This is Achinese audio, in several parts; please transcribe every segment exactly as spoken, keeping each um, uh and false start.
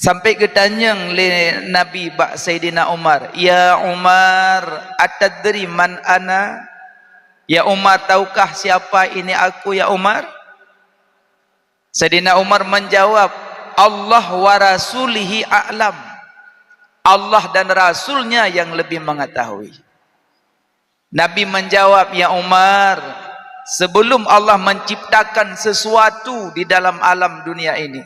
Sampai geutanyong lé Nabi bak Saidina Umar, "Ya Umar, atadri man ana?" "Ya Umar, tahukah siapa ini aku, ya Umar?" Saidina Umar menjawab, "Allah wa rasulihi a'lam." Allah dan Rasulnya yang lebih mengetahui. Nabi menjawab, "Ya Umar, sebelum Allah menciptakan sesuatu di dalam alam dunia ini,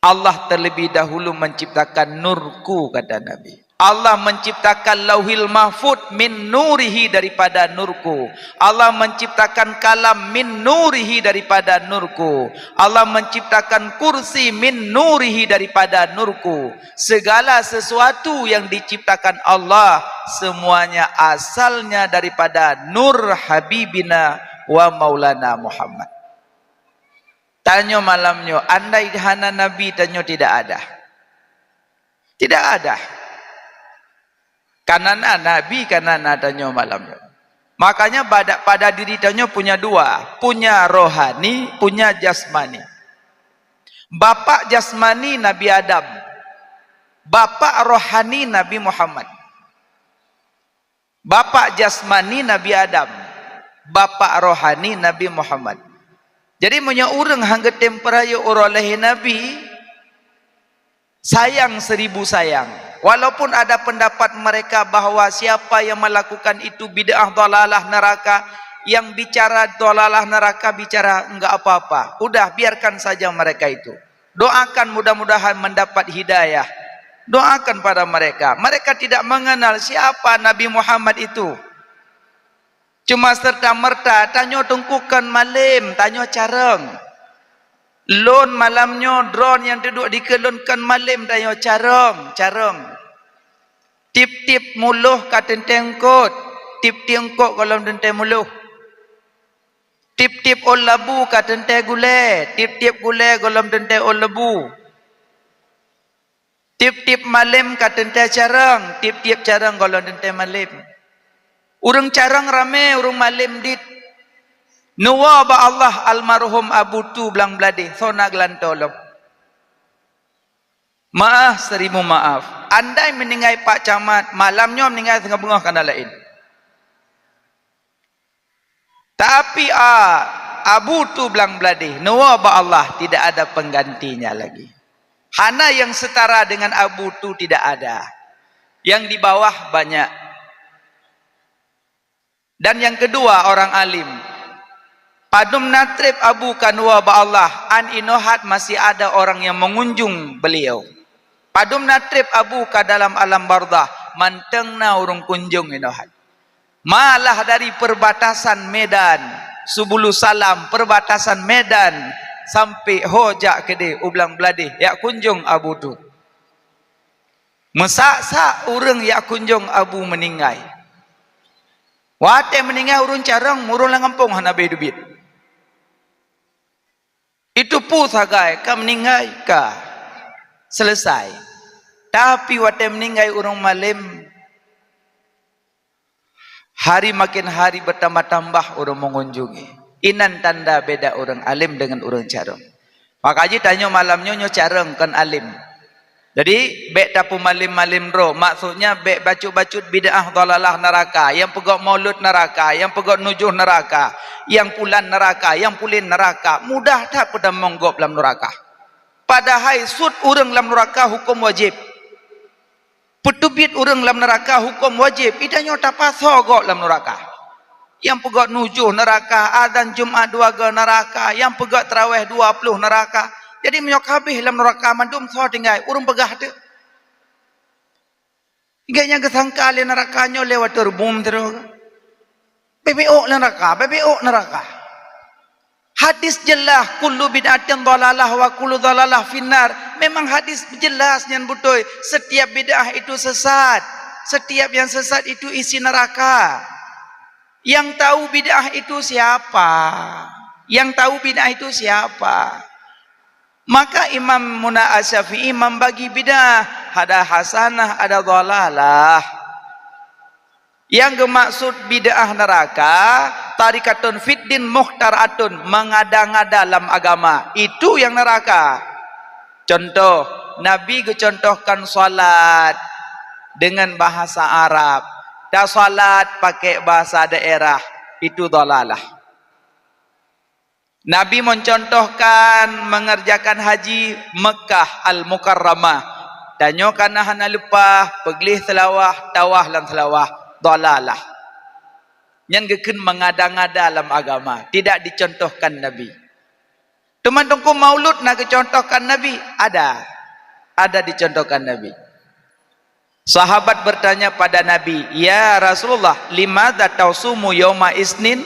Allah terlebih dahulu menciptakan nurku," kata Nabi. "Allah menciptakan Lauhil Mahfud min nurihi, daripada nurku. Allah menciptakan kalam min nurihi, daripada nurku. Allah menciptakan kursi min nurihi, daripada nurku." Segala sesuatu yang diciptakan Allah, semuanya asalnya daripada nur Habibina wa Maulana Muhammad. Tanyoe malam nyoe, andai hana Nabi, tanyoe tidak ada. Tidak ada. Karena na Nabi, karena na tanyoe malam nyoe. Makanya pada, pada diri tanyoe punya dua, punya rohani, punya jasmani. Bapak jasmani Nabi Adam, bapak rohani Nabi Muhammad. Bapak jasmani Nabi Adam, bapak rohani Nabi Muhammad. Jadi, meunyoe ureuëng han geutem peurayeuk uroe lahé Nabi, sayang seribu sayang. Walaupun ada pendapat mereka bahwa siapa yang melakukan itu bid'ah, dhalalah, neraka, yang bicara dhalalah, neraka, bicara enggak apa-apa. Udah, biarkan saja mereka itu. Doakan mudah-mudahan mendapat hidayah. Doakan pada mereka. Mereka tidak mengenal siapa Nabi Muhammad itu. Cuma serta-merta, tanyoe teungku kon malem, tanyoe carông. Lôn malam nyoe, droeneuh nyang duduek dikeue lôn kon malem, tanyoe carông, carông. Tiep-tiep muloh ka teuntée eungkôt, tiep-tiep eungkôt gohlom teuntée muloh. Tiep-tiep ôn labu ka teuntée gulée, tiep-tiep gulée gohlom teuntée ôn labu. Tiep-tiep malem ka teuntée carông, tiep-tiep carông gohlom teuntée malem. Ureuëng carông ramé, ureuëng malem dit. Neuwoe bak Allah almarhum Abu Tu Blang Bladeh, soe na geulantoe lom. Maaf, seribu maaf. Andai meuninggai Pak Camat, malam nyoe meuninggai singoh beungoh ka na laén. Tapi, a, Abu Tu Blang Bladeh, neuwoe bak Allah, tidak ada penggantinya lagi. Hana yang setara dengan Abu Tu, tidak ada. Yang di bawah banyak. Dan yang kedua, orang alim. Padum na treb Abu ka neuwoe bak Allah, an inoe hat masih ada orang yang mengunjung beliau. Padum na treb Abu ka dalam alam barzah, mantong na ureuëng kunjong inoe hat. Malah dari perbatasan Medan, Subulusalam, perbatasan Medan, sampai ho jak keudeh u Blang Bladeh, jak kunjong Abu Tu. Meusak-sak ureuëng jak kunjong Abu meuninggai. Watée meuninggai ureuëng carông, ureuëng lam gampông hana beh teubiet. Itu peue sagai, ka meuninggai, ka. Selesai. Tapi watée meuninggai ureuëng malem, hari makin hari bertambah-tambah ureuëng mengunjungi. Inan tanda beda ureuëng alem dengan ureuëng carông. Maka jih tanyoe malam nyoe, nyoe carông kon alem. Jadi, bék tapeumalem-malem droe. Maksudnya, bék bacut-bacut bid'ah, dhalalah, neraka. Nyang peugét maulud, neraka. Nyang peugét nujoh, neraka. Nyang pulan, neraka. Nyang pulen, neraka. Mudah that peutamong gob lam neraka. Padahai sut ureuëng lam neraka huköm wajéb. Peuteubiet ureuëng lam neraka huköm wajéb. Di tanyoe tapasoe gob lam neraka. Nyang peugét nujoh neraka, azan Jumat dua go neraka, nyang peugét taraweh dua ploh neraka. Jadi, meunyoe ka habéh lam neraka mandum, soe tinggai? Ureuëng peugah teuk. Gét nyang geusangka lé neraka nyoe lewat terbum terus. Beubiôk neraka, beubiôk neraka. Hadis jeulaih, "Kullu bid'atin dhalalah wa kullu dhalalah finnar." Memang hadis jeulaih nyan beutôi, setiap bid'ah itu sesat. Setiap yang sesat itu isi neraka. Yang tahu bid'ah itu siapa? Yang tahu bid'ah itu siapa? Maka Imam Muna Asy-Syafi'i membagi bid'ah, ada hasanah, ada dhalalah. Nyang geumaksud bid'ah neraka, tarikatun fiddin mukhtara'atun, mengada-ngada lam agama. Itu yang neraka. Contoh, Nabi geucontohkan salat dengan bahasa Arab. Tasalat pakai bahasa daerah, itu dhalalah. Nabi mencontohkan mengerjakan haji Mekah Al-Mukarramah. Tanyoe kana hana leupah, peugleh seulawah, tawaf lam seulawah, dhalalah. Nyan geukheun mengada-ngada lam agama, tidak dicontohkan Nabi. Teuma Teungku, maulud na geucontohkan Nabi? Ada. Ada dicontohkan Nabi. Sahabat bertanya pada Nabi, "Ya Rasulullah, limadza tasumu yauma isnin?"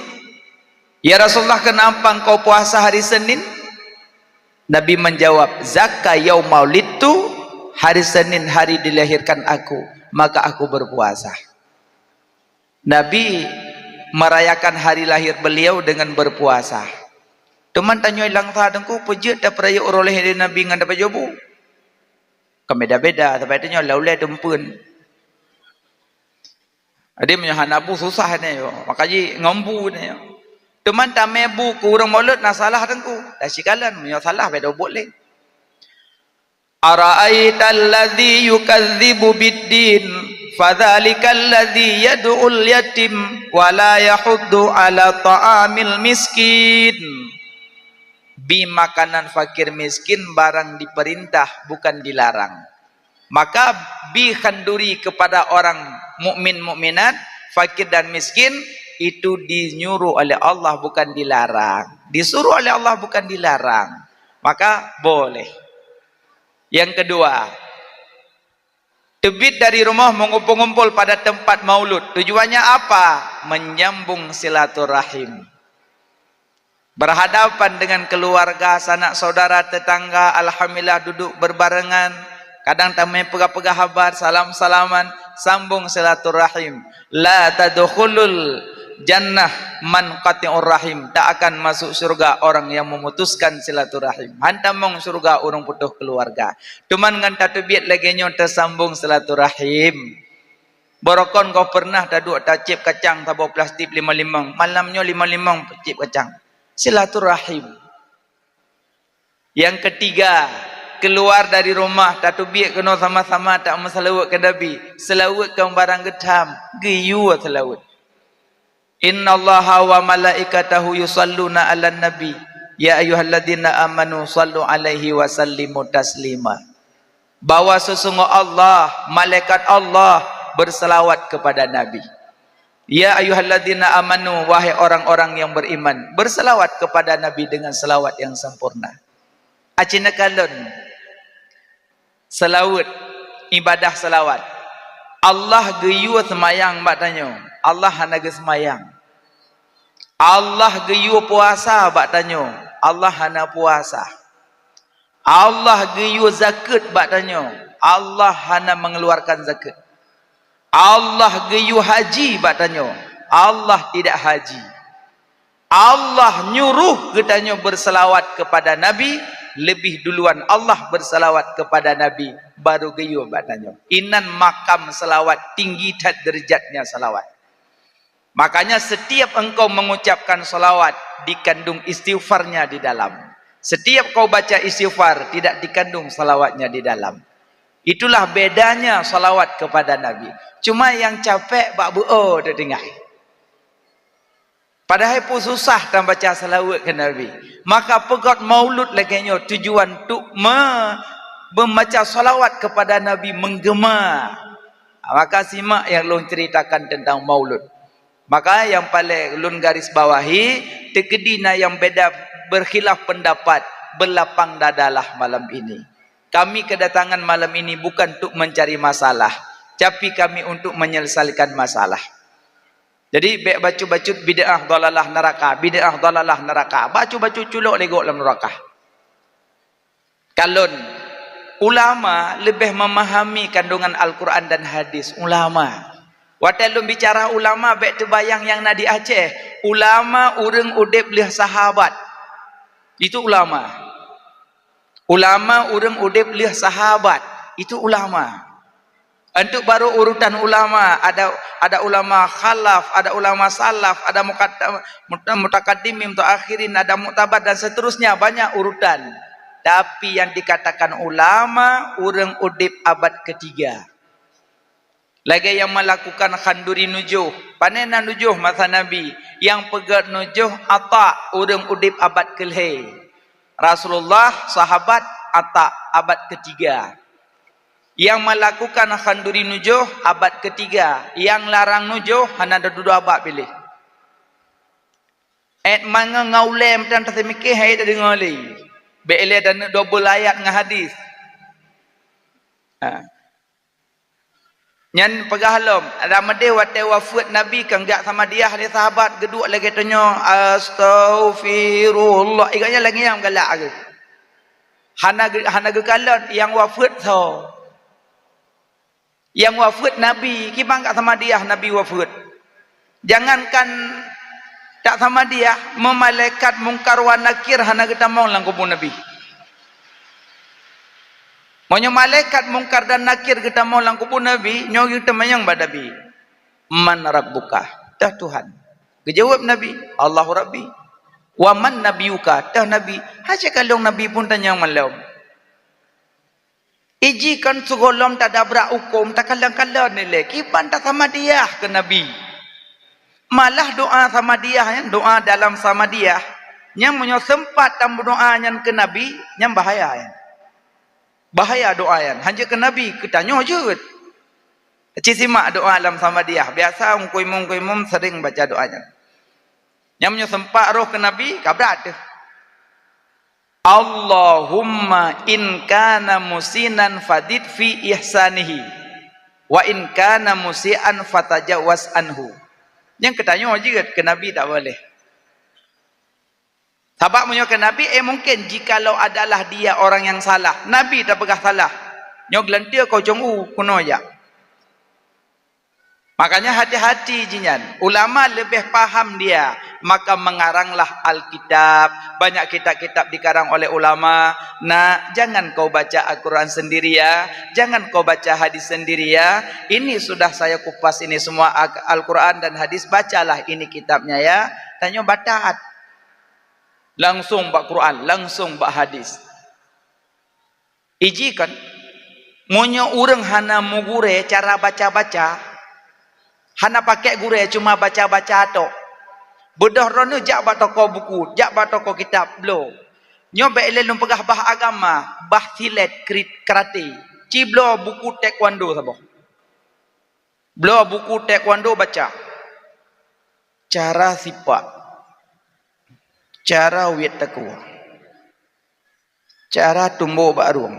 "Ya Rasulullah, kenapa engkau puasa hari Senin?" Nabi menjawab, "Zaka yauma wulidtu, hari Senin hari dilahirkan aku, maka aku berpuasa." Nabi merayakan hari lahir beliau dengan berpuasa. Teuma tanyoe lam sa Teungku, peue jeuet tapeurayeuk uroe lahé Nabi ngon tapajoh bu? Kan beda-beda, sabab tanyoe lam ulée teumpeuen. Jadi meunyoe hana bu susah nyoe, maka jih ngon bu nyoe. Teuma tamé bu keu ureuëng maulud na salah Teungku. Dan sikalon meunyoe salah beda buet lé. "Ara'aital ladzi yukadzibu biddin, fadzalikal ladzi yad'ul yatim wa la yahuddu 'ala ta'amil miskin." Bi makanan fakir miskin barang diperintah, bukan dilarang. Maka bi khanduri kepada orang mukmin mukminat, fakir dan miskin, itu dinyuruh oleh Allah, bukan dilarang. Disuruh oleh Allah, bukan dilarang. Maka boleh. Yang kedua, teubiet dari rumoh mengumpul-ngumpul pada tempat maulud. Tujuannya apa? Menyambung silaturahim. Berhadapan dengan keluarga, sanak saudara, tetangga, alhamdulillah duduk berbarengan. Kadang tamé peugah-peugah haba, salam-salaman, sambung silaturahim. "La tadkhulul jannah man qati'ur rahim." Tak akan masuk syurga orang yang memutuskan silaturahim. Han tamong syurga ureuëng putôh keluarga. Teuma ngon tateubiet lagée nyoe teusambong silaturahim. Barokon goh pernah taduek tacép kacang saboh plastik limong-limong. Malam nyoe limong-limong cép kacang. Silaturahim. Yang ketiga, keluar dari rumah, tateubiet keunoe sama-sama tameuseulaweuet keu Nabi. Seulaweuet kon barang geutham, geuyue seulaweuet. "Innallaha wa malaikatahu yusalluna 'alan nabi, ya ayyuhalladzina amanu sallu 'alaihi wa sallimu taslima." Bahwa sesungguh Allah, malaikat Allah berselawat kepada Nabi. "Ya ayyuhalladzina amanu, wahai orang-orang yang beriman, berselawat kepada Nabi dengan selawat yang sempurna." Aci neukalon seulaweuet, ibadah seulawat. Allah geuyue seumayang bak tanyoe, Allah hana geuseumayang. Allah geuyue puasa bak tanyoe, Allah hana puasa. Allah geuyue zakeuet bak tanyoe, Allah hana mengeluarkan zakeuet. Allah geuyue haji bak tanyoe, Allah tidak haji. Allah nyuruh geutanyoe berselawat kepada Nabi, lebih duluan Allah berselawat kepada Nabi, baru geuyue bak tanyoe. Inan makam selawat, tinggi that derajatnya selawat. Makanya setiap engkau mengucapkan selawat, dikandung istighfarnya di dalam. Setiap kau baca istighfar, tidak dikandung selawatnya di dalam. Itulah bedanya selawat kepada Nabi. Cuma nyang capek bak beuo teutinggai. Padahai pun susah tambaca seulaweuet keu Nabi. Maka peugét maulud lagée nyoe tujuan untuk me-, membaca salawat kepada Nabi menggema. Maka simak nyang lôn ceritakan tentang maulud. Maka nyang paleng lôn garis bawahi, teukeudi na nyang beda berkhilaf pendapat, berlapang dadalah malam ini. Kami kedatangan malam ini bukan untuk mencari masalah, tapi kami untuk menyelesaikan masalah. Jadi, bék bacut-bacut bid'ah dhalalah neuraka, bid'ah dhalalah neuraka. Bacut-bacut culok lé gob lam neuraka. Kalon, ulama leubeh memahami kandungan Al-Quran dan hadis. Ulama. Watée lôn bicara ulama, bék teubayang nyang na di Aceh. Ulama ureuëng udeb lheueh sahabat. Itu ulama. Ulama ureuëng udeb lheueh sahabat, itu ulama. Untuk baru urutan ulama, ada, ada ulama khalaf, ada ulama salaf, ada muqaddam-, muta-, mutakaddimin, mutaakhirin, ada muktabar dan seterusnya, banyak urutan. Tapi nyang dikatakan ulama, ureuëng udeb abad ketiga. Lagée nyang meulakukan khanduri nujoh. Pane na nujoh masa Nabi? Nyang peugét nujoh Atha, ureuëng udeb abad keulhée. Rasulullah, sahabat, Atha, abad ketiga. Nyang meulakukan khanduri nujoh, abad ketiga. Nyang larang nujoh, hana dudoe abad piléh. Ét mangat ngon ulée meutan taseumike hai tadeungoe lé. Bék ilée taneuk dobel ayat ngon hadis. Ha. Nyan peugah lom, ada meudeh watée wafeuet Nabi kan geujak samadiyah lé sahabat geuduek lagée tanyoe, "Astaghfirullah." Iganya lagée nyang galak geuh. Hana geu-, hana geukalon nyang wafeuet soe. Nyang wafeuet Nabi, kiban ka samadiyah Nabi wafeuet. Jangankan tak samadiyah, meumalaikat Mungkar wa Nakir hana geutamong lam kubu Nabi. Meunyoe malaikat Mungkar dan Nakir geutamong lam kubu Nabi, nyoe geuteumanyong bak Nabi, "Man rabbuka?" Toh Tuhan. Geujaweueb Nabi, "Allahu Rabbi." "Wa man nabiyuka?" Toh Nabi. Hase kalon Nabi pun tanyong malom. Iji kon sigohlom tadabrak huköm, takalon-kalon ilée, kiban tasamadiyah keu Nabi. Malah doa samadiyah nyan, doa dalam samadiyah, nyang meunyoe seumpat tameudoa nyan keu Nabi, nyan bahaya nyan. Bahaya doa nyan, hana keu Nabi, keu tanyoe jeuet. Ci simak doa lam samadiyah, biasa ungkui mum-ungkui mum sering baca doa nyan. Nyang meunyoe seumpat roh keu Nabi, ka brat teuh. "Allahumma in kana musinan fadid fi ihsanihi, wa in kana musian fatajawaz anhu." Nyang keu tanyoe jeuet, keu Nabi tak boleh. Sabab meunyoe keu Nabi, eh, mungkin jikalau adalah dia orang yang salah, Nabi tapeugah salah, nyoe geulanteue keu ujong u keunoe jak. Makanya hati-hati jih nyan. Ulama leubeh paham dia, maka mengaranglah Alkitab. Banyak kitab-kitab dikarang oleh ulama. "Nak, jangan kau baca Al-Quran sendiri ya. Jangan kau baca hadis sendiri ya. Ini sudah saya kupas ini semua Al- Al-Quran dan hadis. Bacalah ini kitabnya ya." Tanyoe batat. Langsung bak Quran, langsung bak hadis. Iji kan, meunyoe ureuëng hana meugurée cara baca-baca, hana pakék gurée, cuma baca-baca tok. Beudôh droeneueh jak bak toko buku, jak bak toko kitab, bloe. Nyoe bék lé lôn peugah bah agama, bah silet, krit-, karate. Ci bloe buku taekwondo saboh. Bloe buku taekwondo baca. Cara sipak. Cara wiet takue. Cara tumbok bak rueng.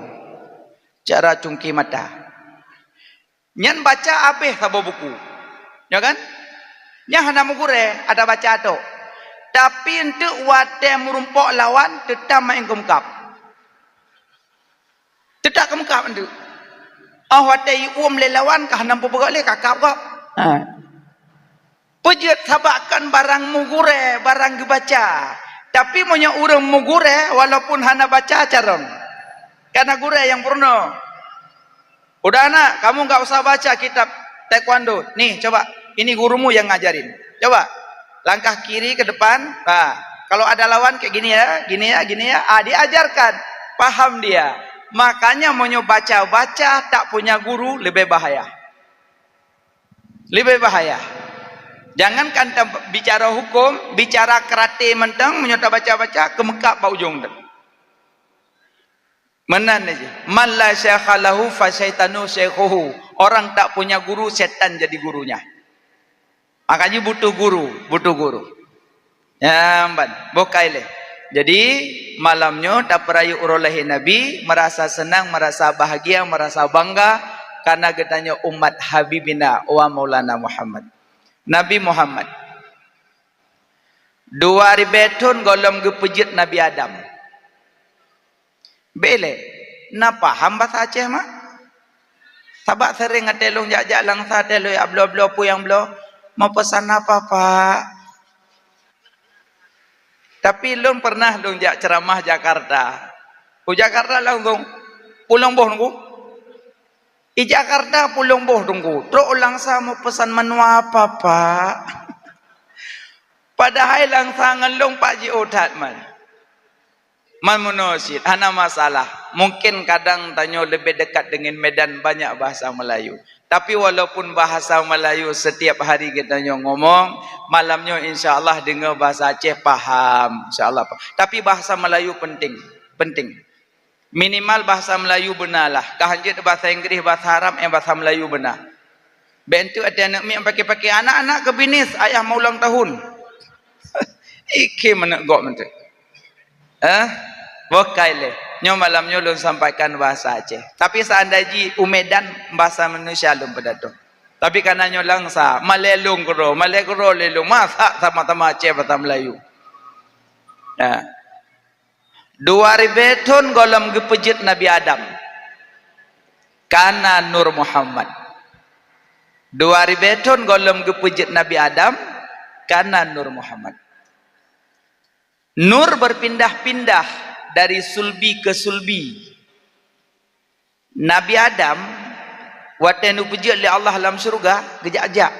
Cara cungki mata. Nyan baca abéh saboh buku. Ya kan? Nyan hana meugurée, ada baca tok. Tapi eunteuk watée meurumpok lawan, teutab maén keumukab. Teutab keumukab eunteuk. Oh, watée iuem lé lawan, ka hana peugah lé, ka kab gob. Ha. Peujeuet sabab kan barang meugurée, barang geubaca. Tapi meunyoe ureuëng meugurée, walaupun hana baca, carông. Karena gurée nyang peurunoe. "Udah, nak, kamu nggak usah baca kitab taekwondo. Nih, coba, ini gurumu yang ngajarin. Coba, langkah kiri ke depan. Nah, kalau ada lawan kayak gini ya, gini ya, gini ya." Ah, diajarkan. Paham dia. Makanya meunyoe baca-baca tak punya guru, lebih bahaya. Leubeh bahaya. Jangankan ta-, bicara huköm, bicara karate mantong, meunyoe tabaca-baca, keumeukab bak ujong teuh. Meunan jih, "Man la syaikha lahu fa syaitanu syaikhuhu." Orang tak punya guru, setan jadi gurunya. Makanya butuh guru, butuh guru. Nyan ban, boh ka ilée. Jadi, malam nyoe tapeurayeuk uroe lahé Nabi, meurasa seunang, meurasa bahagia, meurasa bangga, kareuna geutanyoe umat Habibina wa Maulana Muhammad. Nabi Muhammad. Dua ribée thon gohlom geupeujeuet Nabi Adam. Bék lé, na paham basa Aceh mak? Sabab seuréng até lôn jak-jak langsa até lôn jak bloe-bloe peue nyang bloe, "Meupeusan apa, Pak?" Tapi lôn pernah lôn jak ceuramah Jakarta. U Jakarta langsung, "Pulong boh Teungku." I Jakarta pulong boh Teungku. Trok u langsa meupeusan, "Menu apa, Pak?" Padahai langsa ngon lôn pat jiôh that man. Man meunoe cit, hana masalah. Mungkin kadang tanyoe leubeh dekat deungon Medan, banyak bahasa Melayu. Tapi walaupun bahasa Melayu setiap hari geutanyoe ngomong, malam nyoe insya Allah deungoe bahasa Aceh paham, insya Allah. Tapi bahasa Melayu penting, penting. Minimal bahasa Melayu beuna lah. Ka hanjeuet bahasa Inggris, bahasa Arab, eh, bahasa Melayu beuna. Bék enteuk até aneuk miet paké-paké, "Anak-anak, keubinéh ayah mau ulang tahun." Ikhe manok gok meunteuek. Eh? Boh kai lé. Nyoe malam nyoe lôn sampaikan bahasa Aceh. Tapi seandai jih u Medan, bahasa Indonesia lôn pidato. Tapi karena nyoe langsa, malée lôn keudroe, malée keudroe lé lôn, masa sama-sama Aceh bahasa Melayu. Ya. Dua ribée thon gohlom geupeujeuet Nabi Adam, ka na Nur Muhammad. Dua ribée thon gohlom geupeujeuet Nabi Adam, ka na Nur Muhammad. Nur berpindah-pindah dari sulbi ke sulbi. Nabi Adam, watée neupeujeuet lé Allah lam syeuruga, geujak-jak.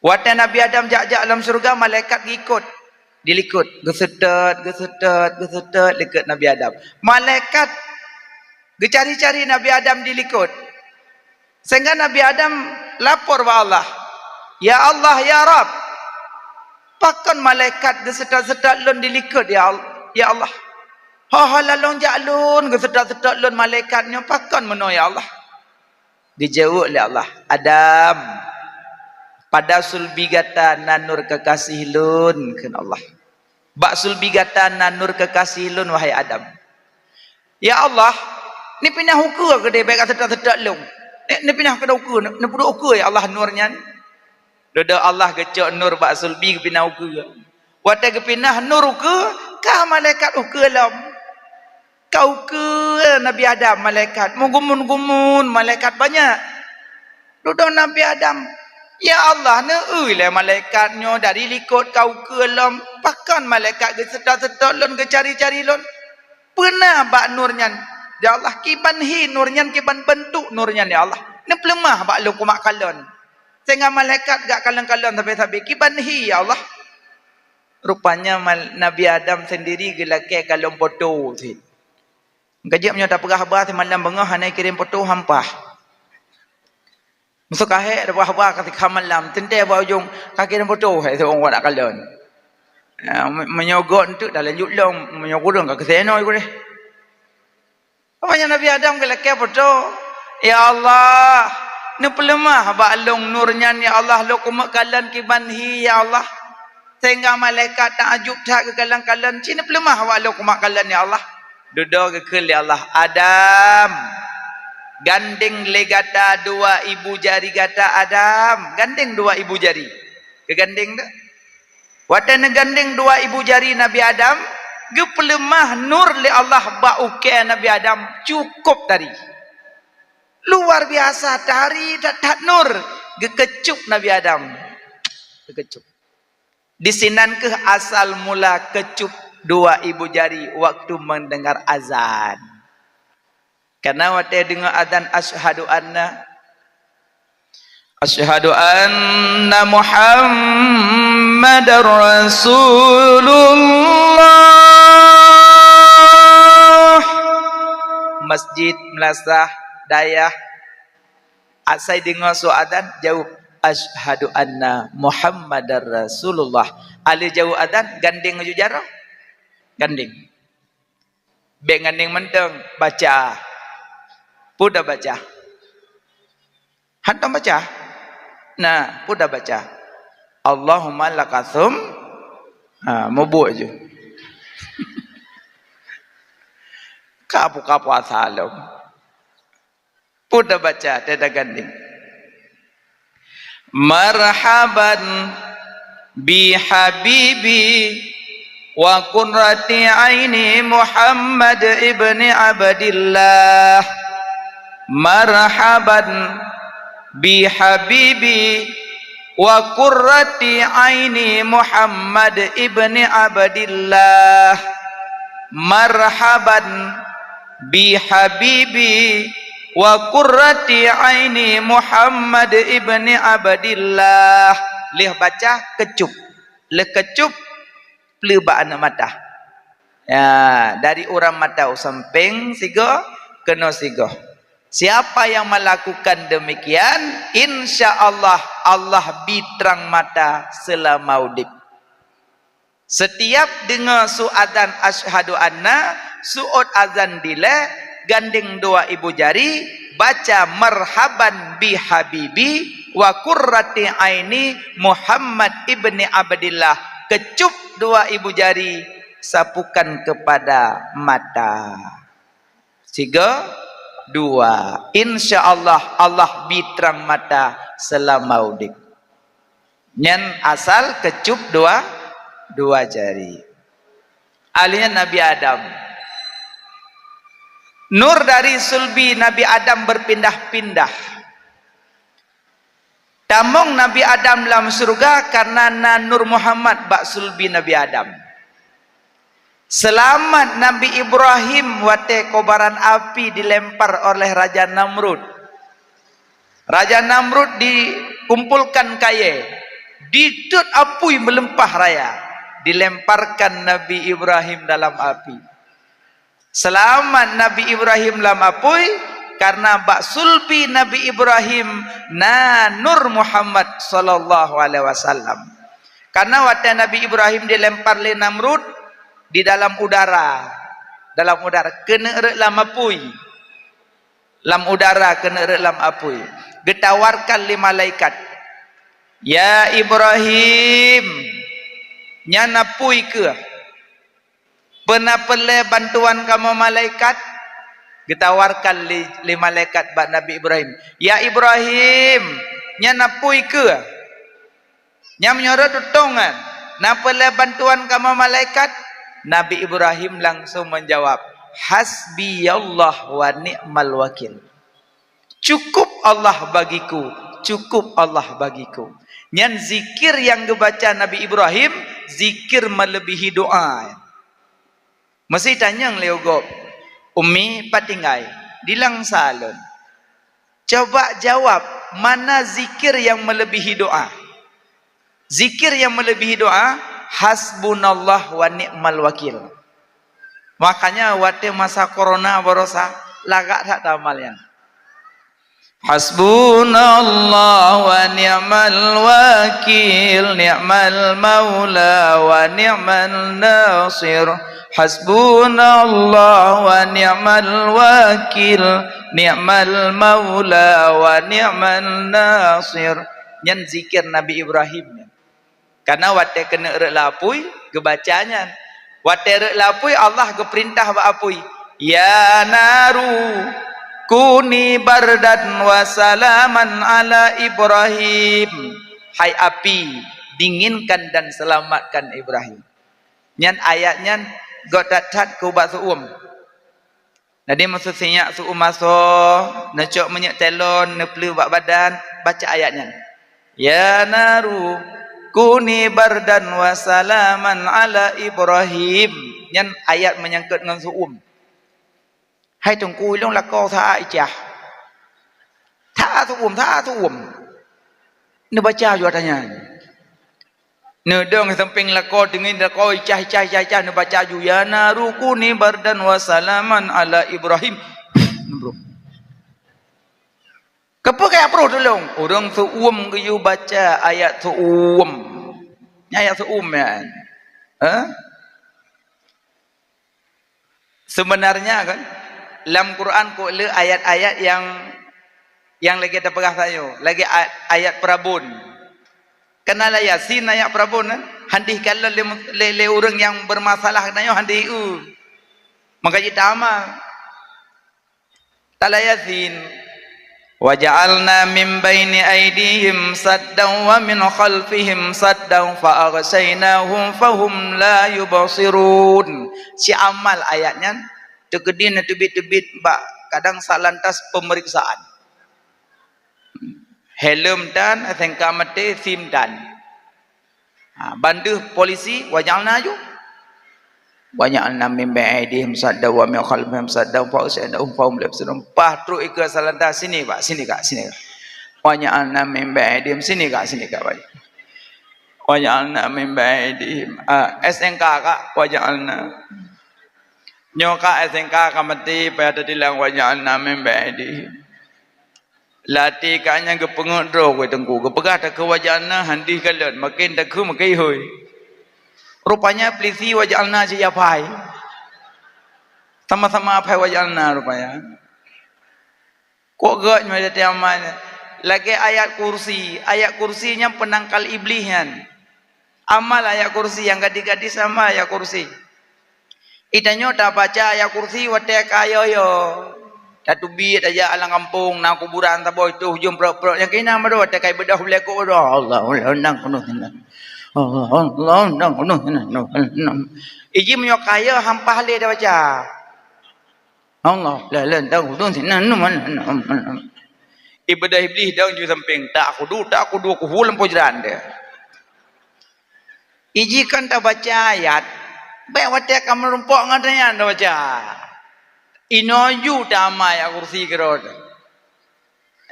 Watée Nabi Adam jak-jak lam syeuruga, malaikat geuikot, dilikot, geuseutôt, geuseutôt, geuseutôt likot Nabi Adam. Malaikat geucari-cari Nabi Adam dilikot. Sehingga Nabi Adam lapor bak Allah, "Ya Allah, ya Rabb, pakon malaikat geuseutôt-seutôt lôn dilikot, ya Al-, ya Allah? Ho-ho lalong jak lôn geuseutôt-seutôt lôn malaikat nyoe, pakon meunoe, ya Allah?" Geujaweueb lé Allah, "Adam, pada sulbi gata na nur kekasih lôn," kheun Allah. "Bak sulbi gata na nur kekasih lôn, wahai Adam." "Ya Allah, neupinah ukeue keudeh bék ka seutôt-seutôt lôn. Neupinah keudeh ukeue, neupeuduek ukeue, ya Allah, nur nyan." Dudoe Allah geucok nur bak sulbi, geupinah ukeue. Watée geupinah nur ukeue, ka malaikat ukeue lom. Ka ukeue Nabi Adam malaikat, meugumun-gumun malaikat banyak. Dudoe Nabi Adam, "Ya Allah, neueu lé malaikat nyoe dari likot ka ukeue lom. Pakon malaikat geuseutôt-seutôt lôn, geucari-cari lôn? Peue na bak nur nyan? Ya Allah, kiban hi nur nyan, kiban beuntuk nur nyan, ya Allah. Neupeuleumah bak lôn kumat kalon. Sehingga malaikat gak kalon-kalon sabe-sabe. Kiban hi, ya Allah." Rupanya mal-, Nabi Adam sendiri geulakée kalon poto cit. Ka jeuet meunyoe tapeugah haba simalam beungoh hana kirém poto hampah. Meusoe ka hék tapeugah haba ka sikha malam, teuntée bak ujong ka kirém poto, hai siuroe awak nak kalon. Ya, me-, meunyoe gét enteuk dah lanjut lom, meunyoe kureueng ka keuseunoi gurée. Rupanya Nabi Adam geulakée poto, "Ya Allah, neupeuleumah bak lôn nur nyan, ya Allah, lôn keumeuk kalon kiban hi, ya Allah. Sehingga malaikat taajub that geukalon-kalon, ci neupeuleumah bak lôn kumat kalon, ya Allah." Dudoe geukheun lé Allah, "Adam, gandeng lé gata dua ibu jari gata, Adam, gandeng dua ibu jari." Geugandeng tu. Watée neugandeng dua ibu jari Nabi Adam, geupeuleumah nur lé Allah bak ukée Nabi Adam, cukôp tari. Luar biasa, tari that-that nur, geukeucup Nabi Adam. Geukeucup. Disinan kheueh asal mula keucup dua ibu jari waktu mendengar azan. Karena watée deungoe azan, "Asyhadu anna, asyhadu anna Muhammadar Rasulullah." Masjid, meulasah, dayah, asai deungoe su azan, jaweueb, "Asyhadu anna Muhammadar Rasulullah." Alheuh jaweueb azan, gandeng aju jaroe. Gandeng. Bék gandeng mantong, baca. Peue tabaca? Hantom baca? Nah, peue tabaca? "Allahumma lakasum." Ha, mubuek ju. Ka buka puasa lom. Peue tabaca, teuh tagandeng. "Marhaban bi habibi wa qurrati aini Muhammad ibni Abdillah. Marhaban bi habibi wa qurrati aini Muhammad ibni Abdillah. Marhaban bi habibi wa qurrati aini Muhammad ibni Abdillah." Lheuh baca, keucup. Lheuh keucup, pleue bak aneuk mata. Ya, dari uram mata u sampéng sigoe, keunoe sigoe. Siapa yang melakukan demikian, insya Allah, Allah bi trang mata seulama udeb. Setiap deungoe su azan asyhadu anna, seuôt azan dilée, gandeng dua ibu jari, baca marhaban bi habibi wa qurrati aini Muhammad ibni Abdillah, keucup dua ibu jari, sapukan kepada mata. Sigoe, dua. Insya Allah, Allah bi trang mata seulama udeb. Nyan asal keucup dua, dua jari. Ahli nyan Nabi Adam. Nur dari sulbi Nabi Adam berpindah-pindah. Tamong Nabi Adam lam syeuruga kareuna na Nur Muhammad bak sulbi Nabi Adam. Seulamat Nabi Ibrahim watée kobaran api dilempar oleh Raja Namrud. Raja Namrud dikumpulkan kayée, diteuet apui meuleumpah raya, dilemparkan Nabi Ibrahim dalam api. Seulamat Nabi Ibrahim lam apui, kareuna bak sulbi Nabi Ibrahim na Nur Muhammad sallallahu alaihi wasallam. Kareuna watée Nabi Ibrahim dilempar lé Namrud di dalam udara, dalam udara, keuneuk rot lam apui. Lam udara keuneuk rot lam apui. Geutawarkan lé malaikat, "Ya Ibrahim, nyan apui kheueh. Peue na peureulée bantuan kamoe malaikat?" Geutawarkan lé, lé malaikat bak Nabi Ibrahim, "Ya Ibrahim, nyan apui kheueh. Nyang meunyoe rot tutong nyan, na peureulée bantuan kamoe malaikat?" Nabi Ibrahim langsung menjawab, "Hasbiyallah wa ni'mal wakil. Cukup Allah bagiku, cukup Allah bagiku." Nyan zikir nyang geubaca Nabi Ibrahim, zikir meuleubèhi doa. Meusé tanyong lé gob, "Ummi, pat tinggai?" "Di Langsa lôn." Coba jawab, mana zikir nyang meuleubèhi doa? Zikir nyang meuleubèhi doa, "Hasbunallah wa ni'mal wakil." Makanya watèe masa corona barosa, lagak that tamal nyan. "Hasbunallah wa ni'mal wakil, ni'mal maula wa ni'man nasir. Hasbunallah wa ni'mal wakil, ni'mal maula wa ni'man nasir." Nyan zikir Nabi Ibrahim nyan. Karena watèe keuneuk rot lam apui, geubaca nyan. Watèe rot lam apui, Allah geupeurintah bak apui, "Ya naru, kuni bardan wa salaman ala Ibrahim." Hai api, dinginkan dan selamatkan Ibrahim. Nyan ayat nyan göt that-that keu ubat seu'uem. Jadi, meuseu sinyak seu'uem asoe, neucok minyeuk telon, neupeuleueh bak badan, baca ayat nyan. "Ya naru, kuni bardan wa salaman ala Ibrahim." Nyan ayat meunyangkot ngon seu'uem. Hai Teungku, ilôn lakoe sa-a icah. Sa-a seu'uem, sa-a seu'uem. Neubaca ju ata nyan. Neudong sampéng lakoe, teungoh lakoe icah, icah, icah, icah, neubaca ju, "Ya naru kuni bardan wa salaman ala Ibrahim." Neubruem. Keupeue kajak pruh tulông? Ureueng seu'uem geuyue baca ayat seu'uem. Nyan ayat seu'uem nyan. Hah? Sebenarnya kan, lam Quran kok le ayat-ayat nyang, nyang lagèe tapeugah tanyoe, lagèe a-, ayat peurabon. Kan lam Yasin ayat peurabon kan? Hana jikalon lé, lé, lé ureueng nyang bermasalah tanyoe, hana jieu. Maka jitama. Lam Yasin, "Wa ja'alna min baini aidihim saddan wa min khalfihim saddan fa aghshaynahum fahum la yubsirun." Siamal ayat nyan, teukeudi neuteubiet-teubiet bak kadang saat lantas peumeriksaan. Helm tan, S N K maté, SIM tan. Ha, ban deuh polisi, "Wa ja'alna" ju. "Wa ja'alna min baini aidihim saddan wa min khalfihim saddan fa aghshaynahum fahum la yubsirun." Paih trok ikeue saat lantas, "Sini, Kak, sini, Kak, sini, Kak." "Wa ja'alna min baini aidihim," "Sini, Kak, sini, Kak." "Wa ja'alna min baini aidihim," ah, S N K, Kak, "wa ja'alna." Nyoe ka S M K ka maté, payah tatilang wa ja'alna min ba'dihim. Lam até ka nyan geupeungeut droe keu teungku. Geupeugah takheun wa ja'alna, han deuh kalon, maken takheun maken hôi. Rupanya peulisi wa ja'alna cit ya phai. Sama-sama phai wa ja'alna rupanya. Kok gét nyoe jadi amal. Lagèe ayat kursi. Ayat kursi nyan peunangkal Iblih nyan. Amal ayat kursi, nyang gadis-gadis amal ayat kursi. Itanyoe tabaca ayat kursi watèe ka yo-yo. Tateubiet tajak lam gampông, na kuburan saboh itu hujông prot-prot nyang keunan baru watèe ka ibeudôh beuleukok baru, Allah, Allah, nang keunoe sinan. Allah, Allah, nang keunoe sinan. Iji meunyoe ka yo hampah lé tabaca. Allah, la, la, nang keunoe sinan. Ibeudôh Iblih dong ju sampéng, tak kudu, tak kudu, kuhu lam pojran dia. Iji kan tabaca ayat, bèk watèe ka meurumpok ngon tanyan tabaca. Inoe ju tamai ayat kursi keudroe.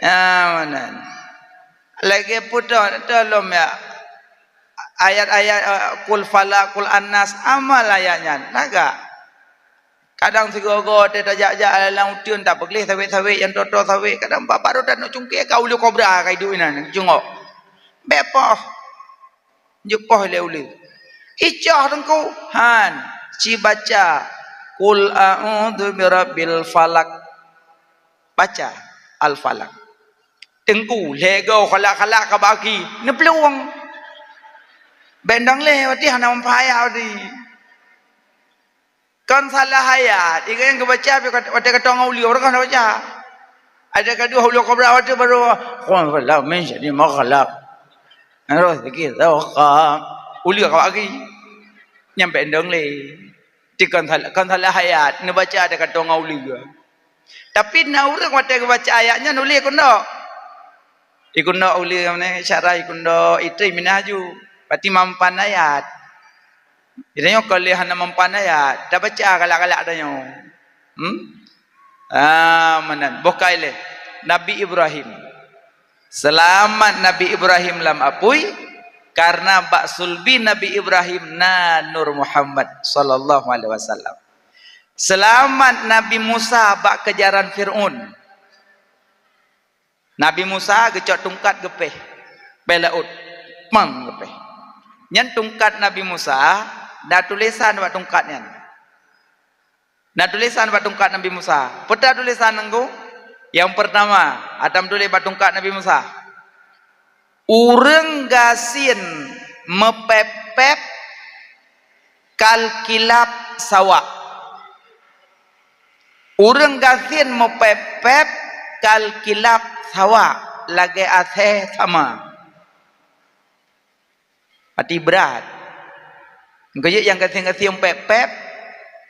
Ah, meunan. Lagèe putoh, tolom ya. Ayat-ayat, eh, Qul Falaq, Qul Annas, amal ayat nyan. Lagak. Kadang sigoe-goe teuh tajak-jak lam uteuen tapeugleh sawét-sawét nyang toe-toe sawét. Kadang ba-, baru taneuk cungké ka uleue kobra ka iduek inan, jungok. Bèk poh. Jeuet poh lé uleue. Icoh teungku, han, ci baca, "Qul a'udzu birabbil falaq." Baca Al-Falaq. Teungku, lhèe goe khalak-khalak ka bak aki, neuplueng. Bèk ndong lé, watèe hana manfaat watèe. Kon salah ayat, ikan nyang geubaca pih watèe ka toe ngon uleue, ureueng ka baca. Ada ka dua uleue kobra watèe baru, "Qul a'udzu min syarri ma khalaq." Terus sikit, "Tawakka." Uleue ka bak aki. Nyan bèk ndong lé. Ti kon salah, kon salah ayat, neubaca ada ka toe ngon uleue. Tapi na ureueng watèe geubaca ayat nyan ulèe kundok. Ikundok ulèe, syarah ikundok, item minah aju. Pati mampan ayat. Geutanyoe kon lé hana mampan ayat, tabaca galak-galak tanyoe. Hmm? Ah, meunan. Boh kai lé. Nabi Ibrahim. Seulamat Nabi Ibrahim lam apui, karena bak sulbi Nabi Ibrahim na Nur Muhammad sallallahu alaihi wasallam. Seulamat Nabi Musa bak keujaran Fir'aun. Nabi Musa geucok tungkat geupéh, péh laôt, pang geupéh. Nyan tungkat Nabi Musa, na tulésan bak tungkat nyan. Na tulésan bak tungkat Nabi Musa. Peue tulésan nangku? Nyang peurtama, atra meutuléh bak tungkat Nabi Musa. Ureueng gasien meupép-pép kal kilab sawa'. Ureueng gasien meupép-pép kal kilab sawa', lagèe asèe sama. Pati brat. Keujeuet nyang gasien-gasien pép-pép,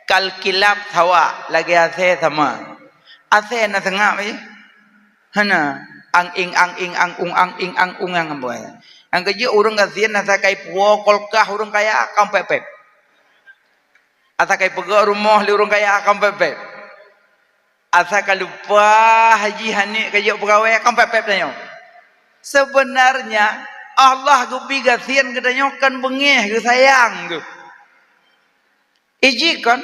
kal kilab sawa', lagèe asèe sama. Asèe na seungab jih? Hana. Ang ing, ang ing, ang ung, ang ing, ang ung, nyang amboi. Nyang keujeuet ureueng gasien na sakai puwoe kulkah ureueng kaya, kan pép-pép. Asai kai peugöt rumoh lé ureueng kaya, kan pép-pép. Asai ka lupa haji hana ka jok peugawée, kan pép-pép tanyoe. Sebenarnya, Allah geubi gasien geutanyoe kon beungéh, geusayang geuh. Iji kon,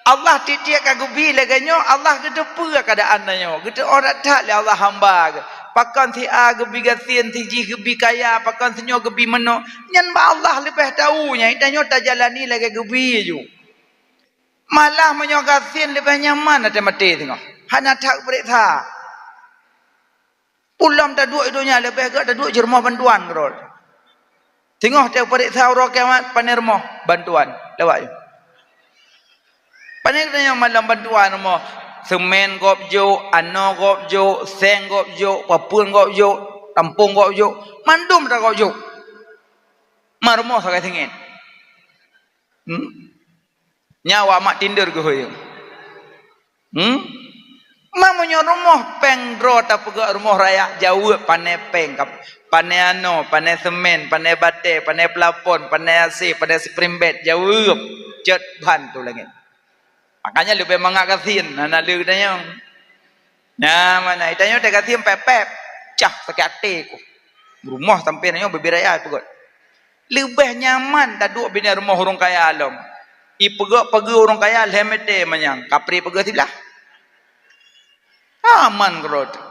Allah tiep-tiep ka geubi lagée nyoe, Allah geuteupeue keuadaan tanyoe, geuteuôt that lé Allah hamba geuh. Pakon si A geubi gasien, si jih geubi kaya, pakon si nyoe geubi meunoe, nyan bak Allah leubeh tahu nyan, tanyoe tajalani lagée geubi ju. Malah meunyoe gasien leubeh nyaman até maté singoh. Hana that peureksa. Peulom taduek i donya leubeh gét taduek cit rumoh bantuan keudroe. Singoh teuh peureksa uroe kiamat, pané rumoh bantuan. Lewat ju. Pané geutanyoe malam bantuan rumoh. Semen gob jok, anoe gob jok, seng gob jok, papeuen gob jok, tampong gob jok, mandum ta gob jok. Ma rumoh sagai singiet. Hmm? Nyan awak mak tinder geuhôi. Hmm? Ma meunyoe rumoh péng droe tapeugöt rumoh rakyat, jaweueb pané péng, kap-, pané anoe, pané semen, pané batée, pané plafon, pané AC, pané spring bed, jaweueb, cot ban tu langét. Makanya leubeh mangat gasien, hana le geutanyoe. Nyan mana, geutanyoe teuh gasien pép-pép, cah sakét até ku. Rumoh sampoe nyoe bubé raya peugöt. Leubeh nyaman taduek binéh rumoh ureueng kaya lom. Ipeugöt pageue ureuëng kaya lhée mètè manyang, kapri pageue siblah. Aman keudroe teuh.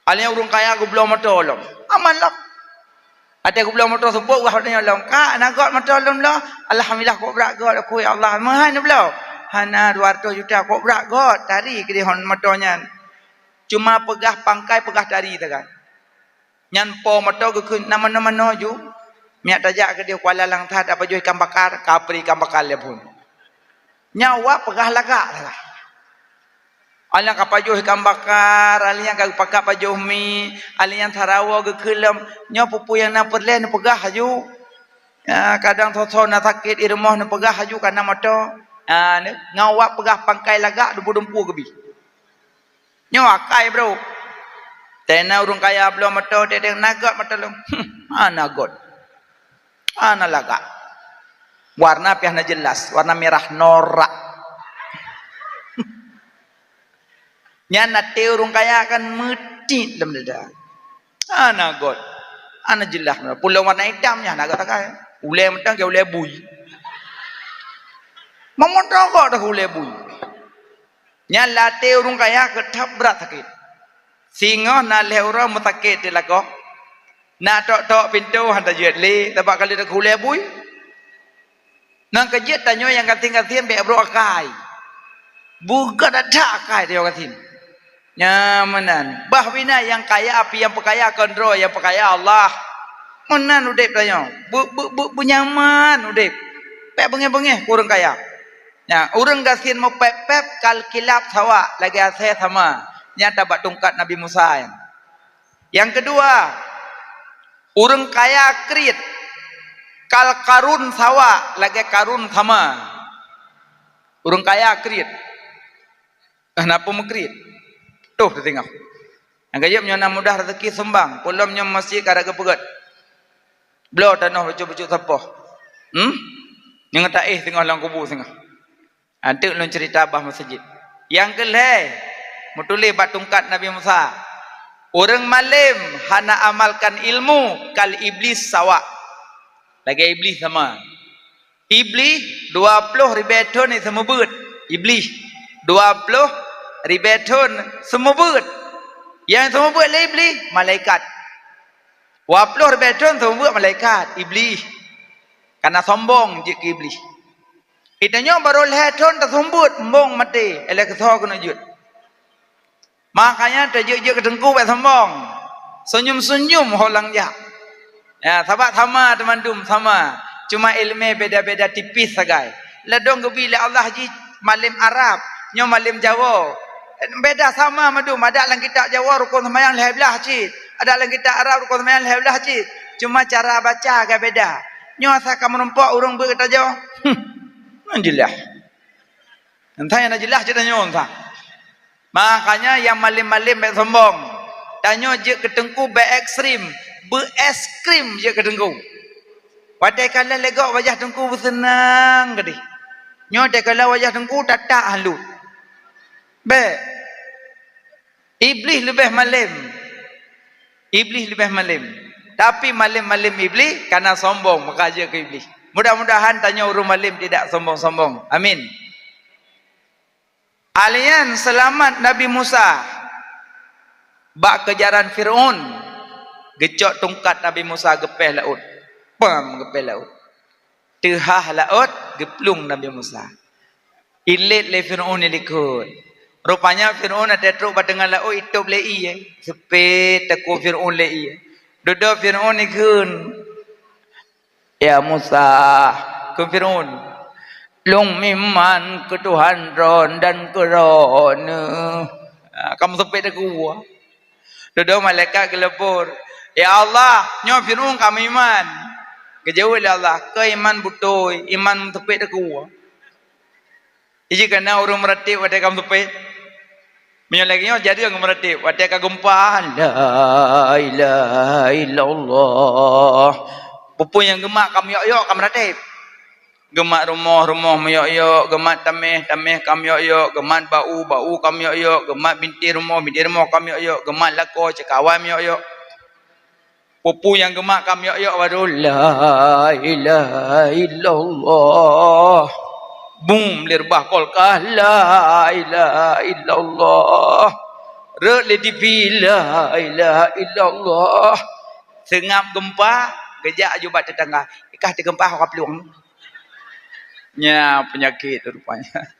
Aléh ureuëng kaya geubloe moto lom, aman lom. Watée geubloe moto seupôt, wah, watée nyoe lom, "Kak, na göt moto lôn bloe?" "Alhamdulillah, kok brat göt, aku, ya Allah." "Meuhai neubloe?" "Hana, dua ratus juta." "Kok brat göt?" "Tari keudéh hon moto nyan. Cuma peugah pangkai, peugah tari sagai." Nyan po moto geukheun, "Na manoe-manoe ju, miak tajak keudéh Kuala Langsa tapajoh ikan bakar, kapri ikan bakar lé phon." Nyan wak peugah lagak sagai. Aléh ka pajoh ikan bakar, aléh nyang ka geupakat pajoh mi, aléh nyang sarawoe geukheun lom, nyoe peue-peue nyang na peureulée neupeugah laju. Ya, kadang soe-soe na sakét i rumoh neupeugah laju kana moto. Ha, ngon wak peugah pangkai lagak dumpu-dumpu geubi. Nyoe akai, bro. Tena ureuëng kaya bloe moto, teuntang na göt moto lom. Hmm, hana göt. Hana lagak. Warna pih hana jelas, warna merah norak. Nyan até ureuëng kaya kan meutit lom dada. Hana göt. Hana jelas. Pulo warna itam nyan hana göt sagai. Ulée mantong keu ulée bui. Meumotong göt dah ulée bui. Nyan lam até ureuëng kaya keu that brat sakét. Singoh na lhée uroe meusakét teuh lakoe. Na tok-tok pintoe hana jeuet lé, sabab ka lheueh teuka ulée bui. Ngon keujeuet tanyoe nyang gasien-gasien bék brok akai. Beugat that akai tanyoe gasien. Nyan meunan. Bah bina nyang kaya, api nyang peukaya kon droe, nyang peukaya Allah. Meunan udeb tanyoe. Beu-, beu-, beu-, beunyaman udeb. Bék beungéh-beungéh keu ureuëng kaya. Nyan, ureuëng gasien meupéb-péb kal kilab sawak, lagée asée sama. Nyan tabak tungkat Nabi Musa nyan. Nyang keudua, ureuëng kaya kriet kal Karun sawak, lagée Karun sama. Ureuëng kaya kriet. Hana peue meukriet. Toh teutinggai. Nyang ka jeuet meunyoe na mudah rezeki sumbang, peulom nyoe masjid ka rot geupeugét. Bloe tanoh bacut-bacut sapoh. Hmm? Nyang taéh singoh lam kubu singoh. Anteuk lôn ceurita bah masjid. Nyang keu lhée, meutuléh bak tungkat Nabi Musa, "Ureuëng malém hana amalkan ilmu kal Iblis sawak." Lagée Iblis sama. Iblih dua ploh ribée thon seumeubeuet. Iblih dua ploh ribée thon seumeubeuet. Nyang seumeubeuet lé Iblih, malaikat. Dua ploh ribée thon seumeubeuet malaikat, Iblih. Kana sombong jeuet keu Iblih. Geutanyoe barô lhée thon taseumeubeuet, mbong maté, éh lhée keusoe keuneuk jeuet. Makanya tajeuet-jeuet keu teungku bék sombong. Senyum-senyum ho lam jak. Ya, sabab sama teumandum, sama. Cuma iéleumé beda-beda tipih sagai. Ladôm geubi lé Allah jih malém Arab, nyoe malém Jawoe. Beda sama mandum, adak lam kitab Jawoe rukon seumayang lhée blaih cit. Adak lam kitab Arab rukon seumayang lhée blaih cit. Cuma cara baca agak beda. Nyoe asai ka meurumpok ureuëng beuet geutanyoe. Hmm. Nyan jeulaih. Entah nyang na jeulaih cit tanyoe entah. Makanya nyang malém-malém bék sombong. Tanyoe jeuet keu teungku bék ekstrem, beu es krim jeuet keu teungku. Watée ka lheueh lé gob wajah teungku beuseunang gadih. Nyoe watée ka lheueh wajah teungku tatak halut. Bék. Iblih leubeh malém. Iblih leubeh malém. Tapi malém-malém Iblih kana sombong, maka jeuet keu Iblih. Mudah-mudahan tanyoe ureuëng malém tidak sombong-sombong. Amin. Alian seulamat Nabi Musa bak keujaran Fir'aun, geucok tungkat Nabi Musa geupéh laôt. Pam, geupéh laôt. Teuhah laôt geuplueng Nabi Musa. Ilét lé Fir'aun di likot. Rupanya Fir'aun watée trok bak teungoh laôt itôb lé ié. Seupet takue Fir'aun lé ié. Dudoe Fir'aun ikheun, "Ya Musa," kheun Fir'aun, "lôn meuiman keu Tuhan droen dan keu Droeneuh." Ha, ka meuseupet takue. Dudoe malaikat geulebur, "Ya Allah, nyoe Fir'aun ka meuiman." Geujaweueb lé Allah, "Keu iman beutôi, iman meuseupet takue." Iji kana ureuëng meuratéb watée ka meuseupet. Meunyoe lagée nyoe jadi ureuëng meuratéb watée ka geumpa, "La ilaha illallah." Peue-peue nyang geumat ka meuyok-yok ka meuratéb. Geumat rumoh, rumoh meuyok-yok, geumat taméh, taméh ka meuyok-yok, geumat bak u, bak u ka meuyok-yok, geumat bintéh rumoh, bintéh rumoh ka meuyok-yok, geumat lakoe ceukawan meuyok-yok. Peue-peue nyang geumat ka miyok-yok baru, "La ilaha illallah." Bum, lé reubah kolkah, "La ilaha illallah." Rhot lé T V, "La ilaha illallah." Seungab geumpa, geujak aju bak teutangga. Ikah teugeumpa ho ka plueng. Nyan peunyakét rupanya.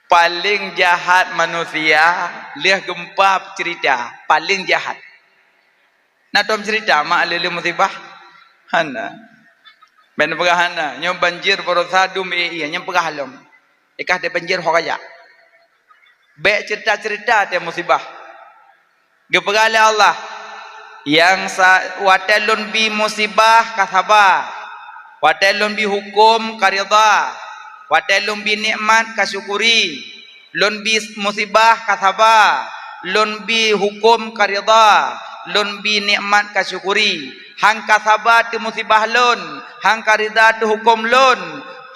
Paleng jahat manusia, lheueh geumpa cerita, paleng jahat. Na tom cerita mak lé-lé musibah? Hana. Ban peugah hana, nyoe banjir barosa dum ié-ié, nyan peugah lom. Ikah deh banjir ho kajak. Bèk cerita-cerita teuh musibah. Geupeugah lé Allah, "Nyang sa-, watèe Lôn bi musibah ka saba, watèe Lôn bi huköm ka ridha, watèe Lôn bi nikmat ka syukuri. Lôn bi musibah ka saba, Lôn bi huköm ka ridha, Lôn bi nikmat ka syukuri. Han ka saba teuh musibah Lôn, han ka ridha teuh huköm Lôn,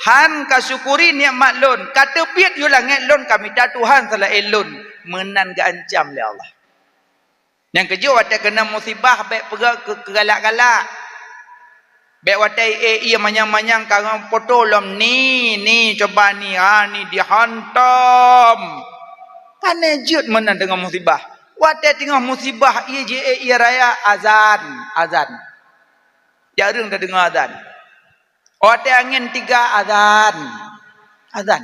han ka syukuri nikmat Lôn, ka teubiet yue langét Lôn ka mita tuhan seulaén Lôn." Meunan geuancam lé Allah. Nyang keujeuet watèe keunong musibah bèk peugah keu-, keugalak-galak. Bèk watèe ié-ié manyang-manyang ka ngon poto lom, "Ni, ni, cuba ni, ha ni dihantam." Pane jeuet meunan teungoh musibah. Watèe teungoh musibah ié jié-ié raya, azan, azan. Jareueng tadeungoe azan. Watèe angén tiga, azan. Azan.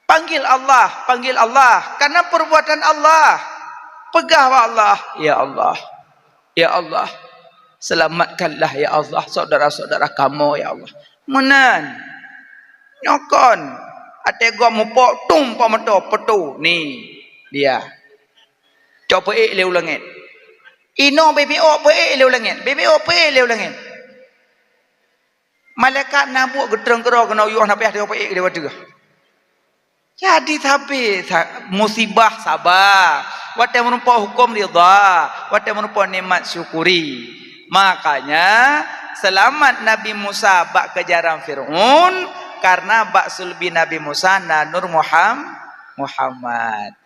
Panggil Allah, panggil Allah. Karena perbuatan Allah. Peugah bak Allah, "Ya Allah, ya Allah, selamatkanlah ya Allah saudara-saudara kamoe ya Allah." Meunan. Nyoe kon. Watèe gob mupok, tum, pok moto, peutô. Ni, dia. Cok peuék lé u langét. Inoe beubiôk peuék lé u langét. Beubiôk peuék lé u langét. Malaikat na buet geutrön keudroe keunoe, yoh na payah teuka peuék lé watèe. Jadi, sabe sa-, musibah saba, watèe meurumpok huköm ridha, watèe meurumpok nikmat syukuri. Makanya, seulamat Nabi Musa bak keujaran Fir'aun, karena bak sulbi Nabi Musa na Nur Muham-, Muhammad.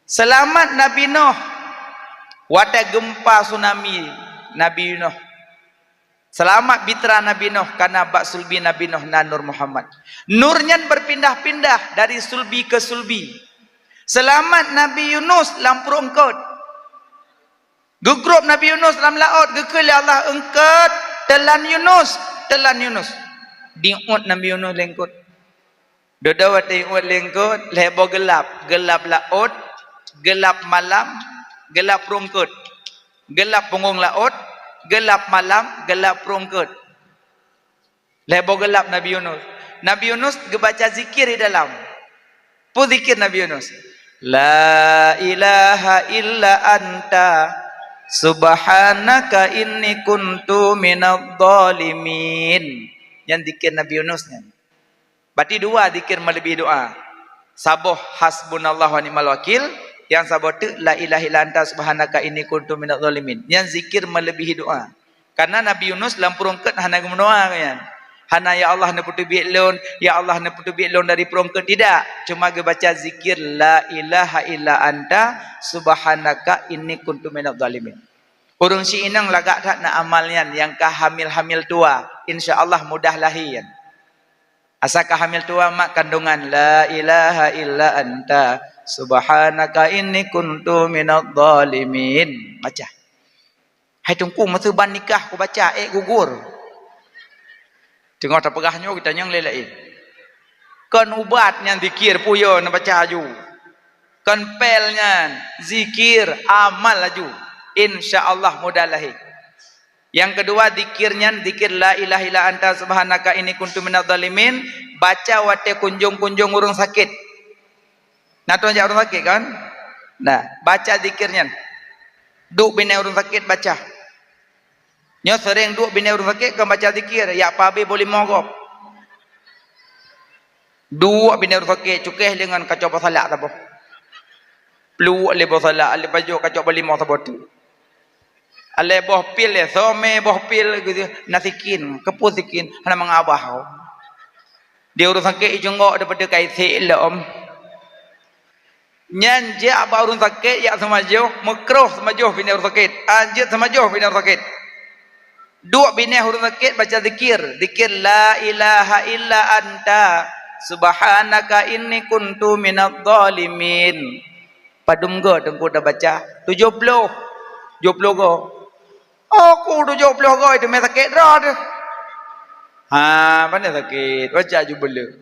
Seulamat Nabi Nuh watèe geumpa tsunami Nabi Nuh. Seulamat bitra Nabi Nuh, karena bak sulbi Nabi Nuh na Nur Muhammad. Nur nyan beupindah-pindah dari sulbi keu sulbi. Seulamat Nabi Yunus lam pruet eungkôt. Geugrôp Nabi Yunus lam laôt, geukheun lé Allah, "Eungkôt, teulan Yunus, teulan Yunus." Diuet Nabi Yunus lé eungkôt. Dudoe watèe iuet lé eungkôt, lhèe boh geulap, geulap laôt, geulap malam, geulap pruet eungkôt, geulap punggong laôt, geulap malam, geulap pruet eungkôt. Lhèe boh geulap Nabi Yunus. Nabi Yunus geubaca zikir di dalam. Peue zikir Nabi Yunus? "La ilaha illa anta, subhanaka inni kuntu minadh dhalimin." Nyan zikir Nabi Yunus nyan. Berarti dua zikir meuleubèh doa. Saboh hasbunallahu wa ni'mal wakil, nyang saboh teuk la ilaha illa anta subhanaka inni kuntu minadh dhalimin. Nyan zikir meuleubèh doa. Karena Nabi Yunus lam pruet eungkôt hana geumeudoa nyan. Hana, "Ya Allah, neupeuteubiet lôn, ya Allah, neupeuteubiet lôn dari pruet eungkôt," tidak. Cuma geubaca zikir, "La ilaha illa anta subhanaka inni kuntu minadh dhalimin." Ureueng siinong lagak that na amal nyan nyang ka hamil-hamil tuha, insya Allah mudah lahé nyan. Asai ka hamil tuha mak kandungan, "La ilaha illa anta subhanaka inni kuntu minadh dhalimin." Baca. Hai Teungku, masa ban nikah kubaca, ék gugur. Teungoh tapeugah nyoe, geutanyong lé laén. Kon ubat nyan zikir, puyoe neubaca laju. Kon pil nyan, zikir, amal laju. Insya Allah mudah lahé. Nyang keudua, zikir nyan, zikir la ilaha illa anta subhanaka inni kuntu minadh dhalimin, baca watèe kunjong-kunjong ureueng sakét. Na troh jak ureueng sakét kan? Nah, baca zikir nyan. Duek binéh ureueng sakét, baca. Nyoe seuréng duek binéh ureueng sakét kon baca zikir, jak pabé boh limo gob. Duek binéh ureueng sakét, cukéh lé ngon kacok boh salak saboh. Pluek lé boh salak, lé pajoh kacok boh limo saboh teuk. Alé boh pil lé, somé boh pil gitu. Na sikin, keupeue sikin, hana mangat babah. Di ureueng sakét ijunggok daripada ka isék lom. Nyan jak bak ureuëng sakét, jak seumajoh, meukroh seumajoh binéh ureuëng sakét. Ah, jeuet seumajoh binéh ureuëng sakét. Duek binéh ureuëng sakét baca zikir. Zikir, "La ilaha illa anta, subhanaka inni kuntu minadh dhalimin." Padum goe teungku tabaca? Tujoh ploh. Tujoh ploh goe. Aku tujoh ploh goe teumé sakét droe teuh. Ha, pane sakét? Baca ju beuleu.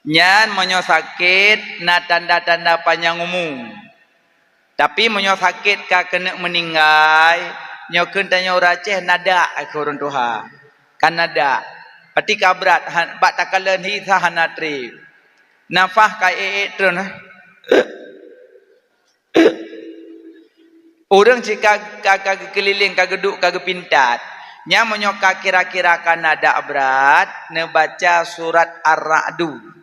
Nyan meunyoe sakét na tanda-tanda panyang umu. Tapi meunyoe sakét ka keuneuk meuninggai, nyoe kheun tanyoe ureuëng Aceh nadak keu ureuëng tuha. Ka nadak. Pati ka brat, ha, bak takalon hi sa hana treb. Nafah ka ék-ék treun. Ureuëng cit ka, ka, ka geukeulileng, ka geuduek, ka geupintat. Nyan meunyoe ka kira-kira ka nadak brat, neubaca surat Ar-Ra'du.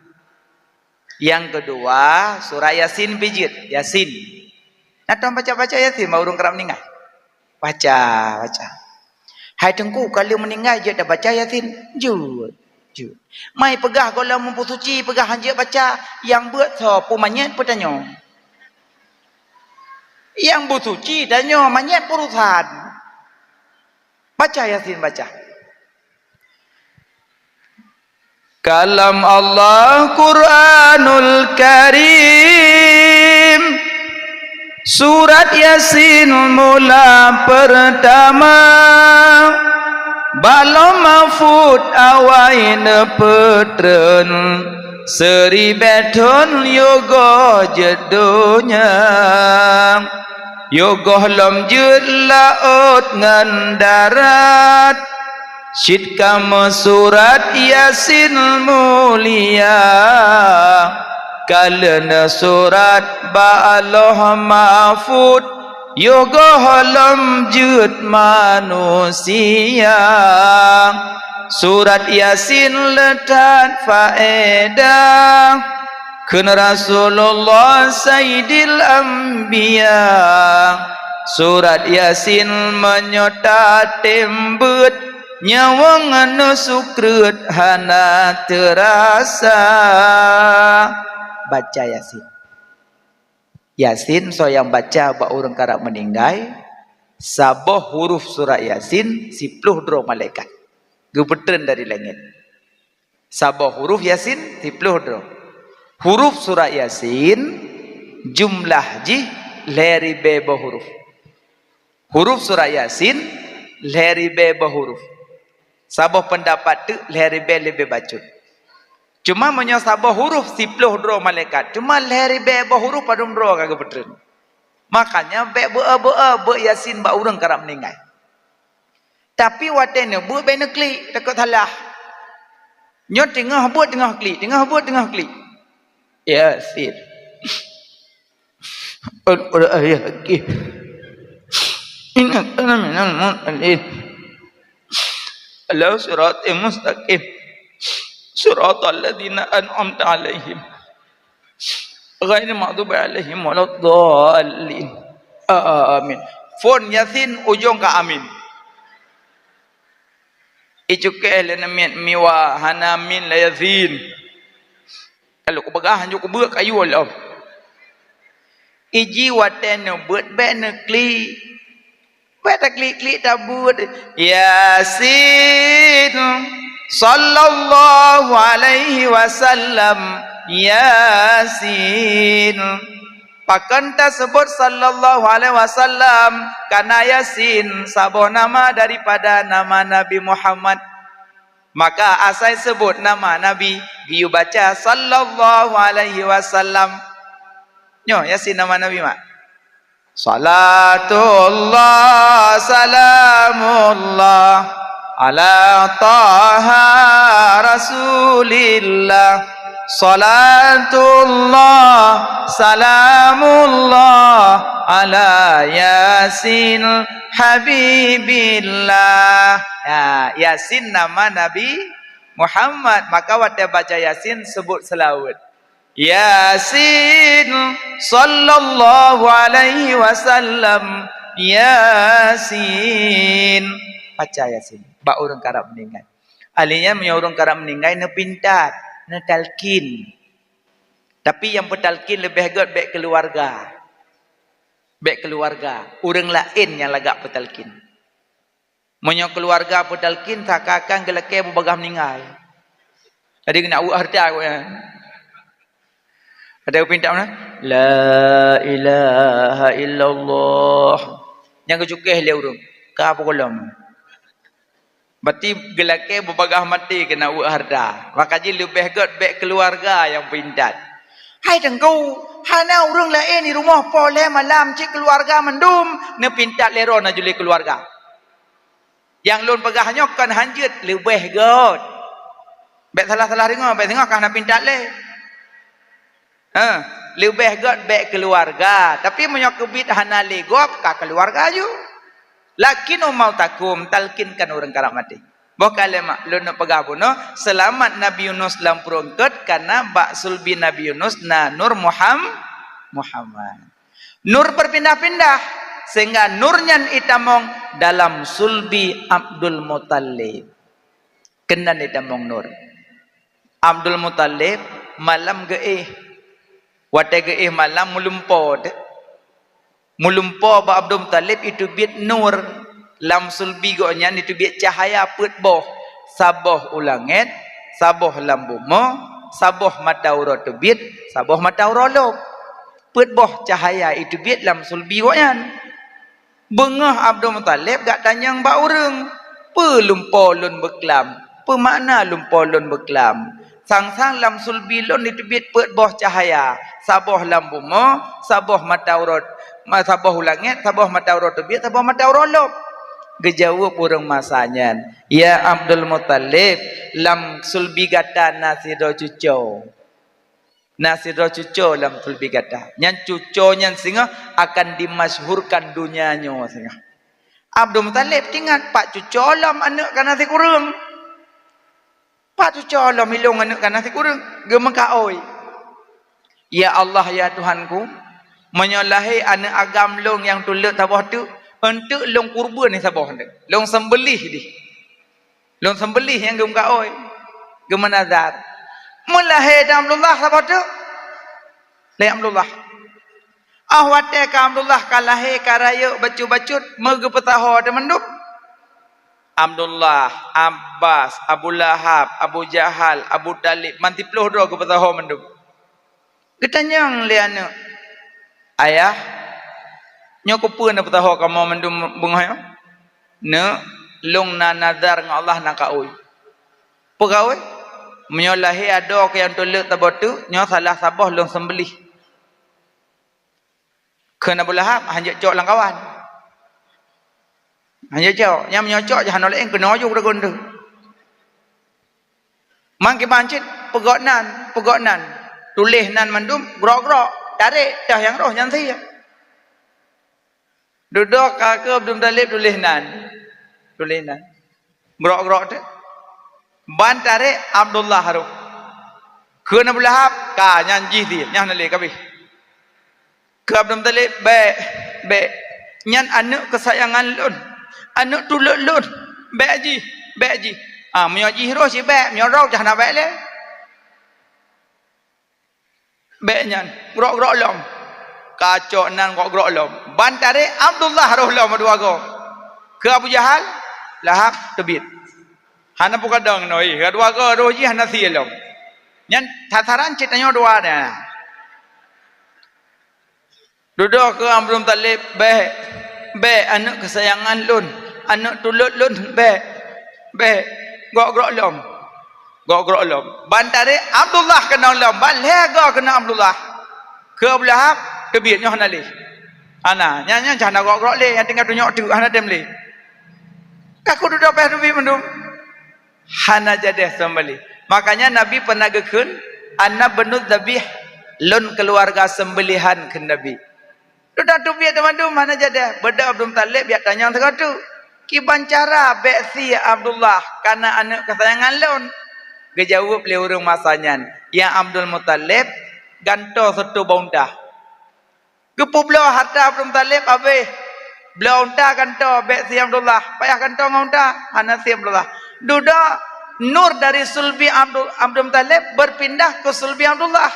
Nyang keudua, surat Yasin pih jeuet, Yasin. Na tom baca-baca Yasin bak ureuëng karab meuninggai? Baca, baca. Hai teungku, ka lheueh meuninggai jeuet tabaca Yasin? Jeuet, jeuet. Mai peugah gohlom meupeusuci, peugah hanjeuet baca, nyang beuet soe, peue manyét peue tanyoe? Nyang beusuci tanyoe, manyét peue urusan. Baca Yasin, baca. Kalam Allah Quranul Karim, surat Yasin mula peurtama, bak Lauh Mahfud awai neupeutreun, seuribée thon yoh goh jeuet donya. Yoh gohlom jeuet laôt ngon darat, cit ka meusurat Yasin mulia. Ka lheueh neusurat bak Lauh Mahfud, yoh gohlom jeuet manusia. Surat Yasin le that faedah, kheun Rasulullah Saidil Anbiya. Surat Yasin meunyoe tatem beuet, nyawöng neusukreut hana teurasa. Baca Yasin. Yasin soe nyang baca bak ureuëng karab meuninggai, saboh huruf surat Yasin siploh droe malaikat geupeutreun dari langét. Saboh huruf Yasin siploh droe. Huruf surat Yasin jumlah jih lhée ribée boh huruf. Huruf surat Yasin lhée ribée boh huruf. Saboh peundapat teuk lhée ribée leubeh bacut. Cuma meunyoe saboh huruf siploh droe malaikat, cuma lhée ribée boh huruf padum droe ka geupeutreun. Makanya bék beu-e-beu-e beuet Yasin bak ureuëng karab meuninggai. Tapi watée neubeuet bék neuklik, takot salah. Nyoe teungoh beuet teungoh klik, teungoh beuet teungoh klik. Yasin. Al-Qur'an Hakim. Innaka laminal mursalin. Ala siratal mustaqim. Siratal ladzina an'amta 'alaihim. Ghairil maghdubi 'alaihim waladdallin. Amin. Phon Yasin ujong ka amin. Icukéh lé namiet miwa hana amin lé Yasin. Kalau kupeugah hanjeuet kubeuet kayue lom. Iji watée neubeuet bék neuklik. Bék taklik-klik tabeuet. Yasin. Sallallahu alaihi wasallam. Yasin. Pakon taseubut sallallahu alaihi wasallam? Karena Yasin saboh nama daripada nama Nabi Muhammad. Maka asai seubut nama Nabi, geuyue baca sallallahu alaihi wasallam. Nyoe Yasin nama Nabi mak. Salatullah salamullah ala Taha Rasulillah. Salatullah salamullah ala Yasin Habibillah. Ya, Yasin nama Nabi Muhammad. Maka watée baca Yasin seubut seulaweuet. Yasin sallallahu alaihi wasallam. Yasin. Baca Yasin bak ureuëng karab meuninggai. Ahli nyan meunyoe ureuëng karab meuninggai neupintat, neutalkin. Tapi nyang peutalkin leubeh gét bék keuluwarga. Bék keuluwarga, ureuëng laén nyang lagak peutalkin. Meunyoe keuluwarga peutalkin, seakan-akan geulakée bubagaih meuninggai. Jadi keuneuk weuek hareuta gobnyan. Ada pinta mana? La ilaha illallah. Nyang geucukéh lé ureuëng, ka peugohlom. Berarti geulakée bubagaih maté keuneuk weuek hareuta. Maka jih leubeh gét bék keuluwarga nyang peuintat. Hai Teungku, hana ureuëng laén di rumoh poh lhée malam, cit keuluwarga mandum neupeuintat lé droe na juli keuluwarga. Nyang lôn peugah nyoe kon hanjeuet, leubeh gét. Bék salah-salah deungoe, bék singoh ka hana peuintat lé. Heh, leubeh gét bék keuluwarga. Tapi meunyoe keubiet hana lé gob, ka keuluwarga ju. Lakinu mautakum, talkinkan ureuëng karab maté. Boh kalimat lôn neupeugah bunoe, seulamat Nabi Yunus lam pruet eungkôt, karena bak sulbi Nabi Yunus na nur Muham-, Muhammad. Nur beupindah-pindah, sehingga nur nyan itamong dalam sulbi Abdul Muthalib. Keunan itamong nur. Abdul Muthalib malam geuéh. Watée geuéh malam meulumpo teuh. Meulumpo bak Abdul Muthalib iteubiet nur, lam sulbi gobnyan iteubiet cahya peuet boh, saboh u langét, saboh lam bumoe, saboh mata uroe teubiet, saboh mata uroe lom. Peuet boh cahya iteubiet lam sulbi gobnyan. Beungoh Abdul Muthalib geutanyong bak ureuëng, "Peue lumpo lôn beuklam? Peue makna lumpo lôn beuklam? Sang-sang lam sulbi lôn iteubiet peuet boh cahya, saboh lam bumoe, saboh mata uroe, ma-, saboh u langét, saboh mata uroe teubiet, saboh mata uroe lom." Geujaweueb ureuëng masa nyan, "Ya Abdul Muthalib, lam sulbi gata na sidroe cuco." Na sidroe cuco lam sulbi gata. Nyan cuco nyan singoh akan dimasyhurkan donya nyoe singoh. Abdul Muthalib teuingat, "Pat cuco lom aneuëk ka na sikureueng? Pat cuco lom ilong aneuëk ka na sikureueng?" Geumeukaôi, "Ya Allah, ya Tuhanku, meunyoe lahé aneuëk agam lôn nyang tuleuek saboh teuk, eunteuk lôn kurban saboh teuk, lôn seumbeuléh dih." Lôn seumbeuléh nyang geumeukaôi, geumeunazar. Meulahé dan Abdullah saboh teuk? Lé Abdullah. Ah watée ka Abdullah ka lahé, ka rayeuk bacut-bacut, meugeupeusaho teumandum. Abdullah, Abbas, Abu Lahab, Abu Jahal, Abu Talib, man siploh droe geupeusaho mandum. Geutanyong lé aneuëk, "Ayah, nyoe keupeue neupeusaho kamoe mandum beungoh nyoe?" "Neuk, lôn na nazar ngon Allah na kaôi." "Peue kaôi?" "Meunyoe lahé adoe keu nyang tuleuek saboh teuk, nyoe salah saboh lôn seumbeuléh." Kheun Abu Lahab, "Hanjeuet cok lam kawan. Hanjeuet cok. Nyang meunyoe cok, jih hana lé keunoe ju dagon teuh." Mangkeubang cit peugöt nan, peugöt nan. Tuléh nan mandum, grok-grok, tarek, toh nyang roh nyan sie. Dudoe ka keu Abdul Muthalib tuléh nan. Tuléh nan. Grok-grok teuh. Ban tarek Abdullah roh. Kheun Abu Lahab, "Ka, nyan jih sie, nyan hana lé kabeh." Keu Abdul Muthalib, "Bék, bék. Nyan aneuëk keusayangan lôn, aneuëk tuleuek lôn. Bék jih, bék jih. Ah, meunyoe jih roh cit bék, meunyoe droe cit hana bék lé. Bék nyan, grok-grok lom." Ka cok nan grok-grok lom. Ban tarek Abdullah roh lom dua goe. Keu Abu Jahal, Lahab teubiet. Hana peugadang noe, ka dua goe roh jih hana sie lom. Nyan sasaran cit tanyoe dua nyan. Dudoe keu Abdul Muthalib, "Bék, bék, aneuëk keusayangan lôn, aneuëk tuleuek lôn, bék, bék, grok-grok lom, grok-grok lom." Ban tarek Abdullah keunong lom, ban lhée goe keunong Abdullah. Keu Abu Lahab, teubiet nyoe hana lé. Hana, nyan, nyan cit hana grok-grok lé, nyang tinggai tunyok teuk, hana tem lé. Ka keududoe péh teubiet mandum. Hana jadeh seumbeuléh. Makanya Nabi pernah geukheun, "Ana bnu dzabih, lôn keuluwarga seumbeuléhan," kheun Nabi. Dudoe teubiet teumandum hana jadeh, beudôh Abdul Muthalib jak tanyong sigoe teuk, "Kiban cara bék sie Abdullah, kareuna aneuëk keusayangan lôn?" Geujaweueb lé ureuëng masa nyan, "Ya Abdul Muthalib, gantoe seutoe bak unta." Geupeubloe hareuta Abdul Muthalib habéh. Bloe unta gantoe bék sie Abdullah, payah gantoe ngon unta, hana sie Abdullah. Dudoe nur dari sulbi Abdul, Abdul Muthalib berpindah ke sulbi Abdullah.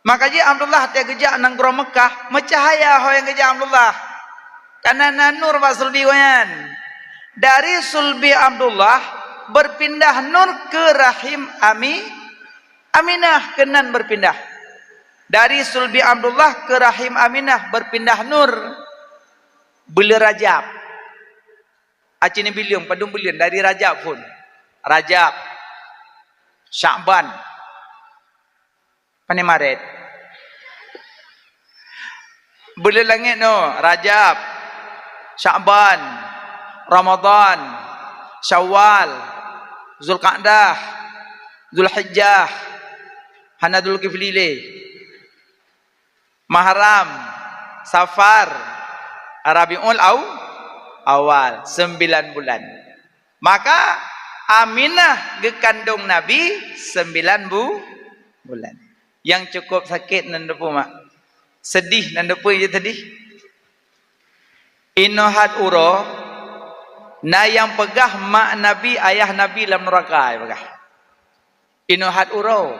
Maka jih Abdullah watée geujak nanggroe Meukah, meucahya ho nyang geujak Abdullah. Kareuna na nur bak sulbi gobnyan. Dari sulbi Abdullah beupindah nur keu rahim Ami-, Aminah, keunan beupindah. Dari sulbi Abdullah keu rahim Aminah beupindah nur. Buleuen Rajab. Aci neubi leueng, padum buleuen dari Rajab phon. Rajab, Syakban, pane Maret. Buleuen langét nyoe, Rajab, Syakban, Ramadhan, Syawal, Zulqa'dah, Zulhijjah, hana Zulkifli lé. Muharram, Safar, Rabiul Aw-, Awal, sembilan bulan. Maka Aminah geukandong Nabi sembilan bu-, bulan. Nyang cukup sakét nan teupeu mak. Sedih nan teupeu je sedih. Inoe hat uroe na nyang peugah mak Nabi, ayah Nabi lam neuraka, peugah. Inoe hat uroe.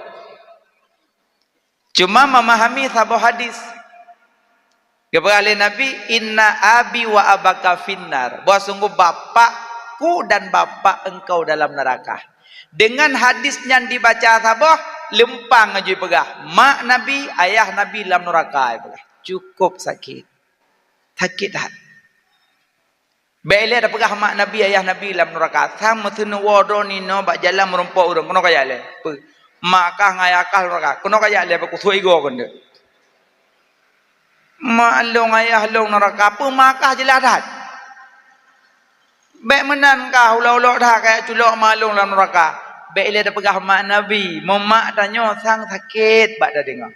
Cuma memahami saboh hadis. Geupeugah lé Nabi, "Inna abi wa abaka finnar." Bahwa sungguh bapakku dan bapak engkau dalam neraka. Dengan hadis nyan dibaca saboh, leumpang aju peugah, mak Nabi, ayah Nabi lam neuraka, peugah. Cukup sakét. Sakét that. Bék ilée tapeugah mak Nabi, ayah Nabi lam neuraka. Sang meuteuneuwoe droeneuh inoe bak jalan meurumpok ureuëng. Keunoe kajak lé. Peue? Mak kah ngon ayah kah neuraka. Keunoe kajak lé, bak kusue igoe keuneuk. Mak lôn, ayah lôn neuraka. Peue mak kah jeulaih that. Bék meunan kah ulok-ulok that kajak culok mak lôn lam neuraka. Bék ilée tapeugah mak Nabi. Meu mak tanyoe sang sakét bak tadeungoe.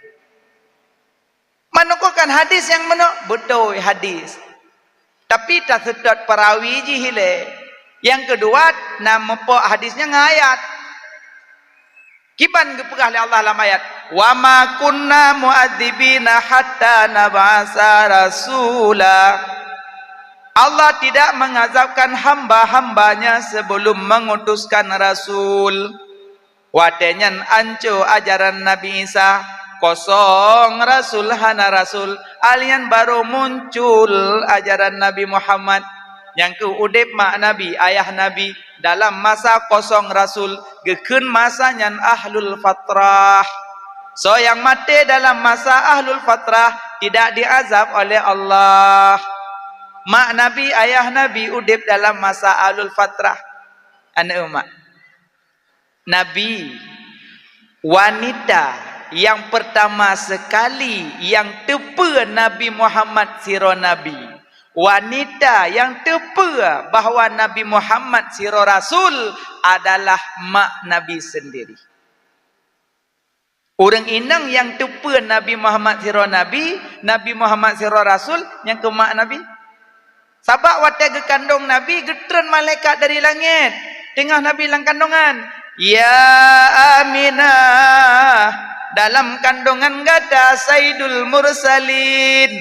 Meunoe kan hadis nyang meunoe, beutôi hadis. Tapi taseutôt peurawi jih ilée. Nyang keudua, na meupok hadis nyan ngon ayat. Kiban geupeugah lé Allah lam ayat, "Wa ma kunna mu'adzibina hatta nab'asa rasula." Allah tidak mengazabkan hamba-hamba-Nya sebelum mengutuskan rasul. Watée nyan anco ajaran Nabi Isa, kosong rasul hana rasul, alnyan barô muncul ajaran Nabi Muhammad. Nyang keuh udeb mak Nabi, ayah Nabi, dalam masa kosong rasul, geukheun masa nyan ahlul fatrah. Soe nyang maté dalam masa ahlul fatrah tidak diazab oleh Allah. Mak Nabi, ayah Nabi udeb dalam masa ahlul fatrah. Aneuëk mak. Nabi, wanita nyang pertama sekali nyang teupeue Nabi Muhammad sidroe nabi, wanita nyang teupeue bahwa Nabi Muhammad sidroe rasul adalah mak Nabi sendiri. Ureuëng inong nyang teupeue Nabi Muhammad sidroe nabi, Nabi Muhammad sidroe rasul, nyang keuh mak Nabi. Sabab watée geukandong Nabi, geutreun malaikat dari langét, teungoh Nabi lam kandongan, "Ya Aminah, dalam kandongan gata Saidul Mursalin.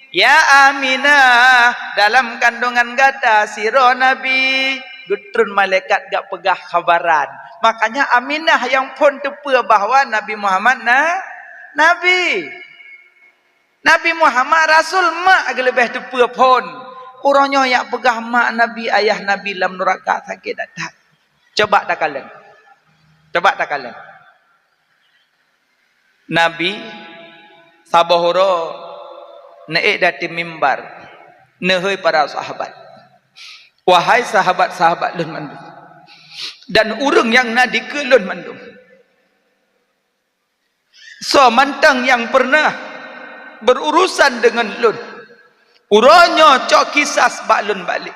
Ya Aminah, dalam kandongan gata sidroe nabi." Geutreun malaikat gak peugah khabaran. Makanya Aminah nyang phon teupeue bahwa Nabi Muhammad na-, nabi. Nabi Muhammad rasul, mak geuleubeh teupeue phon. Uroe nyoe nyang peugah mak Nabi, ayah Nabi lam nuraka, sakét that-that. Coba takalon. Coba takalon. Nabi saboh uroe neuék di ateueh mimbar, neuhôi para sahabat, "Wahai sahabat-sahabat lôn mandum, dan ureuëng nyang na dikeue lôn mandum, soe mantong nyang peureunah beururusan deungon lôn, uroe nyoe cok kisas bak lôn balek.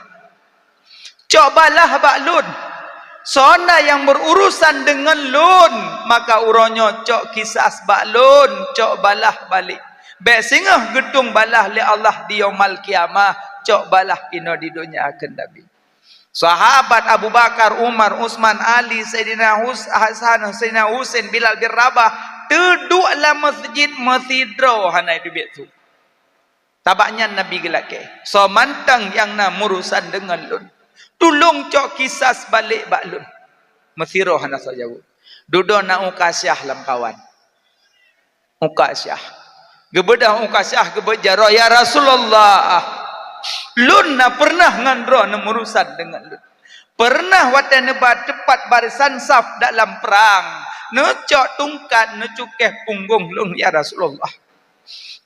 Cok balah bak lôn. Soe na nyang beururusan deungon lôn, maka uroe nyoe cok kisas bak lôn, cok balah balek. Bék singoh geutueng balah lé Allah di Yaumal Qiyamah, cok balah inoe di donya," kheun Nabi. Sahabat Abu Bakar, Umar, Utsman, Ali, Saidina Hus-, Hasan, Saidina Husein, Bilal bin Rabah teuduek lam meuseujid meusidroe hana teubiet su. Sabab nyan Nabi geulakée, "Soe mantong nyang na meurusan deungon lôn, tulông cok kisas balek bak lôn." Meusidroe hana soe jaweueb. Dudoe na Ukasyah lamkawan. Ukasyah. Geubeudôh Ukasyah geubeuet jaroe, "Ya Rasulullah, lôn na peureunah ngon droeneuh meurusan deungon lôn. Peureunah watée neuba teupat barisan saf dalam prang, neucok tungkat neucukéh punggong lôn, ya Rasulullah.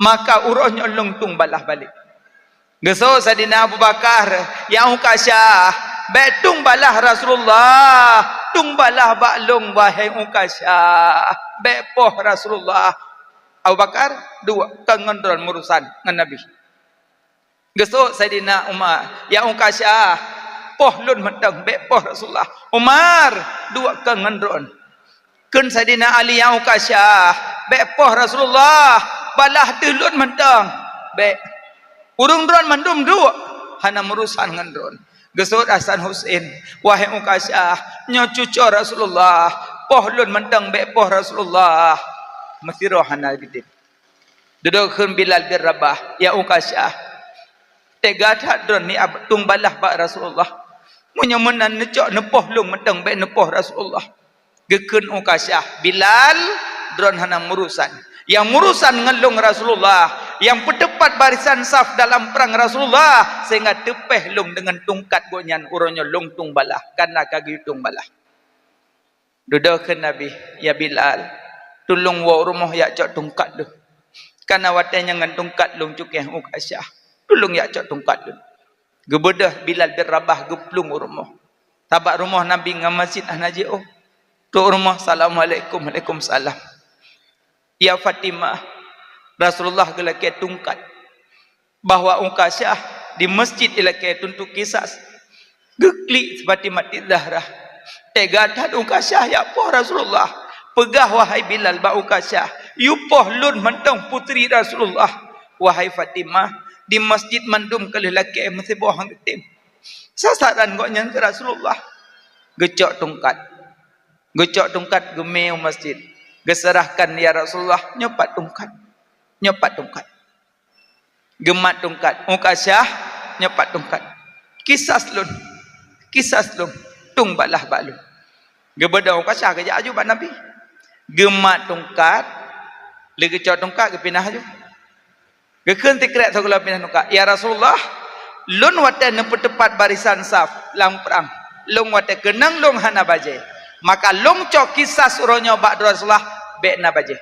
Maka uroe nyoe lôn tueng balaih balek." Geusok Saidina Abu Bakar, "Ya Ukasyah, bék tueng balaih Rasulullah, tueng balaih bak lôn, wahai Ukasyah, bék poh Rasulullah." Abu Bakar, "Duek kon ngon droeneuh meurusan ngon Nabi." Geusok Saidina Umar, "Ya Ukasyah, poh lôn mantong, bék poh Rasulullah." "Umar, duek kon ngon droeneuh." Kheun Saidina Ali, "Ya Ukasyah, bék poh Rasulullah, balaih ateueh lôn mantong, bék. Ureuëng droeneuh mandum duek, hana meurusan ngon droeneuh." Geusok Hasan Husein, "Wahai Ukasyah, nyoe cucoe Rasulullah, poh lôn mantong, bék poh Rasulullah." Meusidroe hana geudeb. Dudoe kheun Bilal bin Rabah, "Ya Ukasyah, teuga that droeneuh ni ab-, tueng balaih bak Rasulullah. Meunyoe meunan neucok neupoh lôn mantong, bék neupoh Rasulullah." Geukheun Ukasyah, "Bilal, droeneuh hana meurusan. Nyang meurusan ngon lôn Rasulullah, nyang peuteupat barisan saf dalam prang Rasulullah, sehingga teupéh lôn deungon tungkat gobnyan, uroe nyoe lôn tueng balaih, kana ka geuyue tueng balaih." Dudoe kheun Nabi, "Ya Bilal, tulông woe u rumoh jak cok tungkat lôn. Kana watée nyan ngon tungkat lôn cukéh Ukasyah. Tulông jak cok tungkat lôn." Geubeudôh Bilal bin Rabah geuplueng u rumoh. Sabab rumoh Nabi ngon masjid hana jiôh. Trok u rumoh, "Assalamualaikum." "Waalaikumsalam." "Ya Fatimah, Rasulullah geulakée tungkat bahwa Ukasyah di masjid ilakée tuntut kisas." Geuklik Fatimah Zahra. "Teuga that Ukasyah jak poh Rasulullah. Peugah, wahai Bilal, bak Ukasyah, yue poh lôn mantong putri Rasulullah. Wahai Fatimah, di masjid mandum ka lheueh lakée meusiboh nyang geutem. Sasaran gobnyan keu Rasulullah." Geucok tungkat. Geucok tungkat geumé u masjid. Geuseurahkan, "Ya Rasulullah, nyoe pat tungkat. Nyoe pat tungkat." Geumat tungkat. "Ukasyah, nyoe pat tungkat. Kisas lôn. Kisas lôn. Tueng balaih bak lôn." Geubeudôh Ukasyah geujak aju bak Nabi. Geumat tungkat. Lheueh geucok tungkat, geupinah aju. Geukheun sikrek sigohlom pinah tungkat, "Ya Rasulullah, lôn watée neupeuteupat barisan saf lam prang, lôn watée keunong lôn hana bajée. Maka lôn cok kisas uroe nyoe bak droe Rasulullah, bék na bajée.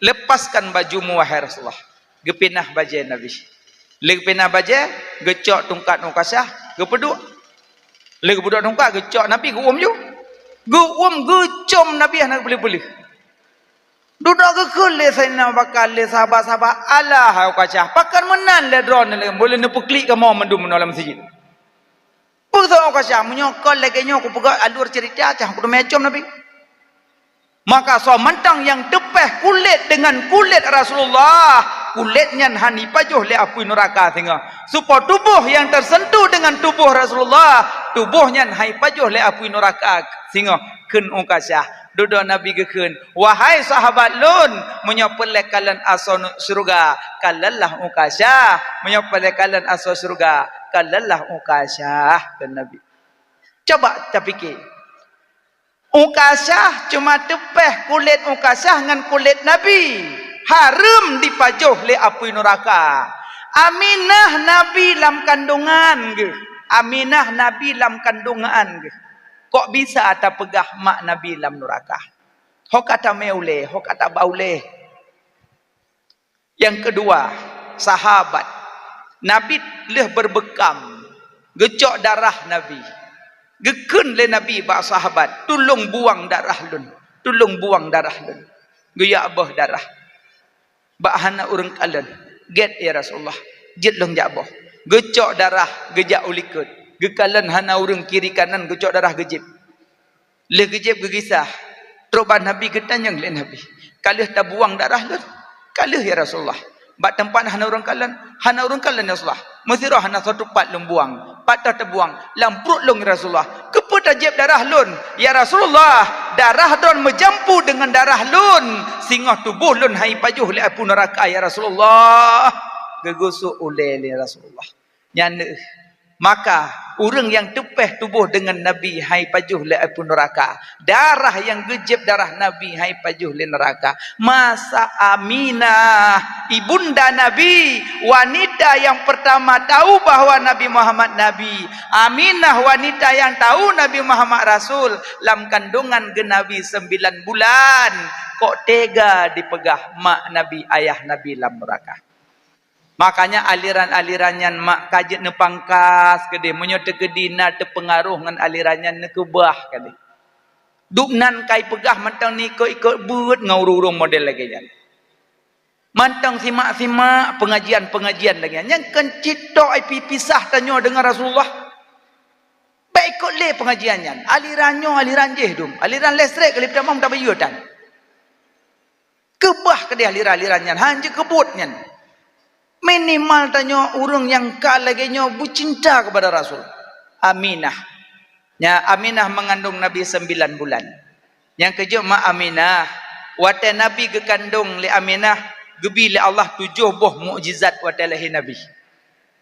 Lepaskan bajumu, wahai Rasulullah." Geupinah bajée Nabi. Lheueh geupinah bajée, geucok tungkat Ukasyah, geupeuduek. Lheueh geupeuduek tungkat, geucok Nabi geuuem ju. Geuuem geucom Nabi hana geupeuleueh-peuleueh. Dudoe geukheun lé Saidina Abu Bakar, lé sahabat-sahabat, "Alah, hai Ukasyah, pakon meunan lé droeneuh lé, boleh neupeuklik kamoe mandum meunoe lam masjid?" "Peue soe Ukasyah, meunyoe kon lagée nyoe kupeugah alur ceurita, cah kuteumé com Nabi." Maka soe mantong nyang teupéh kulét deungon kulét Rasulullah, kulét nyan hana jipajoh lé apui nuraka singoh. Seupôt tuboh nyang teuseuntuh deungon tuboh Rasulullah, tuboh nyan hana jipajoh lé apui nuraka singoh, kheun Ukasyah. Dudoe Nabi geukheun, "Wahai sahabat lôn, meunyoe peureulée kalon asoe syeuruga, kalonlah Ukasyah. Meunyoe peureulée kalon asoe syeuruga, kalonlah Ukasyah," kheun Nabi. Cuba tapike. Ukasyah cuma teupéh kulét Ukasyah ngon kulét Nabi. Hareuem jipajoh lé apui nuraka. Aminah Nabi lam kandongan geuh. Aminah Nabi lam kandongan geuh. Kok bisa tapeugah mak Nabi lam nuraka? Ho ka tamé ulée, ho ka taba ulée. Nyang keudua, sahabat. Nabi lheueh beureubeukam, geucok darah Nabi. Geukheun lé Nabi bak sahabat, "Tulông buang darah lôn, tulông buang darah lôn." Geujak boh darah. Bak hana ureuëng kalon. "Gét, ya Rasulullah, jeuet lôn jak boh." Geucok darah, geujak u likot. Geukalon hana ureuëng kiri kanan, geucok darah geujieb. Lheueh geujieb geugisa, trok bak Nabi geutanyong lé Nabi, "Ka lheueh tabuang darah lôn?" "Ka lheueh, ya Rasulullah. Bak teumpat hana ureuëng kalon, hana ureuëng kalon, ya Rasulullah. Meusidroe hana soe teumpat lôn buang. Pat tabuang, lam pruet lôn, ya Rasulullah. Keupeue tajieb darah lôn, ya Rasulullah? Darah droen meujampu deungon darah lôn, singoh tuboh lôn hana jipajoh lé apui nuraka, ya Rasulullah." Geugusok ulée lé Rasulullah. Nyan deuh. Maka ureuëng nyang teupeh tuboh deungon Nabi han jipajoh lé apui neuraka. Darah nyang geujieb darah Nabi han jipajoh lé neuraka. Masa Aminah, ibunda Nabi, wanita nyang pertama tahu bahwa Nabi Muhammad Nabi. Aminah, wanita nyang tahu Nabi Muhammad Rasul, lam kandungan geunabi sembilan bulan, kok tega dipeugah mak Nabi, ayah Nabi lam neuraka. Makanya aliran-aliran nyan mak ka jeuet neupangkas keudeh, meunyoe teukeudi na teupeungaroh ngon aliran nyan neukeubah keudeh. Dubnan ka jipeugah mantong neuikot-ikot beuet ngon ureuëng-ureuëng model lagée nyan. Mantong simak-simak pengajian-pengajian lagée nyan. Nyan kon cit tok ipi-pisah tanyoe deungon Rasulullah. Bék ikot lé pengajian nyan. Aliran nyoe, aliran jéh dum. Aliran listrik ka lheueh tamong tabayeue tan. Keubah keudeh aliran-aliran nyan, han jeuet keubuet nyan. Minimal tanyoe ureuëng nyang ka lagée nyoe beucinta keupada Rasul. Aminah. Nya, Aminah meungandong Nabi sembilan bulan. Nyang keujeuet mak Aminah, watée Nabi geukandong lé Aminah, geubi lé Allah tujoh boh mukjizat watée lahé Nabi.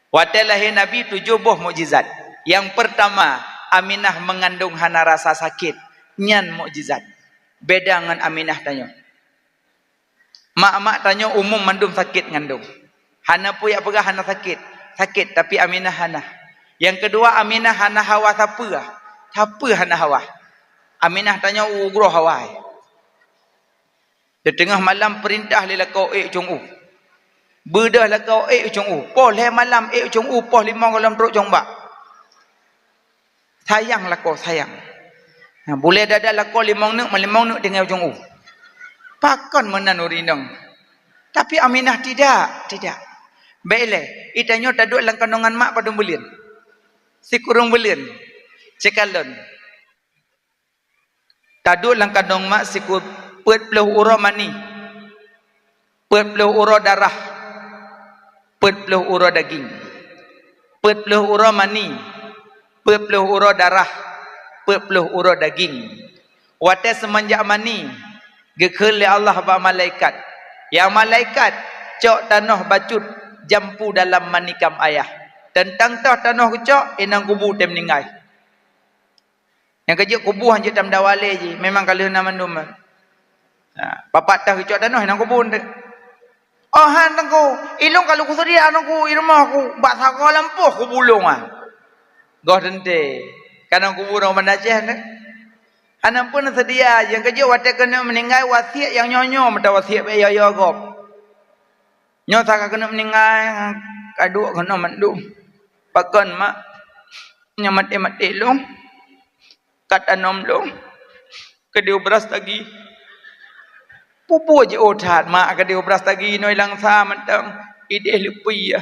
Watée lahé Nabi tujoh boh mukjizat. Nyang peurtama, Aminah meungandong hana rasa sakét. Nyan mukjizat. Beda ngon Aminah tanyoe. Mak-mak tanyoe umum mandum sakét ngandong. Hana peue jak peugah hana sakét. Sakét, tapi Aminah hana. Nyang keudua, Aminah hana hawa sapeue. Sapeue hana hawa. Aminah tanyoe ugroe hawa. Di teungoh malam peurintah lé lakoe ék u cong u. Beudôh lakoe ék u cong u. Poh lhée malam ék u cong u, poh limong gohlom trok cong bak. Sayang lakoe, sayang. Nah, bulée dada lakoe limong neuk, meulimong neuk tinggai u cong u. Pakon meunan ureuëng inong. Tapi Aminah tidak, tidak. Bék lé, itanyoe taduek lam kandongan mak padum buleuen. Sikureueng buleuen. Ceukalon. Taduek lam kandong mak siku peuet ploh uroe mani, peuet ploh uroe darah, peuet ploh uroe daging. Peuet ploh uroe mani, peuet ploh uroe darah, peuet ploh uroe daging. Watée seumanjak mani, geukheun lé Allah bak malaikat, "Ya malaikat, cok tanoh bacut jampu dalam manikam ayah." Teuntang toh tanoh geucok, inong kubu tém ninggai. Nyang keujeuet kubu hanjeuet tameudawa lé jih, memang ka lheueh na mandum. Ha, papat tah geucok tanoh inong kubu. "Oh han Teungku, ilong ka lôn kuseudia anong ku i rumoh ku, bak sagoe lampôh kubu lôn ah." Goh teuntée, ka nong kubu nong Banda Aceh nyoe. Hana peue neuseudia, nyang keujeuet watée keuneuk meuninggai wasiet nyang nyoe-nyoe meuta wasiet bék yo-yo gob. Nyoe saka keuneuk meuninggai, ka duek keunoe mandum. Pakon mak, nyang maté-maté lôn, ka tanom lôn, keudeh u Brastagi. Peue-peue jiôh that mak keudeh u Brastagi, nyoe langsa mantong, ideh leupie.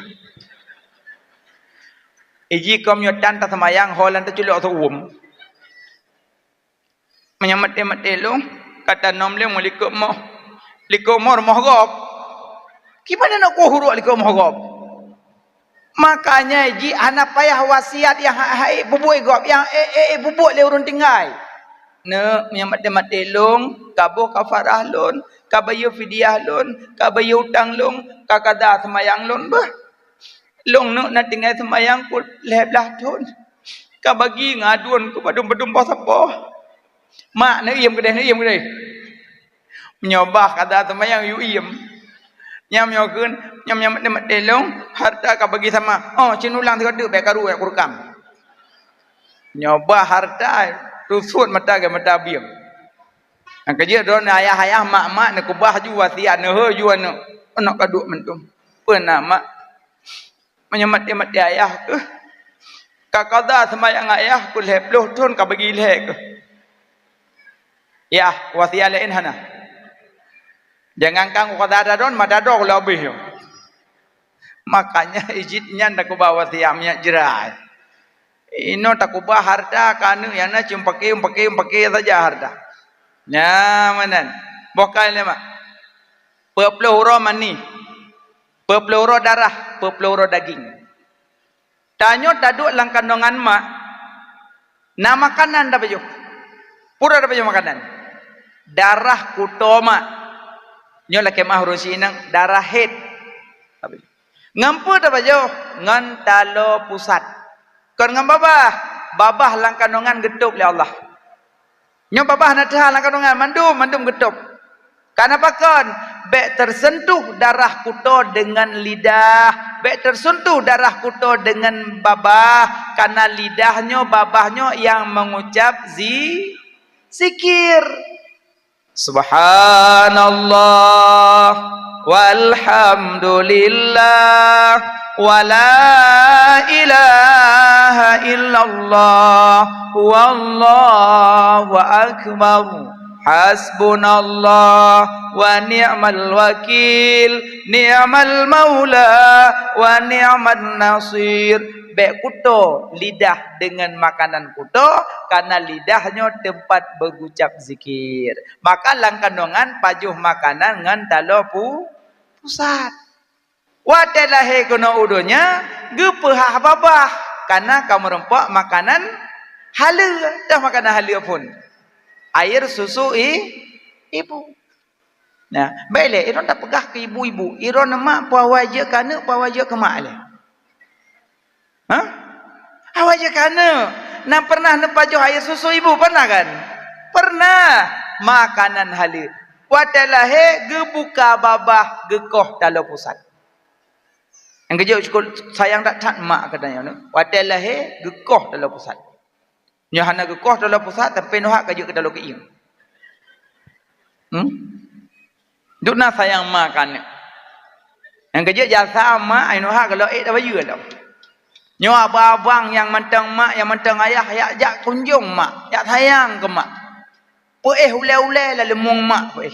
Iji kôm nyoe tan taseumayang ho lam teuculok seuuem. Meunyoe maté-maté lôn, ka tanom lé meulikot moh. Likot moh rumoh gob. Kiban na ku hurok likot moh gob. Makanya jih hana payah wasiat nyang hai-hai peubuet gob, nyang ék-ék peubuet lé ureuëng tinggai. Neuk, meunyoe maté-maté lôn, ka boh kafarah lôn, ka bayeue fidyah lôn, ka bayeue utang lôn, ka kada seumayang lôn beuh. Lôn neuk na tinggai seumayang peuet lhée blaih thon. Ka bagi ngon aduen keu padum-padum boh sapoh. Mak, neuiem keudeh, neuiem keudeh. Meunyoe bah kada seumayang, yue iem. Nyam nyoe kheun, nyam nyam maté-maté lôn, harta ka bagi sama. Oh, cit ulang sigoe teuk bék karu bék kureukam. Nyoe bah harta, rusot mata gét mata biem. Nyang keujeuet droeneuh ayah-ayah, mak-mak, neukeubah ju wasiat neuh, heu ju aneuëk. Aneuëk ka duek mantong. Peue na mak? Meunyoe maté-maté ayah keuh, ka kada seumayang ayah keu lhée ploh thon ka bagi lhée keuh. Yah, wasiat laén hana. Jangankan keu kada tadon, mata droe lom habéh nyoe. Makanya ijit nyan takeubah wasiat minyeuk jrai. Inoe takeubah harta keu aneuëk nyang na cuma paké, paké, paké saja harta. Nyan meunan. Boh kai lé mak. Peuet ploh uroe mani, peuet ploh uroe darah, peuet ploh uroe daging. Tanyoe taduek lam kandongan mak, na makanan tapajoh. Peue tapajoh makanan? Darah kuto mak. Nyoe lakée meuah ureuëng sinan, darah haid. Ngon peue tapajoh? Ngon taloe pusat. Kon ngon babah, babah lam kandungan geutôb lé Allah. Nyoe babah na teuhah lam kandungan, mandum, mandum geutôb. Kana pakon, bék teuseuntuh darah kuto deungon lidah, bék teuseuntuh darah kuto deungon babah, kana lidah nyoe, babah nyoe nyang meungucab zi-, zikir. Subhanallah, walhamdulillah, wa la ilaha illallah, wallahu akbar. Hasbunallah wa ni'mal wakil, ni'mal maula wa ni'man nasir. Bék kuto lidah deungon makanan kuto, kana lidah nyoe teumpat beugucab zikir. Maka lam kandungan pajoh makanan ngon taloe pu-, pusat. Watée lahé keunoe u donya, geupeuhah babah, kana ka meurumpok makanan haleue. Toh makanan haleue phon? Air susu i-, ibu. Nah, bék lé, droeneuh tapeugah keu ibu-ibu, droeneuh mak peue awai jeuet keu aneuk, peue awai jeuet keu mak lé. Hah? Awai jeuet keu aneuk. Na pernah neupajoh air susu ibu? Pernah kan? Pernah. Makanan haleue. Watée lahé geubuka babah geukoh taloe pusat. Nyang keujeuet syukur sayang that-that mak keu tanyoe. Watée lahé geukoh taloe pusat. Nyoe hana geukoh taloe pusat, tapi neuhak ka jeuet keu taloe keuieng. Hmm? Duna sayang ma keu aneuk. Nyang keujeuet jasa ma, ai neuhak ka lheueh ék tabayeue lom. Nyoe abang-abang nyang mantong mak, nyang mantong ayah, yak jak kunjong mak, yak sayang keu mak. Peuéh ulée-ulée lam leumong mak peuéh.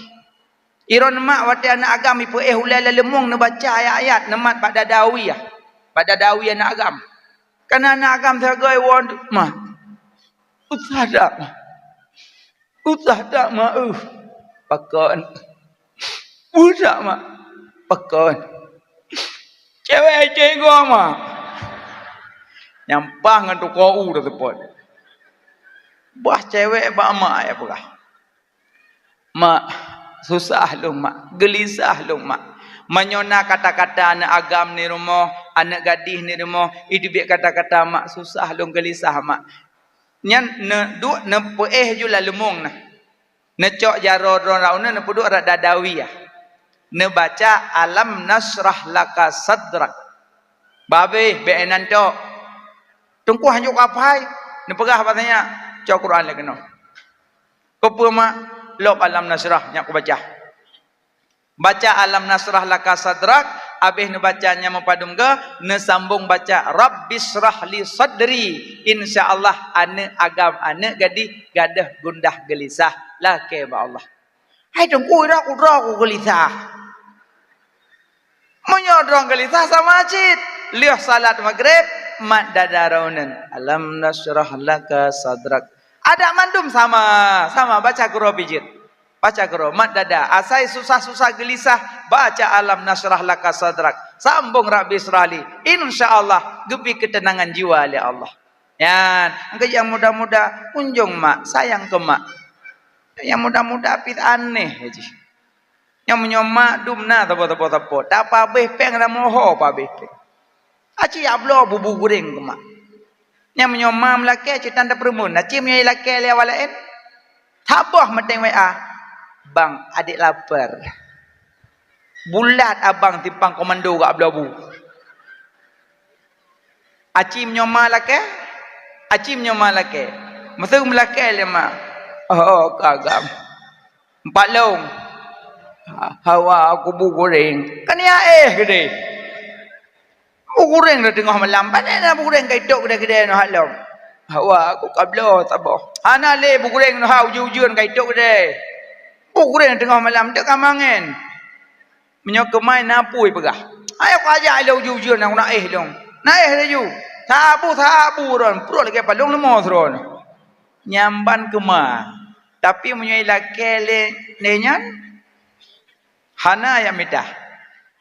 Droeneuh mak watée aneuk agam ipeuéh ulée lam leumong neubaca ayat-ayat neumat bak dada awie, bak dada awie aneuk agam. Kana aneuk agam sagai woe, "Mak, usah dak, Mak. Usah dak, Mak, uh." "Pakon? Usah, Mak." "Pakon?" "Cewek cegong, Mak." Nyang paih ngon tukoe u teuseupôt. Bah cewek bak mak ya peugah. "Mak, susah lôn, Mak. Geulisah lôn, Mak." Meunyoe na kata-kata aneuk agam di rumoh, aneuk gadih di rumoh, iteubiet kata-kata, "Mak, susah lôn, geulisah, Mak." Nyan neuduek neupeuéh ju lam leumong na. Neucok jaroe droe rot uneun, neupeuduek rot dada awie. Neubaca, "Alam nasyrah laka sadrak." Babeh, bék inan cok. Teungku hanjeuet kapai, neupeugah bak nyan, "Cok Quran lé keunoe." "Keupeue, Mak?" "Lok Alam Nasyrah nyak kubaca." Baca Alam Nasyrah Laka Sadrak, habéh neubaca nyang meupadum goe, neusambong baca Rabbisyrah Li Sadri. Insya Allah aneuk agam, aneuk gadih gadôh gundah geulisah, lakée bak Allah. "Hai Teungku, ira kudroe ku geulisah." Meunyoe droe geulisah sama cit, lheueh salat Maghrib, mat dada droeneuh, "Alam nasyrah laka sadrak." Adak mandum sama, sama baca keudroe pih jeuet. Baca keudroe, mat dada. Asai susah-susah geulisah, baca "Alam nasyrah laka sadrak", sambong "Rabbisyrah li". Insya Allah geubri keuteunangan jiwa lé Allah. Nyan, nyang muda-muda, kunjong mak, sayang keu mak. Nyang muda-muda pih aneh jih. Nyang meunyoe mak dum na saboh-saboh, tapabeh péng na moho pabeh péng. Aci jak bloe bubu goreng keu mak. Nyang meunyoe mak meulakée, cit tan tapeureumeun. Aci meunyoe ilakée lé awak laén, taboh meuteng W A, "Bang, adek lapar." Bulat abang simpang komando jak bloe bu. Aci meunyoe ma lakée, aci meunyoe ma lakée. Meuseu meulakée lé ma. Oh, ka agam. Empat lôn. Ha-, hawa aku bu goreng. Kan ya éh geude. Bu goreng dah teungoh malam. Pane na bu goreng ka itôk geude-geude nyoe lom. Hawa aku ka bloe saboh. Hana lé bu goreng nyoe ha ujeuen-ujeuen ka itôk geude. Bu goreng teungoh malam, teuk ka mangen. Meunyoe keumai na apui peugah, "Ayo kajak ilée ujeuen-ujeuen nyang na éh lôn." Na éh laju. Sabu, sabu ron, pruet lagée palong leumo sidroe. Nyan ban keuma. Tapi meunyoe ilakée lé, lé nyan, hana nyang mita.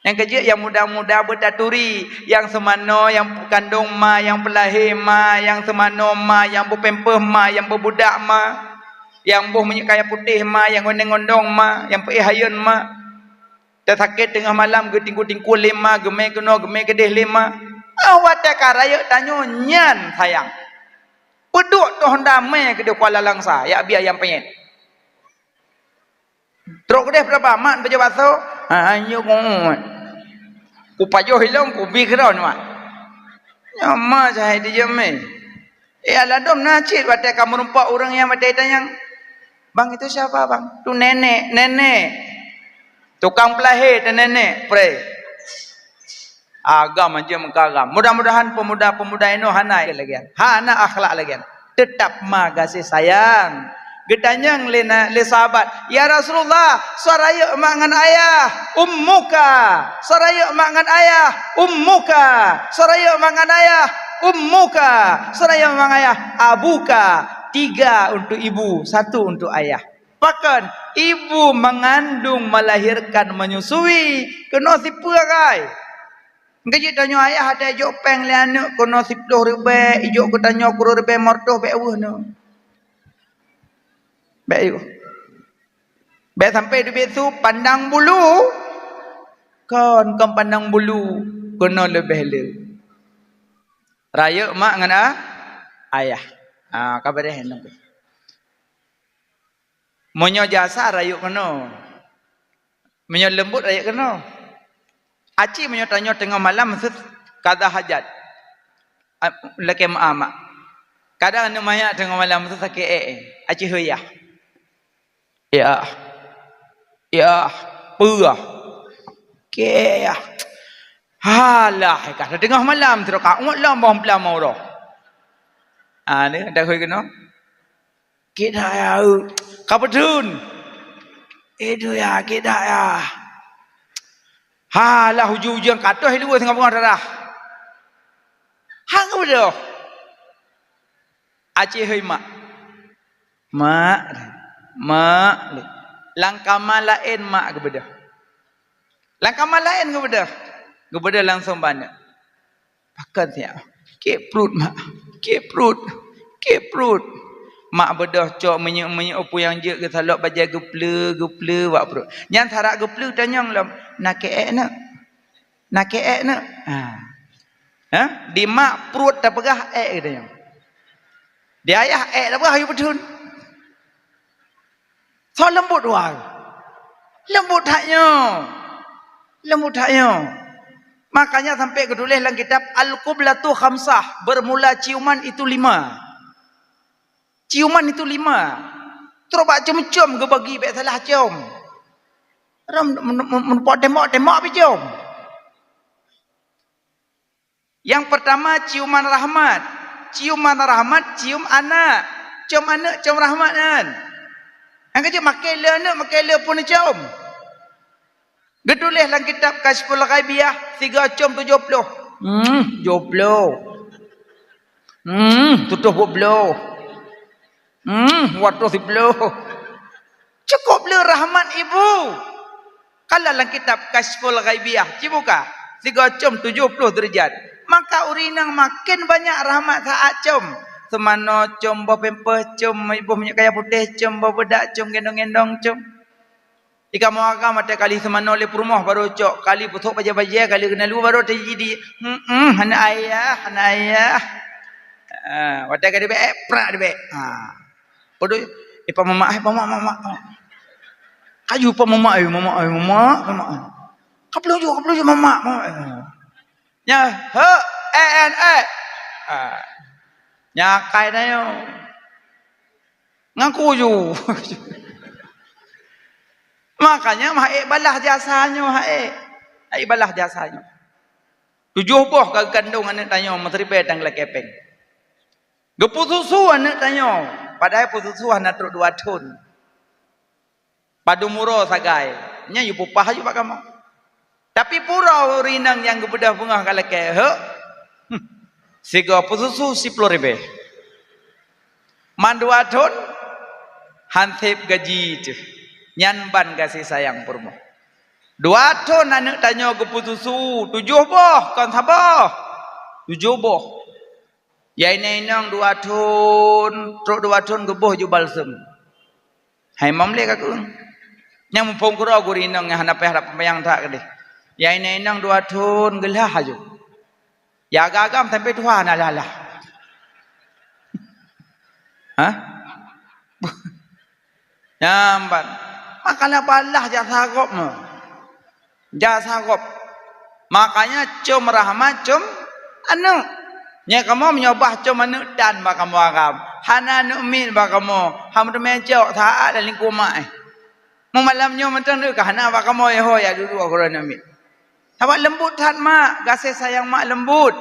Nyang keujeuet nyang muda-muda beutaturi, nyang seumanoe, nyang peukandong ma, nyang peulahé ma, nyang seumanoe ma, nyang beupempeuh ma, nyang beubudak ma, nyang boh minyeuk kayée putéh ma, nyang goneng-gondong ma, nyang peuéh hayeuen ma. Teusakét teungoh malam geutingkue-tingkue lé ma, geumé keunoe, geumé keudeh lé ma. Oh, watée ka rayeuk tanyoe nyan sayang. Peuduek toh damé keudeh Kuala Langsa, yak biaya nyang peunyét. Trok keudeh peuraba mat bajée baso, ha, nyoe ku, ku pajoh ilong, ku bi keudroe nyoe. Nyoe ma cahai dijeuem mé. Eh, aladom na cit watée ka meurumpok ureuëng nyang watée tanyong, "Bang, itu siapa, Bang?" "Tu nenek, nenek. Tukang peulahé teuh nenek, preh." Agam aja meukaram. Mudah-mudahan pemuda-pemuda inoe hana lagée nyan. Hana akhlak lagée nyan. Teutap ma gaséh sayang. Geutanyong lé na-, lé sahabat, "Ya Rasulullah, soe rayeuk mak ngon ayah?" "Ummuka." "Soe rayeuk mak ngon ayah?" "Ummuka." "Soe rayeuk mak ngon ayah?" "Ummuka." "Soe rayeuk mak ngon ayah?" "Abuka." Tiga untuk ibu, satu untuk ayah. Pakon? Ibu mengandung, melahirkan, menyusui. Keunoe sipeue agai? Geujeuet tanyoe ayah, adak ijok péng lé aneuëk keunoe siploh ribée, ijok keu tanyoe keureue ribée meurtoh, bék weueh nyoe. Bék weueh. Bék sampai teubiet su pandang bulu. Kon, kon pandang bulu, keunoe leubeh le. Rayeuk mak ngon a-, ayah. Ha, ka beureh nyoe. Meunyoe jasa rayeuk keunoe. Meunyoe leumbot rayeuk keunoe. Aci meunyoe tanyoe teungoh malam meuseut kada hajat. A, lakée meu'ah mak. Kadang aneuk manyak teungoh malam meuseut sakét ék. Aci heueh yah. Yah. Yah. Peue yah. Kée yah. Halah, ka teungoh malam sidroe ka uet lom boh peulamoe uroe. Ah, ni dah hôi keunoe. Kidak ya, eu, ka peutheun. Eh, tu ya, kidak ya. Ha, lah uju-ujeuen ka toh luweh singoh peungoh darah. Hang beudôh. Aci hôi mak. Mak, mak, lam kama laén mak geubeudôh. Lam kama laén geubeudôh. Geubeudôh langsong bak aneuk. Pakon siat? Kiek pruet, mak. Kiek pruet. Kiek pruet. Mak beudôh cok minyeuk-minyeuk peue nyang jeuet geusalok bajée geupleue, geupleue bak pruet. Nyan sarak geupleue tanyong lom, "Na keu ék, neuk? Na keu ék, neuk?" Ha. Ha? Di mak pruet tapeugah ék geutanyong. Di ayah ék tapeugah yue peutheun. Soe leumbot wai? Leumbot that nyoe. Leumbot that nyoe. Makanya sampai geutuléh lam kitab Al-Qiblatu Khamsah, bermula ciuman itu lima. Ciuman itu lima. Trok bak com-com geubagi, bék salah com. Ram men-, men-, meuneupak tembok, tembok pih com. Nyang peurtama ciuman rahmat. Ciuman rahmat cium aneuk. Com aneuk com rahmat nyan. Nyang keujeuet makai le aneuk, makai le pun com. Geutuléh lam kitab Kasyful Ghaibiyah, sigoe com tujoh ploh. Hmm, tujoh ploh. Hmm, tujoh ploh. Hmm, dua ratus ploh. Cukup le rahmat ibu. Kalau lam kitab Kasyful Ghaibiyah, cibuka, sigoe com tujoh ploh deurajat. Maka ureueng inong maken banyak rahmat saat com. Seumanoe com, boh pampers com, boh minyeuk kayèe putéh com, boh beudak com, gendong-gendong com. Di kamoe agam watèe kali seumanoe lé peurumoh barô cok, kali peutrok bajèe-bajèe, kali keuneuk lu barô teujadi, "Hmm, hmm, hana ayah, hana ayah." Ah, watèe ka dibèk, prak dibèk. Ah. Padahai, "Eh, pa mamak, eh, pa mamak, mamak, mamak." Kaju pa mamak, eh, mamak, eh, mamak, mamak. "Ka peuleuh ju, ka peuleuh ju, mamak, mamak." Nyan, "Hek, eh, eh, eh." Ah. Nyan akai na nyoe. Ngaku ju. Makanya ha'ék balah jasa nyoe, ha'ék. Ha'ék balah jasa nyoe. Tujoh boh ka geukandong aneuk tanyoe, meuseuribèe dan geulakèe pèng. Geupeususu aneuk tanyoe, padahai peususu hana trok dua thon. Padum uroe sagai, nyan yue peupah aju bak kamoe. Tapi pura ureueng inong nyang geubeudôh beungoh ka lakèe, hek. Hmm. Sigoe peususu siploh ribèe. Man dua thon, han sép gaji teuh. Nyan ban gaséh sayang peurumoh. Dua thon aneuk tanyoe geupeususu, tujoh boh, kon saboh. Tujoh boh. Ya inong-inong dua thon, trok dua thon geuboh ju balsem. Hai mam lé ka keueng. Nyang muphom keudroe gurèe inong nyang hana payah rab peumayang that keudeh. Ya inong-inong dua thon geulah aju. Ya agam-agam sampai tuha na lah-lah. Hah? Nyan ban. Makanya balah jak sarop mu. Jak sarop. Makanya com rahmat com aneuk. Nyang kamoe meunyoe bah com aneuk tan bak kamoe agam. Hana aneuk miet bak kamoe. Ham teumé cok saat dan lingku mak eh. Mu malam nyoe mantong deuh ka hana bak kamoe ho ya dudu uroe aneuk miet. Sabab lembut that mak, gaséh sayang mak lembut.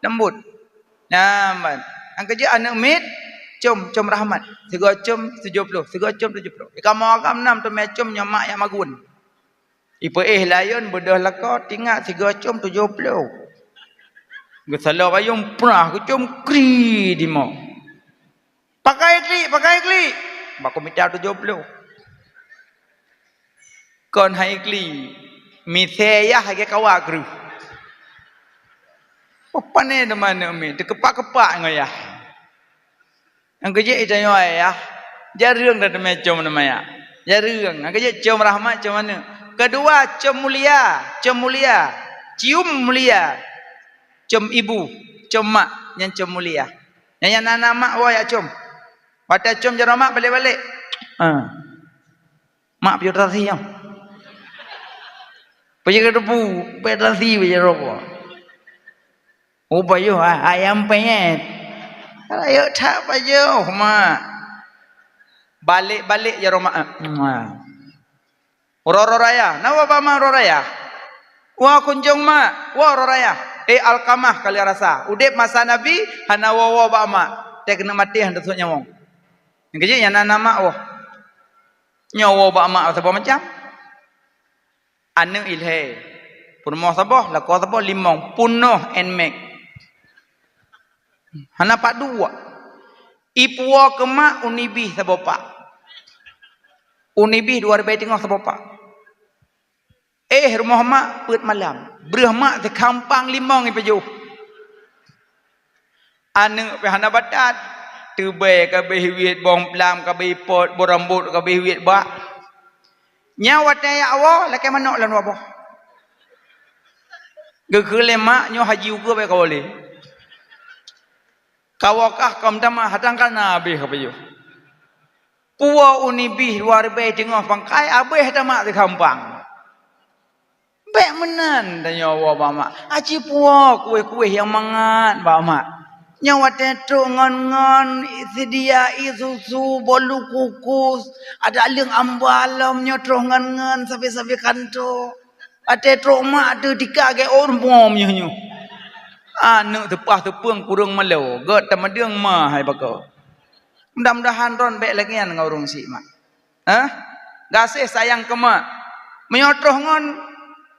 Lembut. Nyan ban. Nyang keujeuet aneuk miet, com, com rahmat. Sigoe com tujoh ploh, sigoe com tujoh ploh. Di kamoe agam nam teumé com nyoe mak nyang magun. Ipeuéh layon beudôh lakoe tingat sigoe com tujoh ploh. Geusaloe payong prah geucom kri dimoe. Pakai klik, pakai klik. Bak komita tujoh ploh. Kon hai klik. Misé yah lagée kawa kreueh. Oh, pane teuma aneuk miet, teukepak-kepak ngon yah. Nyang keujeuet itanyoe ayah, jareueng dah teumé com nama yah. Jareueng, nyang keujeuet com rahmat com aneuk. Keudua, com mulia, com mulia. Cium mulia. Com ibu, com mak, nyan com mulia. Nyan nyang na, na mak woe jak com. Watée com jaroe mak balek-balek. Ha. Mak piôh tasi nyoe. Pajeuet keu teupeu, pajeuet tasi pajeuet rokok. Oh, pajoh, ah, ayam penyet. Rayeuk that pajoh, mak. Balek-balek jaroe mak. Uroe-uroe raya, na woe bak mak uroe raya? Woe kunjong mak, woe uroe raya. Eh, Alkamah kali rasa. Udeb masa Nabi, hana woe-woe bak mak. Teuh keuneuk maté hana teuseuk nyawöng. Nyang keujeuet nyan na, na mak woe. Nyoe woe bak mak saboh macam. Aneuk ilhée. Peurumoh saboh, lakoe saboh, limong. Punoh nmax. Hana pat duek. Ipuwoe keu mak u Nibih saboh pak. U Nibih dua ribée teungoh saboh pak. Eh, rumoh mak peuet malam. Breueh mak teukampang limong ipajoh. Aneuk pih hana batat. Teubée ka beuh wiet, bông plam ka beuh ipot, boh rambot ka beuh wiet bak. Nyan watée jak woe, lakée manök lam dua boh. Geukheun lé mak, nyoe haji ukeue bèk kawoe lé. Kawoe kah ka meutamah, hatang kana habéh ka pajoh. Puwoe u Nibih dua ribée teungoh pangkai, habéh tamat teukampang. Bèk meunan tanyoe woe bak mak. Aci puwoe kueh-kueh nyang mangat bak mak. Nyoe watée trok ngon-ngon, seudia ie susu, bolu kukus, adak leueng amba lom nyoe trok ngon-ngon sabe-sabe kantô. Watée trok mak teuh tika gét, oh, rumoh nyoe nyoe. Aneuk teupah teupeueng kureueng malo, gét tamadeueng ma hai bako. Mudah-mudahan droen bèk lagée nyan ngon ureueng syiek mak. Hah? Gaséh sayang keu mak. Meunyoe troh ngon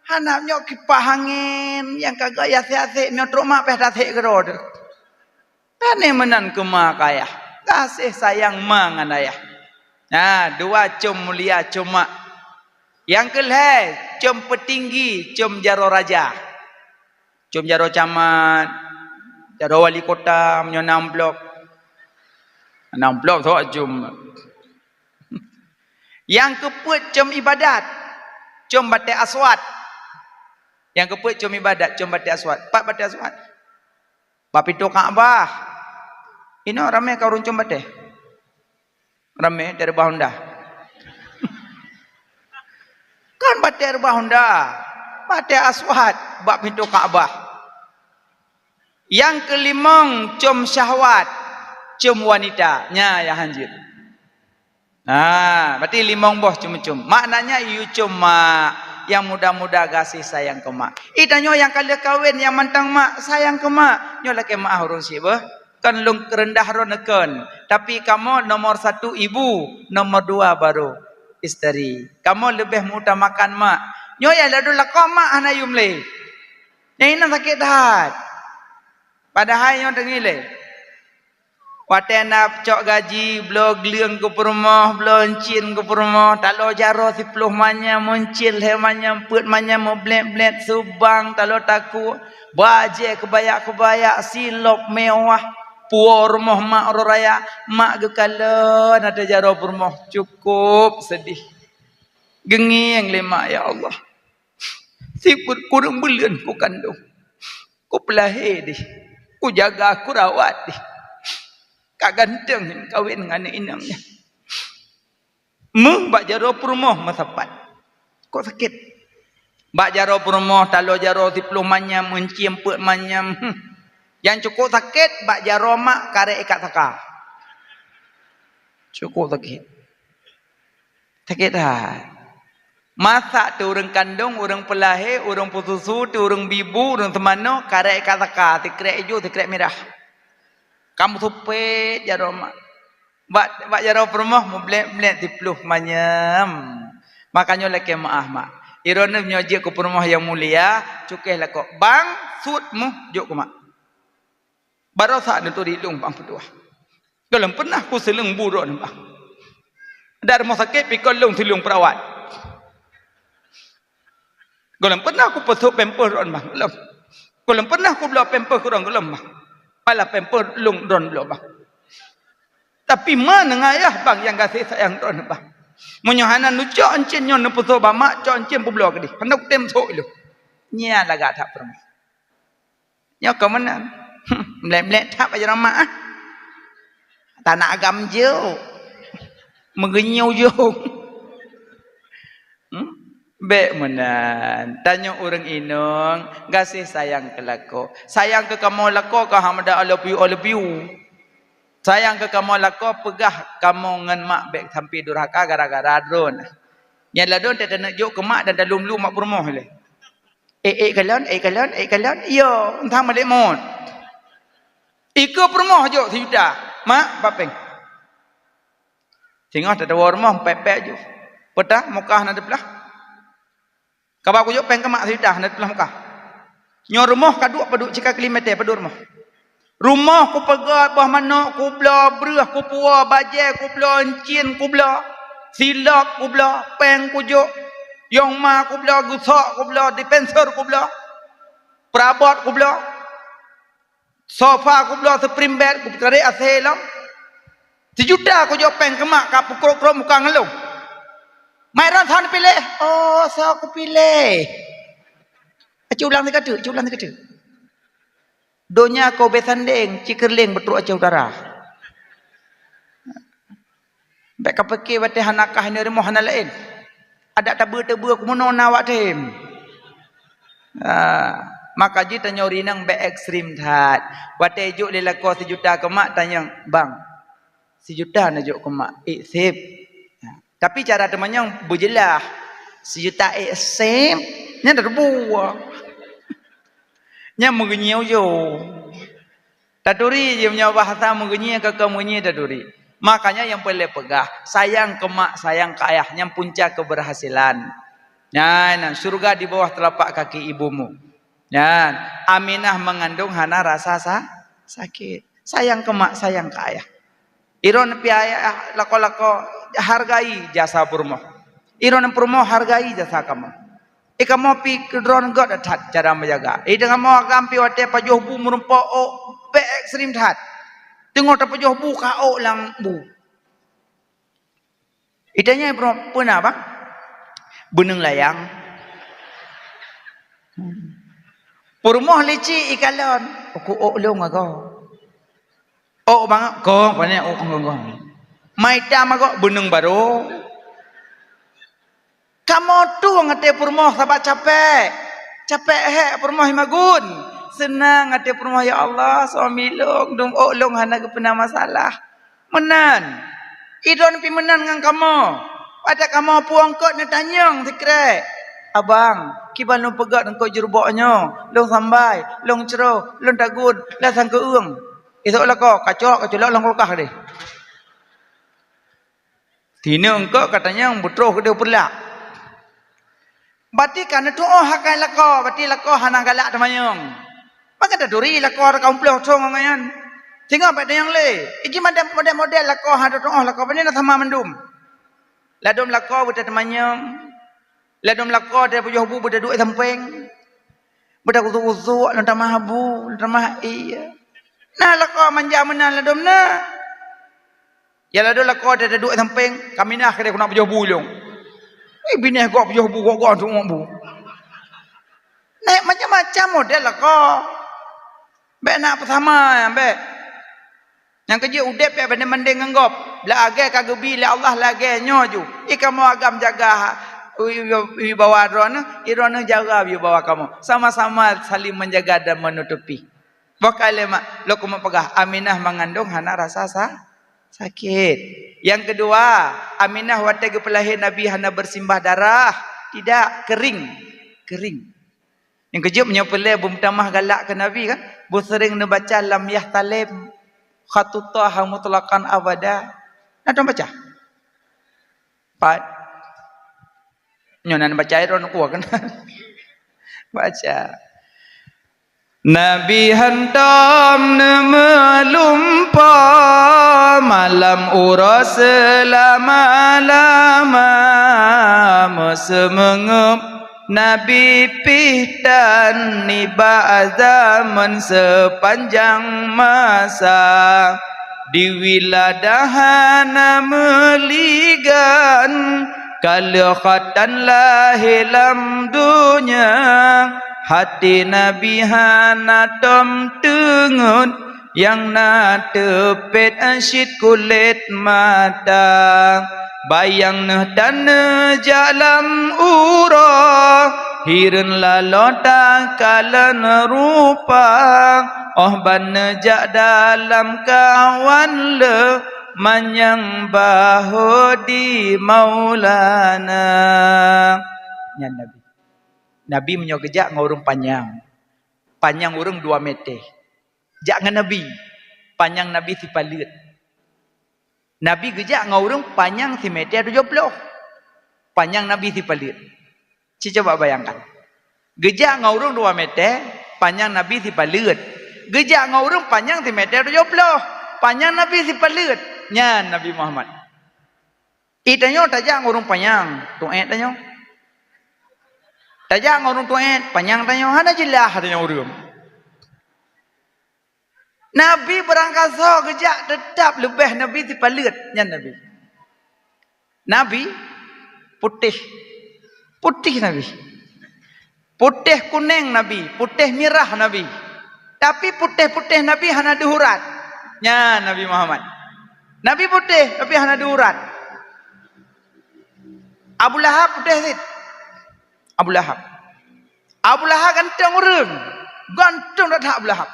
hana nyoe kipah angén nyang ka geuaséh-aséh, meunyoe trok mak pih tasék keudroe teuh. Pane meunan keu ma keu ayah. Gaséh sayang ma ngon ayah. Nah, dua com mulia com mak. Nyang keu lhée, com peutinggi, com jaroe raja. Com jaroe camat, jaroe wali kota, meunyoe na amplop. Na amplop sok com. Nyang keupeuet com ibadat, com batée aswad. Nyang keupeuet com ibadat, com batée aswad. Pat batée aswad? Bak pintoe Ka'bah. Inoe ramé ka ureueng com batée. Ramé di reubah honda. Kan batée reubah honda. Batée aswad bak pintoe Ka'bah. Nyang keulimong com syahwat, com wanita. Nya nyang hanjeuet. Nah, berarti limong boh com-com. Maknanya yue com mak, nyang muda-muda gaséh sayang keu mak. Ih, tanyoe nyang ka lheueh kawen, nyang mantong mak, sayang keu mak. Nyoe lakée meu'ah ureueng syiek beuh. Kon lôn rendah droe kon. Tapi kamoe nomor satu ibu, nomor dua baru isteri. Kamoe leubeh mengutamakan mak. Nyoe nyang ladôm lakoe mak hana yum lé. Nyang inan sakét that. Padahai nyoe teungi lé. Watée na cok gaji, bloe gleueng keu peurumoh, bloe euncien keu peurumoh, talo jaroe siploh manyam meuncil, lhée manyam peuet manyam meublét-blét, subang talo takue, bajée keubaya-keubaya, silop mewah, puwoe rumoh mak uroe raya, mak geukalon ateueh jaroe peurumoh, cukôp seudeh. Geungieng lé mak, "Ya Allah, sifeuet kureueng buleuen kukandong." Kupeulahé deh, kujaga, kurawat deh. Ka ganteng kawen ngon aneuk inong nyan. Meuh bak jaroe peurumoh meusapat. Kok sakét? Bak jaroe peurumoh taloe jaroe siplôh manyam, euncien peuet manyam. Hmm. Nyang cukôp sakét bak jaroe mak karek ikat saka. Cukôp sakét. Sakét that. Masak teuh ureuëng kandong, ureuëng peulahé, ureuëng peususu teuh, ureuëng bibu, ureuëng seumanoe, karek ikat saka, sikrek ijo, sikrek mirah. Ka meusupet jaroe mak. Bak, bak jaroe peurumoh meublek-blek siplôh manyam. Makajih lakée meuáh mak. Droeneuh nyoe jeuet keu peurumoh nyang mulia, cukéh lakoe bang sut meuh jok keu mak. Barosa neuturi lôn bang peutuah. Gohlom pernah kuseuleueng bu droeneuh bang. Dak rumoh sakét pih kon lôn sileueng peurawat. Gohlom pernah kupeusôk pampers droeneuh bang. Gohlom. Gohlom pernah kubloe pampers keu droeneuh, gohlom bang. Malah pampers lôn droeneuh bloe bang. Tapi ma ngon ayah bang nyang gaséh sayang droeneuh bang. Meunyoe hana neucok euncien nyoe neupeusôk bak mak, cok euncien peubloe keudeh. Hana kutem sôk ilôn. Nyan lagak that peurumoh. Nyoe keuh meunan. Mlek-mlek that bak jaroe mak ah. Tanak agam jok. Meugeunyue ujong. Hmm? Bék meunan. Tanyoe ureuëng inong gaséh sayang keu lakoe. Sayang keu kamoe lakoe ka hana meuda I love you, I love you. Sayang keu kamoe lakoe peugah kamoe ngon mak bék sampai durhaka gara-gara droeneuh. Nyan ladôm taneuk jok keu mak dan talum-lum mak peurumoh lé. Eh, eh kalon, eh kalon, eh kalon. Yo, entah malek mot. Ikeue peurumoh jok sijuta. Mak, papeng. Singoh tatawa rumoh pek-pek ju. Peutah mukah na teupelah. Kaba kujok peng keu mak sijuta na teupelah mukah. Nyoe rumoh ka duek padub cika kilometer padub rumoh. Rumoh kupeugöt boh manok, kubloe breuh, kupuwoe bajée, kubloe euncien, kubloe silop, kubloe peng kujok, yong ma kubloe, geusok kubloe, dispenser kubloe, perabot kubloe, sofa kubloe, spring bed, kupeutarék asèe lom. Sijuta kujok peng keu mak ka peukrok-krok muka ngon lôn. Mak droen soe neupiléh? Oh, soe kupiléh? Aci ulang sigoe teuk, aci ulang sigoe teuk. Donya keu ubé sandeng, ci keureuléng beutrok Aceh Utara. Bék kapike watée hana kah nyoe rumoh hana laén. Adak tabeue-tabeue keumeunyoe na awak tem. Ah, maka jih tanyoe rinang bék ekstrem that. Watée jok lé lakoe sijuta keu mak tanyong, "Bang, sijuta neujok keu mak." "Ék sép." Tapi cara teumanyong beujeulaih. "Sijuta ék sép?" Nyan dah teubuwa. Nyan meugeunyie ujong. Taturi jih meunyoe bahasa meugeunyie keu kaum meugeunyie taturi. Makanya nyang peureulée peugah, sayang keu mak, sayang keu ayah, nyan punca keberhasilan. Nyan, syurga di bawah telapak kaki ibumu. Nyan, Aminah mengandung hana rasa sa-, sakit. Sayang keu mak, sayang keu ayah. Droen pih ayah lakoe-lakoe hargai jasa peurumoh. Droen peurumoh hargai jasa kamoe. Eh, kamoe pih keudroe göt that cara meujaga. Eh, kamoe agam pih watée pajoh bu meurumpok ôk, bék ekstrem that. Teungoh tapajoh bu ka ôk lam bu. Itanya peuna bang? Beuneueng layang. Peurumoh licik ikalon, uku ôk lôn agoe. Ôk bang, goh, pane ôk goh. Mai tam agoe beuneueng barô. Kamoe tueng até peurumoh sabab capek. Capek hék peurumoh imagun. Seunang até peurumoh, "Ya Allah, suami lôn, dum ôk lôn hana geupeuna masalah." Meunan. Idon pih meunan ngon kamoe. Pada kamoe pueng kot neutanyong sikrek, "Abang, kiban lôn peugöt eungkôt jurubok nyoe, lôn sambai, lôn cro, lôn tagun, lasang keueung." Isok lakoe, kacok, kaculok lam kulkas deh. Tineuk eungkôt katanyong beutroh keudeh peureulak. Bati ka neutuoh akai lakoe, bati lakoe hana galak teumanyong. Pakon taturi lakoe raka umploh thong ngon nyan. Singoh bak tanyong lé, iji model-model lakoe hana tuoh lakoe, pane na sama mandum. Ladom lakoe beuta teumanyong. Ladom lakoe tapajoh bu beuta duek sampeng. Beuta kusuk-kusuk, lôn tamah bu, lôn tamah ie. Na lakoe manja meunan ladom na. Ya ladom lakoe taduek sampeng, kaminah keudeh keuneuk pajoh bu ilong. Eh, binéh gok pajoh bu, gok-gok tuoh bu. Nah, macam-macam model lakoe. Bék na peusama, bék. Nyang keujeuet udeb bék bandeng-bandeng ngon gob. Lagée ka geubi lé Allah lagée nyoe ju. I kamoe agam jaga ha-, wi-, wi-, wibawa droeneuh, i droeneuh jaga wibawa kamoe. Sama-sama saling menjaga dan menutupi. Boh kalimat, lôn keumeung peugah, Aminah mengandung hana rasa sa-, sakit. Nyang keudua, Aminah watée geupeulahé Nabi hana bersimbah darah. Tidak, kering. Kering. Nyang keujeuet meunyoe peureulée beumeutamah galak keu Nabi kan, beuseuréng neubaca lam yah talem, khatut Toha mutlaqan abada. Na tom baca? Pat. Nyoe nan baca droe kuah kan. Baca. Nabi hantom neumeulumpoe malam uroe seulama-lama, meuseumeungeup Nabi pih tan nibak zaman sepanjang masa. Di wiladah hana meuligan, ka lheueh khatan lahé lam donya. Até Nabi hana tom teungeut, nyang na teupet cit kulét mata. Bayang neuh tan neujak lam uroe, hireuen laloe takalon rupa. Óh ban neujak dalam kawan le, manyang bahô di Maulana. Nyan Nabi. Nabi meunyoe geujak ngon ureuëng panyang, panyang ureuëng dua meter. Jak ngon Nabi, panyang Nabi sipaleuet. Nabi geujak ngon ureuëng panyang simeter tujoh ploh, panyang Nabi sipaleuet. Ci coba bayangkan, geujak ngon ureuëng dua meter, panyang Nabi sipaleuet. Geujak ngon ureuëng panyang simeter tujoh ploh, panyang Nabi sipaleuet. Nyan Nabi Muhammad. I tanyoe tajak ngon ureuëng panyang, tuét tanyoe. Tajak ngon ureuëng tuét, panyang tanyoe, hana jeulaih tanyoe ureuëng. Nabi beurangkasoe geujak, teutap leubeh Nabi sipaleuet, nyan Nabi. Nabi putéh, putéh Nabi. Putéh kuneng Nabi, putéh mirah Nabi. Tapi putéh-putéh Nabi hana deuh urat. Nyan Nabi Muhammad. Nabi putéh, tapi hana deuh urat. Abu Lahab putéh cit. Abu Lahab. Abu Lahab ganteng ureuëng. Ganteng that-that Abu Lahab.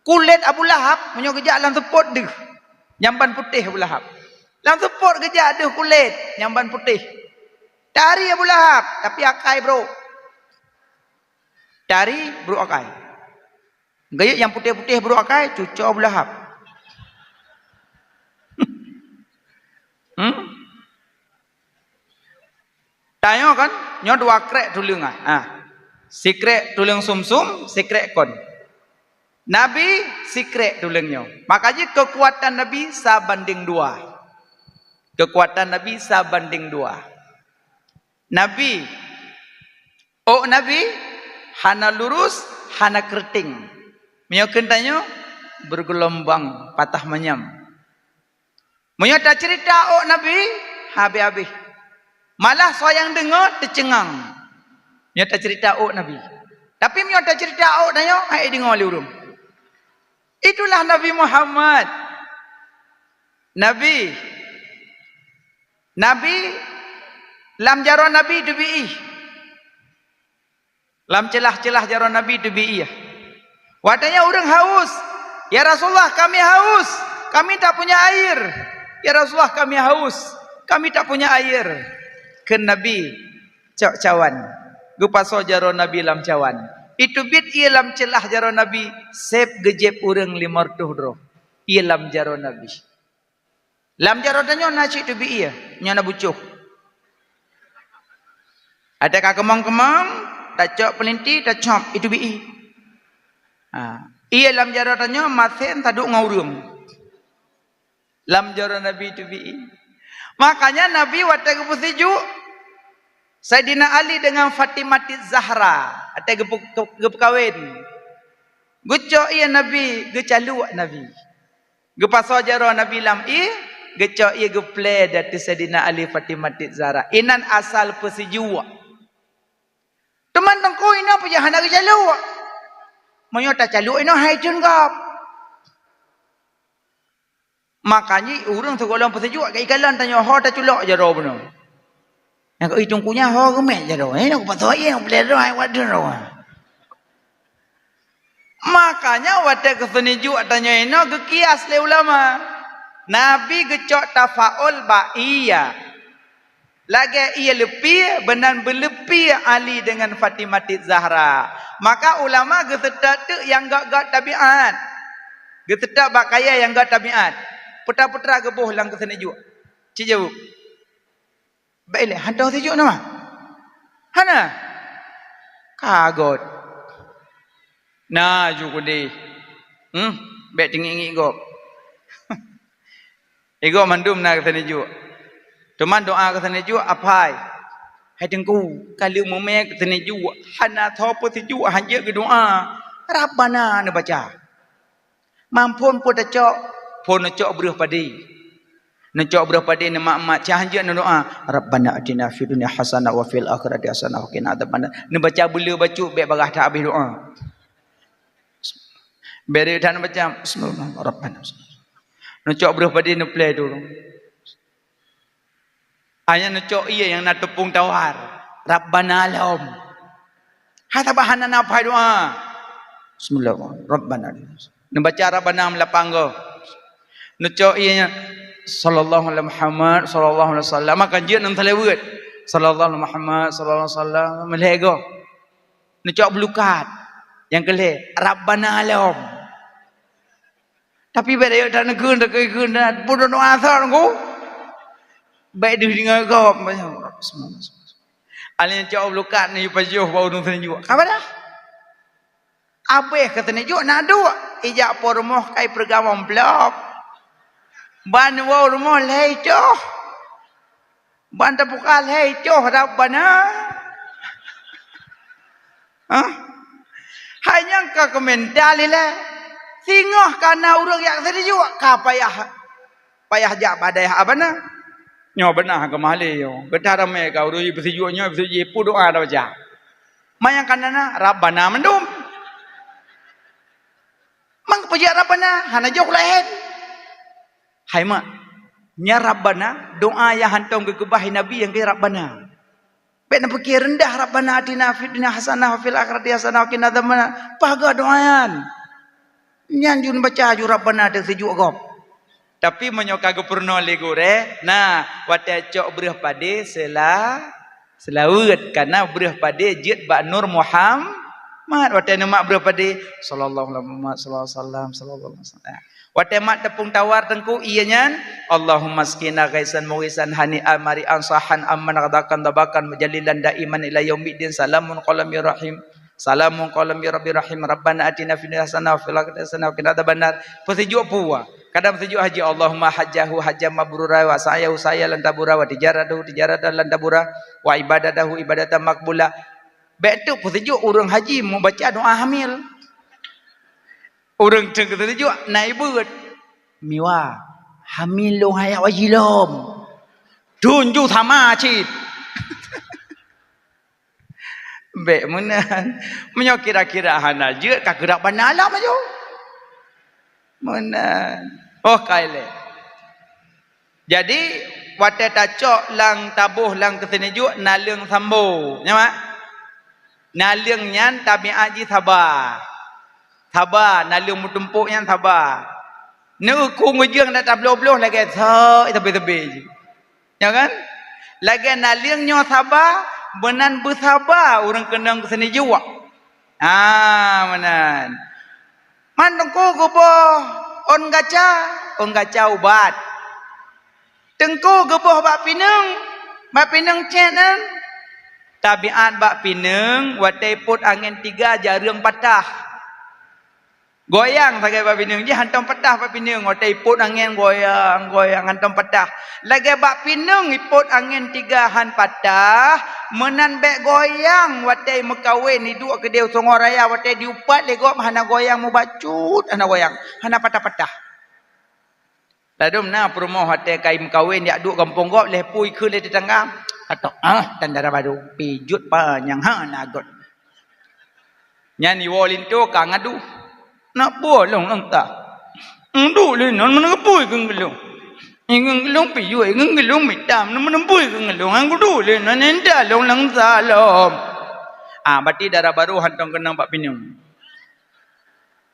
Kulét Abu Lahab meunyoe geujak lam seupôt deuh, nyang ban putéh Abu Lahab. Lam seupôt geujak deuh kulét, nyang ban putéh. Tari Abu Lahab, tapi akai brôk. Tari brôk akai. Geuyue nyang putéh-putéh brôk akai, cucoe Abu Lahab. Hmm? Tanyoe kan, nyoe dua krek tuleueng ah. Ah. Sikrek tuleueng sumsum, sikrek kon. Nabi sikrek tuleueng nyoe. Maka jih keukuatan Nabi sabanding dua. Keukuatan Nabi sabanding dua. Nabi, ôk Nabi hana lurus, hana keureuteng. Meunyoe kheun tanyoe, bergelombang, patah manyam. Meunyoe taceurita ôk Nabi, habéh-habéh. Malah soe nyang deungoe teuceungang. Meunyoe taceurita ôk Nabi. Tapi meunyoe taceurita ôk tanyoe, hai deungoe lé ureuëng. Itulah Nabi Muhammad. Nabi, Nabi, lam jaroe Nabi teubiih. Lam ceulah-ceulah jaroe Nabi teubiih. Watée nyan ureuëng haus, "Ya Rasulullah, kami haus, kami tak punya air. Ya Rasulullah, kami haus, kami tak punya air." Kheun Nabi, "Cok cawan." Geupasoe jaroe Nabi lam cawan. Iteubiet ié lam ceulah jaroe Nabi, seb geujieb ureuëng limong reutôh droe. Ié lam jaroe Nabi. Lam jaroe tanyoe na cit teubiih ié, nyoe na bucoh. Ada ka keumong-keumong, tacok peulinti, tacok iteubiih ié. Ha, ié lam jaroe tanyoe masen taduek ngon ureuëng. Lam jaroe Nabi teubiih ié. Makanya Nabi watée geupeusijuek Saidina Ali dengan Fatimah Zahra, watée geupeu-, geupeukawen. Geucok ié Nabi, geucalok Nabi. Geupasoe jaroe Nabi lam ié, geucok ié geuplée di ateueh Saidina Ali Fatimah Zahra. Inan asal peusijuek. Teuma teungku inoe peue hana geucalok? Meunyoe tacalok inoe hai cun gob. Makajih ureuëng sigohlom peusijuek geuikalon tanyoe ho taculok jaroe bunoe. Nyang keu i teungku nyan ho geumet jaroe. Eh, nyang kupasoe nyang peulero hai wadeue roe. Makanya watée keu seunijuek tanyoe inoe geukias lé ulama. Nabi geucok tafaul bak ie. Lagée ie leupie, beunan beuleupie Ali deungon Fatimah Zahra. Maka ulama geuseutôt teuk nyang göt-göt tabiat. Geuseutôt bak kayée nyang göt tabiat. Putra-putra geuboh lam keu seunijuek. Cit jaweueb. Bék ilée, hantom sijuek nama? Hana? Ka göt. Na ju keudeh. Hmm, bék teungiek-ngiek gob. Igob mandum na keu seunijuek. Teuma doa keu seunijuek apai. Hai Teungku, ka lheueh meumé keu seunijuek, hana soe peusijuek hanjeuet geudoa. Rabbana neubaca. Maphon peue tacok, phon neucok breueh padé. Neucok breueh padé neumat-mat, cah hanjeuet neudoa, "Rabbana atina fid dunya hasanah wa fil akhirati hasanah wa qina adzabannar." Neubaca beuleu bacut bék bagaih that habéh doa. Bèrèh that neubaca, "Bismillah, Rabbana." Neucok breueh padé neuplè tu. Hanya neucok ie nyang na teupông tawar. Rabbana lom. Hai sabab hana na apai doa. Bismillahirrahmanirrahim. Rabbana. Neubaca Rabbana meulapang goe. Neucok ie nyan, "Sallallahu ala Muhammad, sallallahu alaihi wasallam." Maka jeuet ngon salawat. "Sallallahu ala Muhammad, sallallahu alaihi wasallam." Meulhèe goe. Neucok beulukat. Nyang keu lhèe, "Rabbana lom." Tapi bék rayeuk that neukheun, neukheun, bunoe asai nunggu. Bék deuh deungoe gob. Alèh cok beulukat nyoe pajoh bak ureueng seunjuk. Ka padah? Abéh keu seunjuk na duek. Ijak po rumoh kai peureugamong plop. Ban woe rumoh lhèe icoh. Ban teubuka lhèe icoh Rabbana. Hah? Hai nyang ka keuminta lilée. Singoh ka na ureueng jak seunjuk ka payah, payah jak bak dayah Abana. Nyoe beuna keumalée nyoe. Geudah ramé ka ureueng jipeusijuek nyoe, peusijuek jipeue doa dah baca. Ma nyang ka na, na Rabbana mandum. Mang peujak Rabbana, hana jok laén. Hai mak, nyan Rabbana, doa nyang hantom geukeubah Nabi nyang keu Rabbana. Bék neupike reundah, "Rabbana atina fid dunya hasanah wa fil akhirati hasanah wa qina adzabannar." Paga doa nyan. Nyan jun baca ju Rabbana teuh seujok gob. Tapi meunyoe ka geupeurunoe lé gurée, na watée cok breueh padé seula-, seulaweuet, kana breueh padé jeuet bak Nur Muhammad. Watée neumat breueh padé, "Sallallahu alaihi Muhammad, sallallahu alaihi wasallam, sallallahu alaihi wasallam." Watée mat teupeung tawar teungku, ie nyan, "Allahumma askina ghaisan mughisan hani'an mari'an sahan amman ghadakan dabakan mujalilan daiman ila yaumiddin. Salamun qaulan mir rahim. Salamun qaulan mir rabbir rahim. Rabbana atina fid dunya hasanah wa fil akhirati hasanah wa qina adzabannar." Peusijuek puwa. Kadang peusijuek haji, "Allahumma hajjahu hajjan mabrura wa sa'yahu sa'yan lan tabura wa tijaratahu tijaratan lan tabura wa ibadatahu ibadatan maqbula." Bék teuk peusijuek ureueng haji mubaca doa hamil. Ureueng teuk teujuek na ibeuet. Miwa, hamil lôn hayak wajilom. Tunju sama cit. Bék meunan. Meunyoe kira-kira hana jeuet ka geurab bana lam aju. Meunan. Oh, kai lé. Jadi, watée tacok lam taboh lam keuseuneujuek naleueng sambo, nyo mak? Naleueng nyan tabiat jih saba. Saba, naleueng meutumpok nyan saba. Neuku ngeujeueng dak tabloh-bloh lagée sok teubi-teubi jih. Nyo kan? Lagée naleueng nyoe saba, meunan beusaba ureueng keunong keuseuneujuek. Ah, meunan. Man teungku geuboh ôn gaca, ôn gaca ubat. Teungku geuboh bak pineung, bak pineung cét nyan. Tabiat bak pineung, watée ipot angén tiga jareueng patah. Goyang sagai bak pineung, jih hantom patah bak pineung, watée ipot angén goyang, goyang hantom patah. Lagée bak pineung ipot angén tiga han patah, meunan bék goyang watée meukawen iduek keudeh u Sungai Raya, watée diupat lé gob hana goyang mubacut, hana goyang, hana patah-patah. Ladom na peurumoh watée kai meukawen jak duek gampông gob lhée pui kheun lé teutangga. Atok ah dan dara badu pijut pa nyang hana got. Nyan iwoe linto ka ngadu. Nak boh lôn lam ta. Nduek lé nyan meuneubui keu geulong. Ingeun geulong piyôh, ingeun geulong mitam, meuneubui keu geulong. Nyan kudu lé nyan intat lôn lam ta lom. Ah, berarti dara barô hantom keunong bak pineung.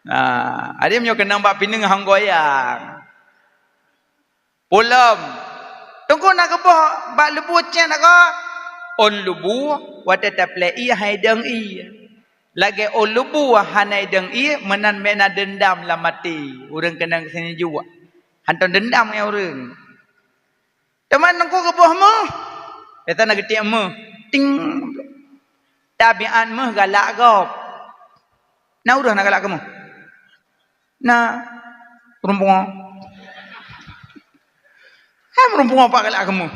Ah, adak meunyoe keunong bak pineung han goyang. Pulom. Teungku na geuboh bak lubu cit na ko? Ôn lubu watée taplé ié hai dong ié. Lagée ôn lubu hana dong ié meunan meunan deundam lam até. Ureuëng keunong seuneujua. Hantom deundam ngon ureuëng. Teuma teungku geuboh meuh. Biasa na geutiek meuh. Ting. Tabiat meuh galak gob. Na ureuëng na galak keu meuh? Na, meurumpung. Hai meurumpung apa galak keu meuh?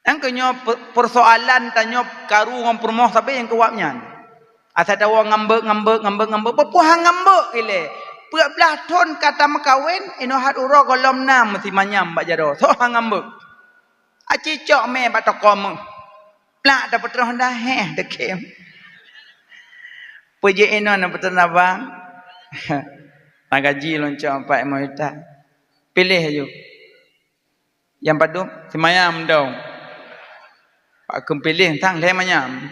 Nyang keu nyoe pe-, persoalan tanyoe karu ngon peurumoh sabe nyang keu wab nyan. Asai tawoe ngambek, ngambek, ngambek, ngambek. Peue-peue han ngambek ilée. Peuet blaih thon ka tameukawen, inoe hat uroe gohlom na meusi manyam bak jaroe. Soe han ngambek? Aci cok mé bak toko meuh. Plak tapeutroh dah, heh, dekem. Peujeuet inoe na peuteun abang. Na gaji lôn cok empat lima juta. Piléh aju. Nyang padub, simanyam dong. Pak keum piléh sang lhée manyam.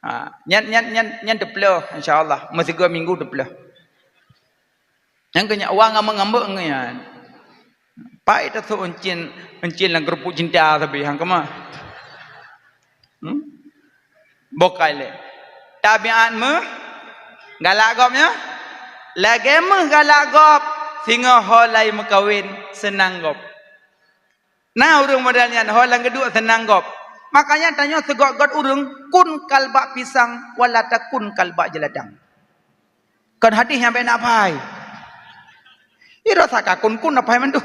Ha, nyan, nyan, nyan, nyan teuploh, insya Allah. Meusigoe minggu teuploh. Nyang keu nyan, wa ngambek-ngambek ngon nyan. Pai tasok euncien, euncien lam keurupuk cinta sabe, han keumah. Hmm? Bokai lé. Tabiat meuh, galak gob nyoe. Lagée meuh galak gob, singoh ho lai meukawen, seunang gob. Na ureuëng model nyan ho lam geuduek seunang gob. Makanya tanyoe sigot-got ureuëng kun kal bak pisang wala takun kal bak jeulatang. Kon hadis nyang bèk na pai. Ira saka kun-kun na pai mandum.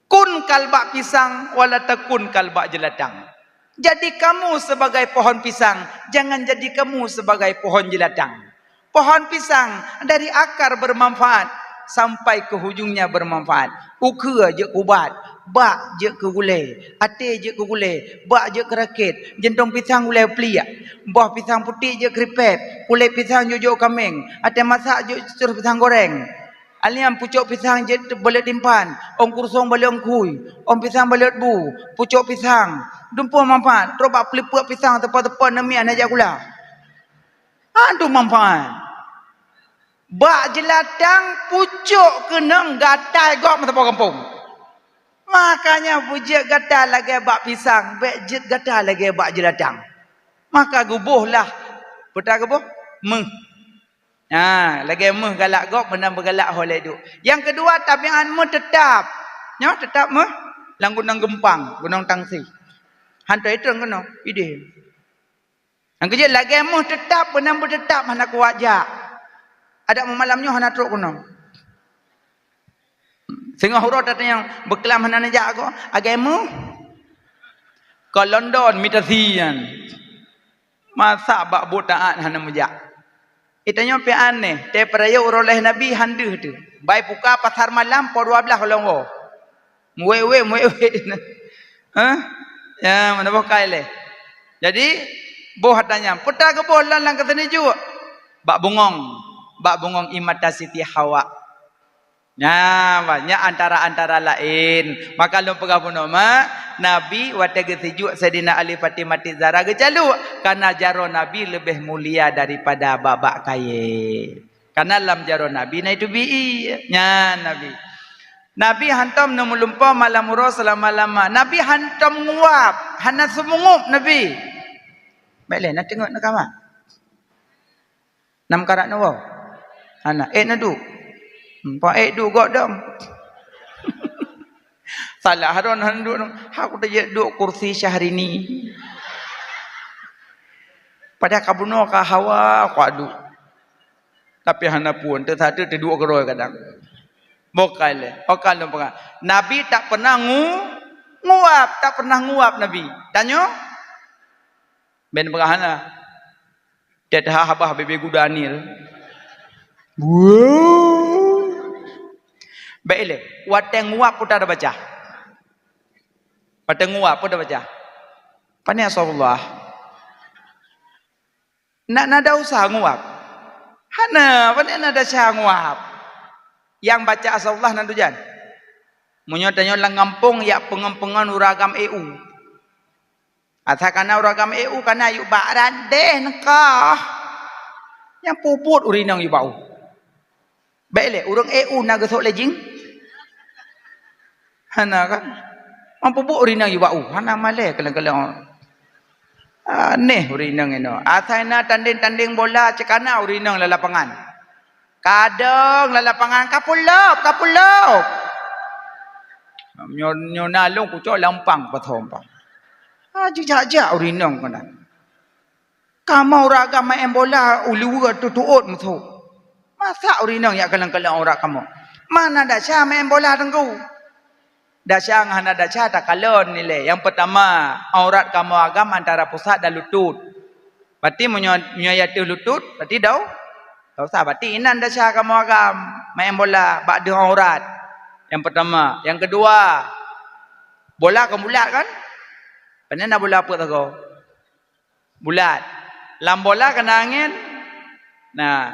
Kun kal bak pisang wala takun kal bak jeulatang. Jadi kamu sebagai pohon pisang, jangan jadi kamu sebagai pohon jelatang. Pohon pisang dari akar bermanfaat sampai ke hujungnya bermanfaat. Ukeue jeuet keu ubat, bak jeuet keu gulée, até jeuet keu gulée, bak jeuet keu rakét, jeuntông pisang gulée pliek, boh pisang putéh jeuet keu ripép, kulét pisang jeuet jok kaméng, até masak jeuet ceuceuh pisang goreng. Aleuem pucok pisang jeuet baleuet timphan, ôn kurusông baleuet ôn kui, ôn pisang baleuet bu, pucok pisang, dumpôh manfaat, trok bak peuleupeuk pisang teupeu-teupeu neumi hana jak gula. Aduh manfaat. Bak jeulatang pucok keunong gatai gob meusaboh gampông. Makanya beujeuet gata lagée bak pisang, bék jeuet gata lagée bak jeulatang. Maka geuboh lah. Peue ta geuboh? Meuh. Ha, lagée meuh galak gob meunan beugalak ho lé duek. Nyang keudua, tabiat meuh teutab. Nyoe teutab meuh lam gunong geumpang, gunong tangsi. Hantom itrön keunoe, idéh. Nyang keujeuet lagée meuh teutab, meunan beuteutab hana kuat jak. Adak meumalam nyoe hana trok keunoe. Singoh uroe tatanyong beuklam hana neujak ko, lagée meuh. Ka London mitasi nyan. Masa bak buet taat hana meujak. Itanyoe pih aneh, teupeurayeuk uroe lahé Nabi han deuh teuh. Bai puka pasar malam poh dua blaih lom woe. Muwék-wék, muwék-wék. Hah? Ya, mana boh kai lé. Jadi, boh ata nyan. Peue ta geuboh lom lam keuteunijok? Bak bungong. Bak bungong ie mata Siti Hawa. Nyan, bah, nyan antara-antara laén. Maka lôn peugah bunoe mak, Nabi watée geusijuek Saidina Ali Fatimah Zahra geucalok, karena jaroe Nabi leubeh mulia daripada bak-bak kayée. Karena lam jaroe Nabi na itu bi-i, nyan Nabi. Nabi hantom neumeulumpoe malam uroe seulama-lama. Nabi hantom nguap, hana seumeungop Nabi. Bék lé, na teungoh na kama. Nam karak neuwoe. Hana, ék neuduek. Hmm, pak ék duek gok dong. Salah ron han duek dong. Hak kuteujeuet duek kursi Syahrini. Padahai ka bunoe ka hawa, kuat duek. Tapi hana pun, teusateue teuduek keudroe kadang. Bokai lé, okan lôn peugah. Nabi tak pernah ngu-, nguap, tak pernah nguap Nabi. Tanyoe? Ben peugah hana. Teuthah habah bebe guda Nil. Wuh. Bék ilée, watée nguap peue ta baca. Watée nguap peue ta baca. Pane Rasulullah. Nak na desya nguap? Hana, pane na desya nguap. Nyang baca astagfirullah na tujan. Meunyoe tanyoe lam gampông, jak peungon-peungon ureueng agam E U. Asai kana ureueng agam E U, kana yue bak randeh neukoh. Nyang peubuet ureueng inong yue bak u. Bék lé, ureueng E U na geusok lé jing? Hana kan? Mampu buet ureueng inong yue bak u, hana malée kaleng-kaleng. Aneh ureueng inong inoe. Asai na tandeng-tandeng bola cit kana ureueng inong lam lapangan. Kadang lam lapangan, "Ka pulop, ka pulop!" Nyoe, nyoe na lôn kucok lampang pasoe umpang. Ha, jijak-jak ureueng inong keunan. Kamoe ureueng agam maén bola u luwa teutuot musoh. Masa ureueng inong jak kaleng-kaleng aurat kamoe? Mana desya maén bola teungku? Desya ngon hana desya takalon nilai. Nyang peutama, aurat kamoe agam antara pusat dan lutut. Berarti meunyoe, meunyoe ateueh lutut, berarti dau-, desya. Berarti inan desya kamoe agam maén bola bak deuh aurat. Nyang peutama. Nyang keudua, bola kon bulat kan? Pane na bola peuet sagoe? Bulat. Lam bola kana angén. Nah.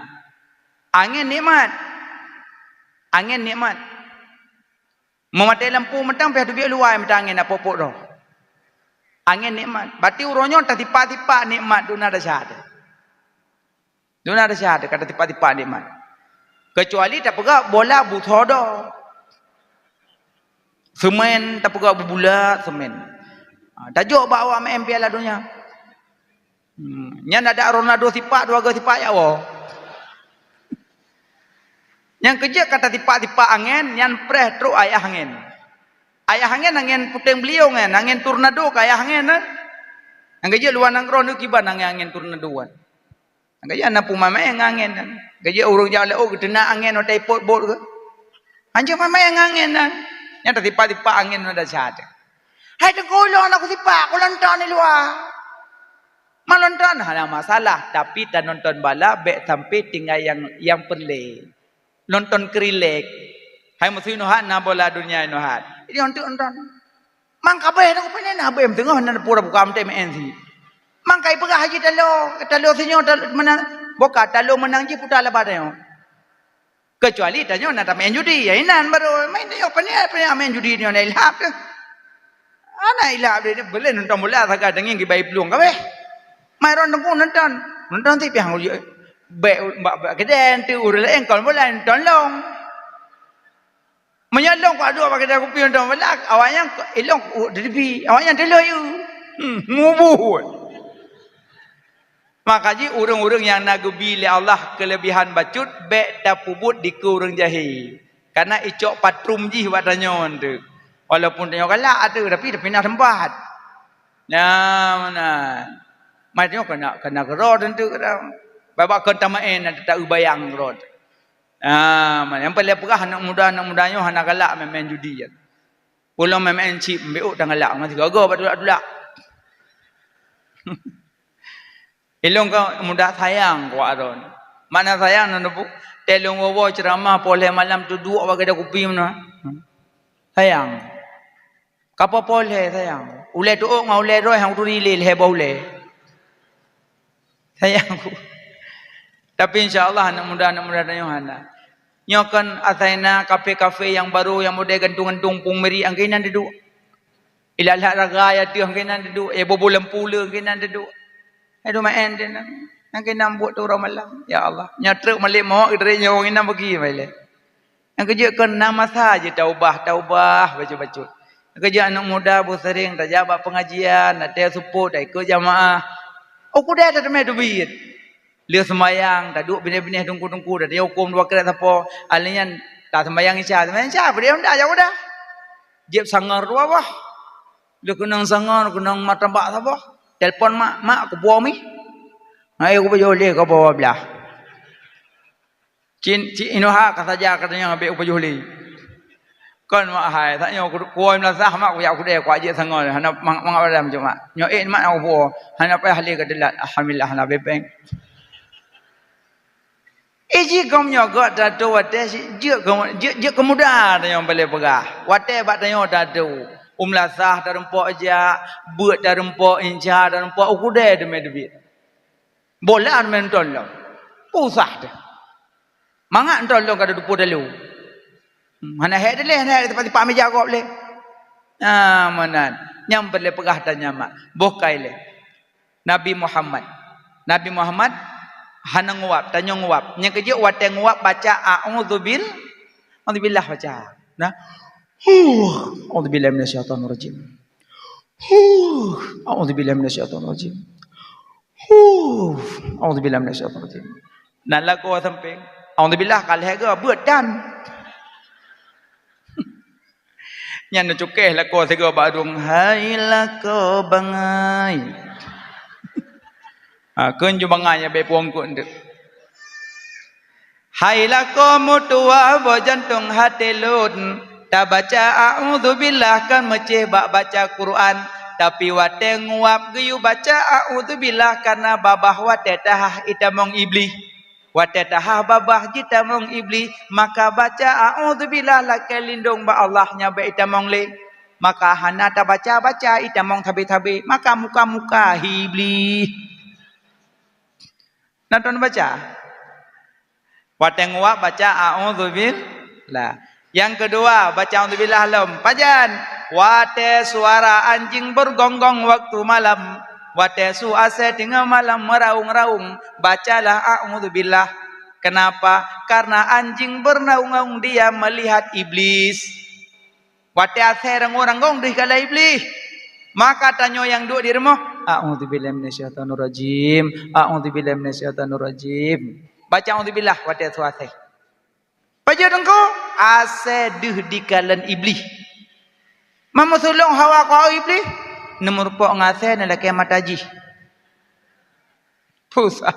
Angén nikmat. Angén nikmat. Meumaté lampu mantong pih teubiet luwa mantong angén ap pok-pok droe. Angén nikmat. Berarti uroe nyoe tasipak-sipak nikmat duna desya teuh. Duna desya teuh ka tasipak-sipak nikmat. Keucuali tapeugah bola busoe do. Seumén tapeugah bubulat seumén. Ha, tajok bak awak maén Piala Donya. Hmm, nyan adak Ronaldo sipak, dua goe sipak jak woe. Nyang keujeuet ka tasipak-sipak angén, nyan preh trok ayah angén. Ayah angén, angén puténg beuliong nyan, angén tornado ka ayah angén nyan. Nyang keujeuet luwa nanggroe nyoe kiban angén-angén tornado nyan. Gaya na peumaén ngon angén nyan. Gaya ureueng jak lé, oh, geuteunak angén watée ipot bot geuh. Hanjeuet maén ngon angén nyan. Nyan tasipak-sipak angén nyan desya teuh. Hai teungku, ulôn hana kusipak, kulôn nonton di luwa. Malôn nonton hana masalah, tapi tanonton bala bék sampai tinggai nyang, nyang peureulée. Nonton keurilek. Hai musoh inoe hat na bola donya inoe hat. Jadi untuk nonton. Mang kabeh na kupeunan na beuem teungoh na pura buka meuté meu'en si. Mang kai peugah haji talo, talo sinyoe, talo meunan, boka talo meunang jih puta laba tanyoe. Keucuali tanyoe na tameu'en judi, ya inan baru main tanyoe paniat, paniat main judi nyoe na ilhab teuh. Ana ilhab deh, boleh nonton bola sagai tangieng kibai plueng kabeh. Mai ron teungku nonton, nonton si piah ngujue. Bek bak, bak kedai tu ureueng laén kon bola nonton long. Meunyoe lôn kuaduk bak keudè kupi nonton bola, awaknyan ilôn ku-, di tepi, awaknyan teulheueh yue. Hmm, mubuet. Maka jih ureueng-ureueng nyang na geubi lé Allah keuleubihan bacut, bék tapeubuet dikeue ureueng jahé. Kareuna icok patrum jih bak tanyoe teuh. Walaupun tanyoe galak ateueh, tapi tapinah teumpat. Nyan meunan. Mai tanyoe kana, kana keudroe teuntu kadang. Babah kon tameu'en na teuta-eu bayang keudroe. Ah, nyang paléng peugah aneuk muda, aneuk muda nyoe hana galak main-main judi nyan. Peulom main-main chip, meubiôk tan galak, ngon sigoe-goe bak tulak-tulak. Ilôn ka muda sayang keu awak droe. Makna sayang nyan neubu, tée lôn woe-woe ceuramah poh lhée malam teuduek bak keudè kupi meunan. Sayang. Ka poh-poh lhée sayang. Ulée tuôk ngon ulée droe han kuturi lé lhée boh ulée. Sayang ku. Tapi insya Allah aneuk muda, aneuk muda tanyoe hana. Nyoe kon asai na kafe-kafe nyang barô nyang model gantung-gantung pung miri angkei nan diduek. Ilat-lat raga ya teuh angkei nan diduek, ya bobo lampu le angkei nan diduek. Hai dum maén teuh nan. Angkei nan buet tu uroe malam. Ya Allah. Nyoe treuk malik mawök geutrek nyoe wong inan bagi mai lé. Nyang keujeuet kon na masa jih taubah, taubah bacut-bacut. Nyang keujeuet aneuk muda beuseuring tajak bak peungajian, watée seupôt taikot jamaah. Oh, kudée tateumé teubiet. Lheueh seumayang, taduek binéh-binéh teungku-teungku, tateumé huköm dua krek sapo. Alheuh nyan, taseumayang Isya, seumayang Isya, peudeh honda jak udah. Jieb sangor dua boh. Lheueh keunong sangor, keunong martabak saboh. Telepon mak, "Mak, kupuwoe mi." Hai, kupajoh lé, kupajoh blah. Cit, cit inoe ha ka saja ka tanyoe bék kupajoh lé. Kon mak hai, tanyoe ku, kuwoe meulasah mak kujak kudée kuajak sangoe, hana mang-, mangat badan cuma. Nyoe ék mak nyang kupuwoe, hana payah lé ka teulat. Alhamdulillah hana bepeng. Eh, jih gom nyoe gok tato watée si jeuet keu, jeuet, jeuet keu muda tanyoe balée peugah. Watée bak tanyoe tato, u meulasah tarumpok jak, beuet tarumpok, inca tarumpok, u kudée teumé teubiet. Bola meunan nonton lom. Pusah teuh. Mangat nonton lom ka dudoe ploh talu. Hmm, hana hék dilèe, hana hék tipak-tipak meuja gob lé. Ah, meunan. Nyang peureulèe peugah tanyoe mak. Boh ka ilèe. Nabi Muhammad. Nabi Muhammad hana nguap, tanyoe nguap. Nyang keujeuet watèe nguap baca a'udzubil-, a'udzubillah baca. Nah. Huh, a'udzubillahi minasyaitonirrajim. Huh, a'udzubillahi minasyaitonirrajim. Huh, a'udzubillahi minasyaitonirrajim. Nan lakoe sampéng. A'udzubillah ka lhèe go, beuet tan. Nyan neucukéh lakoe sigoe bak dong, "Hai lakoe bangai." Ha, kheun ju bangai, ya, bèk puông kok nteuk. "Hai lakoe meutuwah boh jantông até lôn, tabaca a'udzubillah kan meucéh bak baca Quran, tapi watèe nguap geuyue baca a'udzubillah kareuna babah watèe tahah itamong Iblih." Watèe tahah babah jitamong Iblih, maka baca a'udzubillah lakèe lindông bak Allah nyang bèk itamong lé. Maka hana tabaca-baca itamong sabé-sabé, maka muka-muka Iblih. Na teubaca? Watèe nguap baca a'udzubillah. Nyang keudua, baca a'udzubillah lom. Pajan? Watèe suara anjing bergonggong waktu malam. Watèe su asèe teungoh malam meuraung-raung, bacalah a'udzubillah. Kenapa? Karena anjing bernaung-naung dia melihat iblis. Watèe asèe ranggong-ranggong deuh kalon iblis. Maka tanyoe nyang duek di rumoh, "A'udzubillahi minasyaitonirrajim. A'udzubillahi minasyaitonirrajim." Baca a'udzubillah watèe su asèe. Pajan teungku? Asèe deuh dikalon Iblih. Meumeusulông hawa keu iblis, neumeurumpok ngon asèe neulakèe mata jih. Pusah.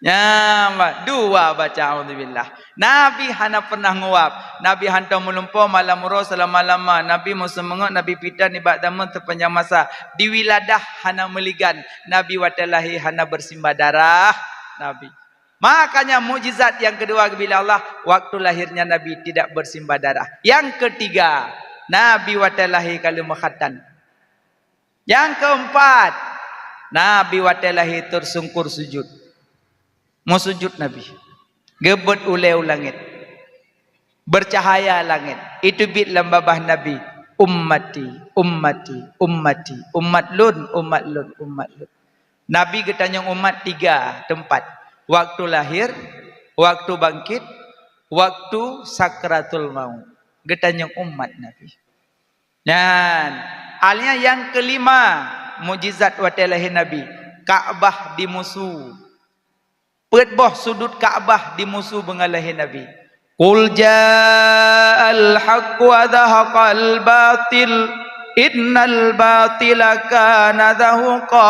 Nyan, ba-, dua baca a'udzubillah. Nabi hana pernah nguap. Nabi hantom meulumpoe malam uroe seulama-lama. Nabi meuseumeungeut, Nabi pita nibak dameun sepanjang masa. Di wiladah hana meuligan. Nabi watèe lahé hana beusimbah darah. Nabi. Makanya mukjizat nyang keudua geubri lé Allah, waktu lahirnya Nabi tidak bersimbah darah. Nyang keutiga, Nabi watèe lahé ka lheueh meukhatan. Nyang keumpat, Nabi watèe lahé teusungkur sujut. Meusujut Nabi. Geubeuet ulèe u langèt. Beucahaya langèt. Iteubiet lam babah Nabi, "Ummati, ummati, ummati, umat lôn, umat lôn, umat lôn." Nabi geutanyong umat tiga teumpat, waktu lahir, waktu bangkit, waktu sakratul maut. Geutanyong umat Nabi. Dan alia nyang keulima, mukjizat watèe lahé Nabi, Ka'bah dimusu. Peuet boh sudut Ka'bah dimusu beungoh lahé Nabi. "Qul ja'al haqq wa zahaqal batil, innal batila kana zahuqa.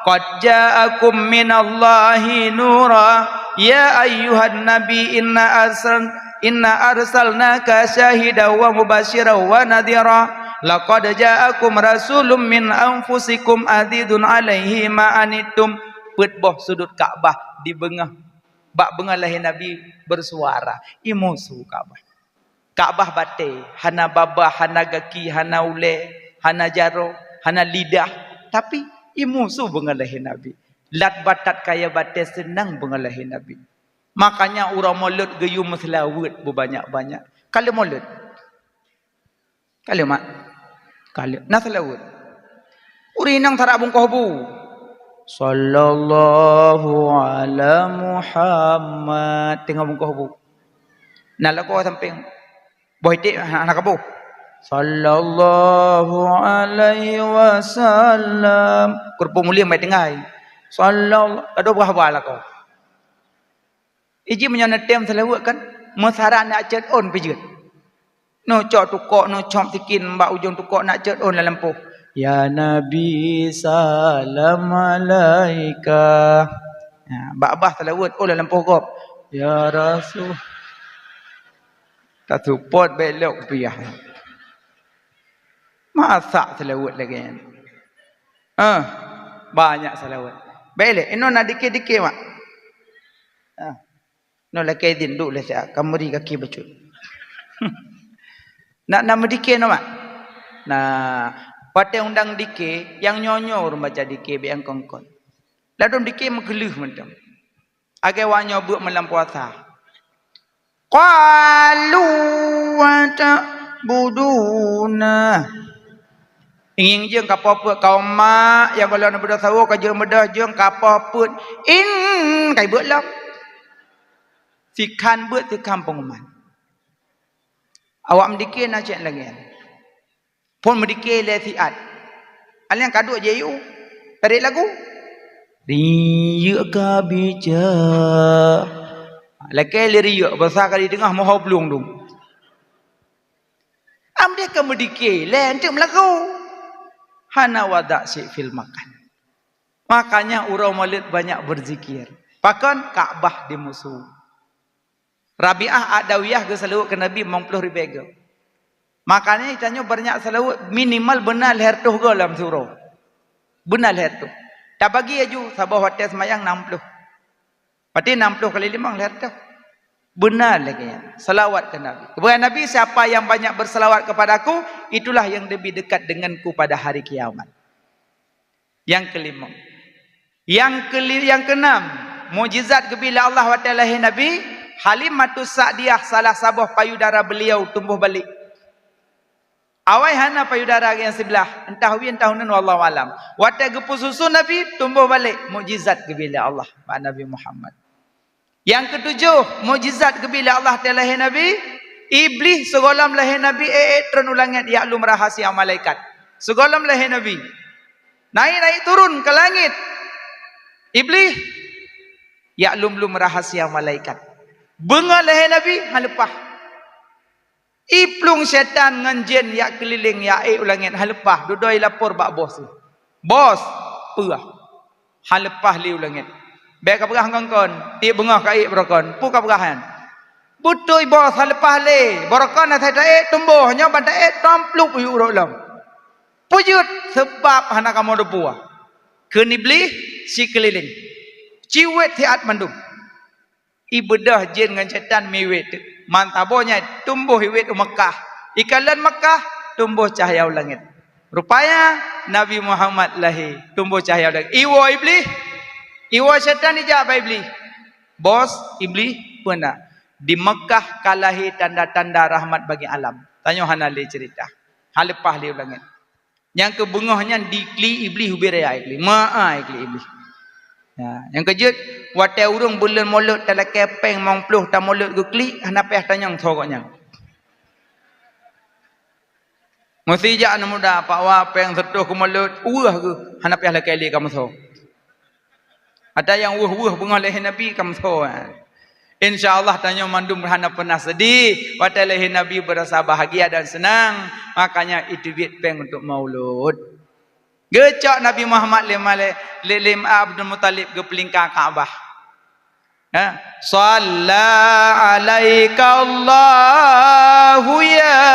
Qad ja'akum minallahi nura. Ya ayyuhan nabi inna arsal-, inna arsalnaka syahidan wa mubasyiran wa nadhira. Laqad ja'akum rasulun min anfusikum azizun alaihi ma anittum." Peuet boh sudut Ka'bah di beungoh Bak beungoh lahé Nabi beusuara, imusu Ka'bah. Ka'bah batèe, hana babah, hana gaki, hana ulèe, hana jaroe, hana lidah, tapi imusu beungoh lahé Nabi. Lat batat kayèe batèe seunang beungoh lahé Nabi. Makanya uroe Molot geuyue meuseulaweuet beubanyak-banyak. Ka lheueh Molot. Ka lheueh, mak? Ka lheueh. Na seulaweuet. Ureueng inong tarhah bungkôh bu. Sallallahu ala Muhammad. Teungoh bungkôh bu. Na lakoe sampéng. Boh iték hana, hana kaboh. Sallallahu alaihi wasallam. Keureupuk mulim bak tinggai. Sallallahu, ka dua boh haba lakoe. Iji meunyoe neutem seulaweuet kan, meusaran nak cot ôn pih jeuet. Neucok tukok, neucop sikin bak ujong tukok nak cot ôn lam lampôh. Ya Nabi, salam alaika. Ha, bak bah seulaweuet ôn lam lampôh gob. Ya Rasul. Tasupot bèk lok piah. Masak seulaweuet lagèe nyan. Ah, banyak seulaweuet. Bèk lé, inoe na dikit-dikit, mak. Ah. Nyoe lakèe idhin duek lé siat, ka meuri gaki bacut. Nak, nak meudikè nyoe, mak? Nah, watèe undang dikè, nyang nyoe-nyoe ureueng baca dikè, bèk nyang kon-kon. Ladôm dike meukeuleuh mantong. Lagèe awak nyoe beuet malam puasa. Qalu wa ta'buduna. Ngieng jeueng ka poh peuet, kaum mak nyang gohlom na beudôh sawoe ka jeuet beudôh jeueng ka poh peuet. In kai beuet lom. Sikhan beuet sikhan peunguman. Awak meudike na cit lagèe nyan. Phôn meudike lé siat. Alèh ka duek jiyue. Tarek lagu. Riyeuk ka bica. Lakèe lé riyeuk, basa ka di teungoh moho plueng dum. Am deh ka meudike lé, eunteuk meulagu. Hana wadak syik fil makan. Makanya uroe Maulid banyak berzikir. Pakon? Ka'bah dimusu. Rabi'ah Adawiyah geuseulaweuet keu Nabi limong ploh ribèe goe. Makanya tanyoe banyak seulaweuet minimal beuna lhèe reutôh goe lam siuroe. Beuna lhèe reutôh. Tabagi laju saboh watèe seumayang nam ploh. Berarti nam ploh kali limong lhèe reutôh. Beuna lagèe nyan. Seulaweuet keu Nabi. Keubeue Nabi, "Siapa yang banyak berselawat kepada-Ku, itulah yang lebih dekat dengan-Ku pada hari kiamat." Nyang keulimong. Nyang keuli-, nyang keunam, mukjizat geubri lé Allah watèe lahé Nabi, Halimatus Sa'diyah, salah saboh payudara beliau, tumboh balek. Awai hana payudara nyang siblah, entah wie entah uneuen, wallahu alam. Watèe geupeususu Nabi, tumboh balek, mukjizat geubri lé Allah bak Nabi Muhammad. Nyang keutujoh, mukjizat geubri lé Allah watèe lahé Nabi, Iblih sigohlom lahé Nabi, ék-ék tron u langèt jak lom rahasia malaikat. Sigohlom lahé Nabi. Naik-naik turun ke langit. Iblih jak lom-lom rahasia malaikat. Beungoh lahé Nabi, han leupah. Iplueng syaitan ngon jén jak keulileng jak ék u langèt, han leupah, dudoe lapor bak bos. "Bos, peue? Han leupah lé u langèt. Bèk kapeugah ngon kon, tiep beungoh ka ék baroe kon." "Peue kapeugah nyan?" "Beutôi bos, han leupah lé. Baroe kon asai taék tumboh, nyoe ban taék tamplup u uroe lom." "Peue jeuet?" "Seubab hana kamoe teupeue," kheun Iblih sikeulileng. Ciwet siat mandum. Ibeudôh jén ngon syaitan miwet. Mantabo nyan tumboh iwet u Meukah. Ikalon Meukah, tumboh cahya u langèt. Rupanya Nabi Muhammad lahé, tumboh cahya u langèt. Iwoe Iblih, iwoe syaitan ijak bak Iblih. "Bos, Iblih, peue na? Di Meukah ka lahé tanda-tanda rahmat bagi alam. Tanyoe hana lé ceurita. Han leupah lé u langèt." Nyang keu beungoh nyan diklik Iblih ubé raya iklik. Maa iklik Iblih. Ya, nyang keujeuet, watèe ureueng buleuen Molot talakèe pèng limong ploh tamolot geuklik, hana payah tanyong soe gobnyan. Meusijak aneuk muda, "Pak Wa, pèng seureutôh keu Molot," weueh geuh, hana payah lakèe lé kamoe soe. Ata nyang weueh-weueh beungoh lahé Nabi kamoe soe. Insya Allah tanyoe mandum hana peunah seudeh watèe lahé Nabi, beurasa bahagia dan seunang. Makanya iteubiet pèng untuk maulud. Geucok Nabi Muhammad lé malé-, lé, lé Abdul Muthalib geupeulingka Ka'bah. Ha? "Shalla 'alaika Allahu ya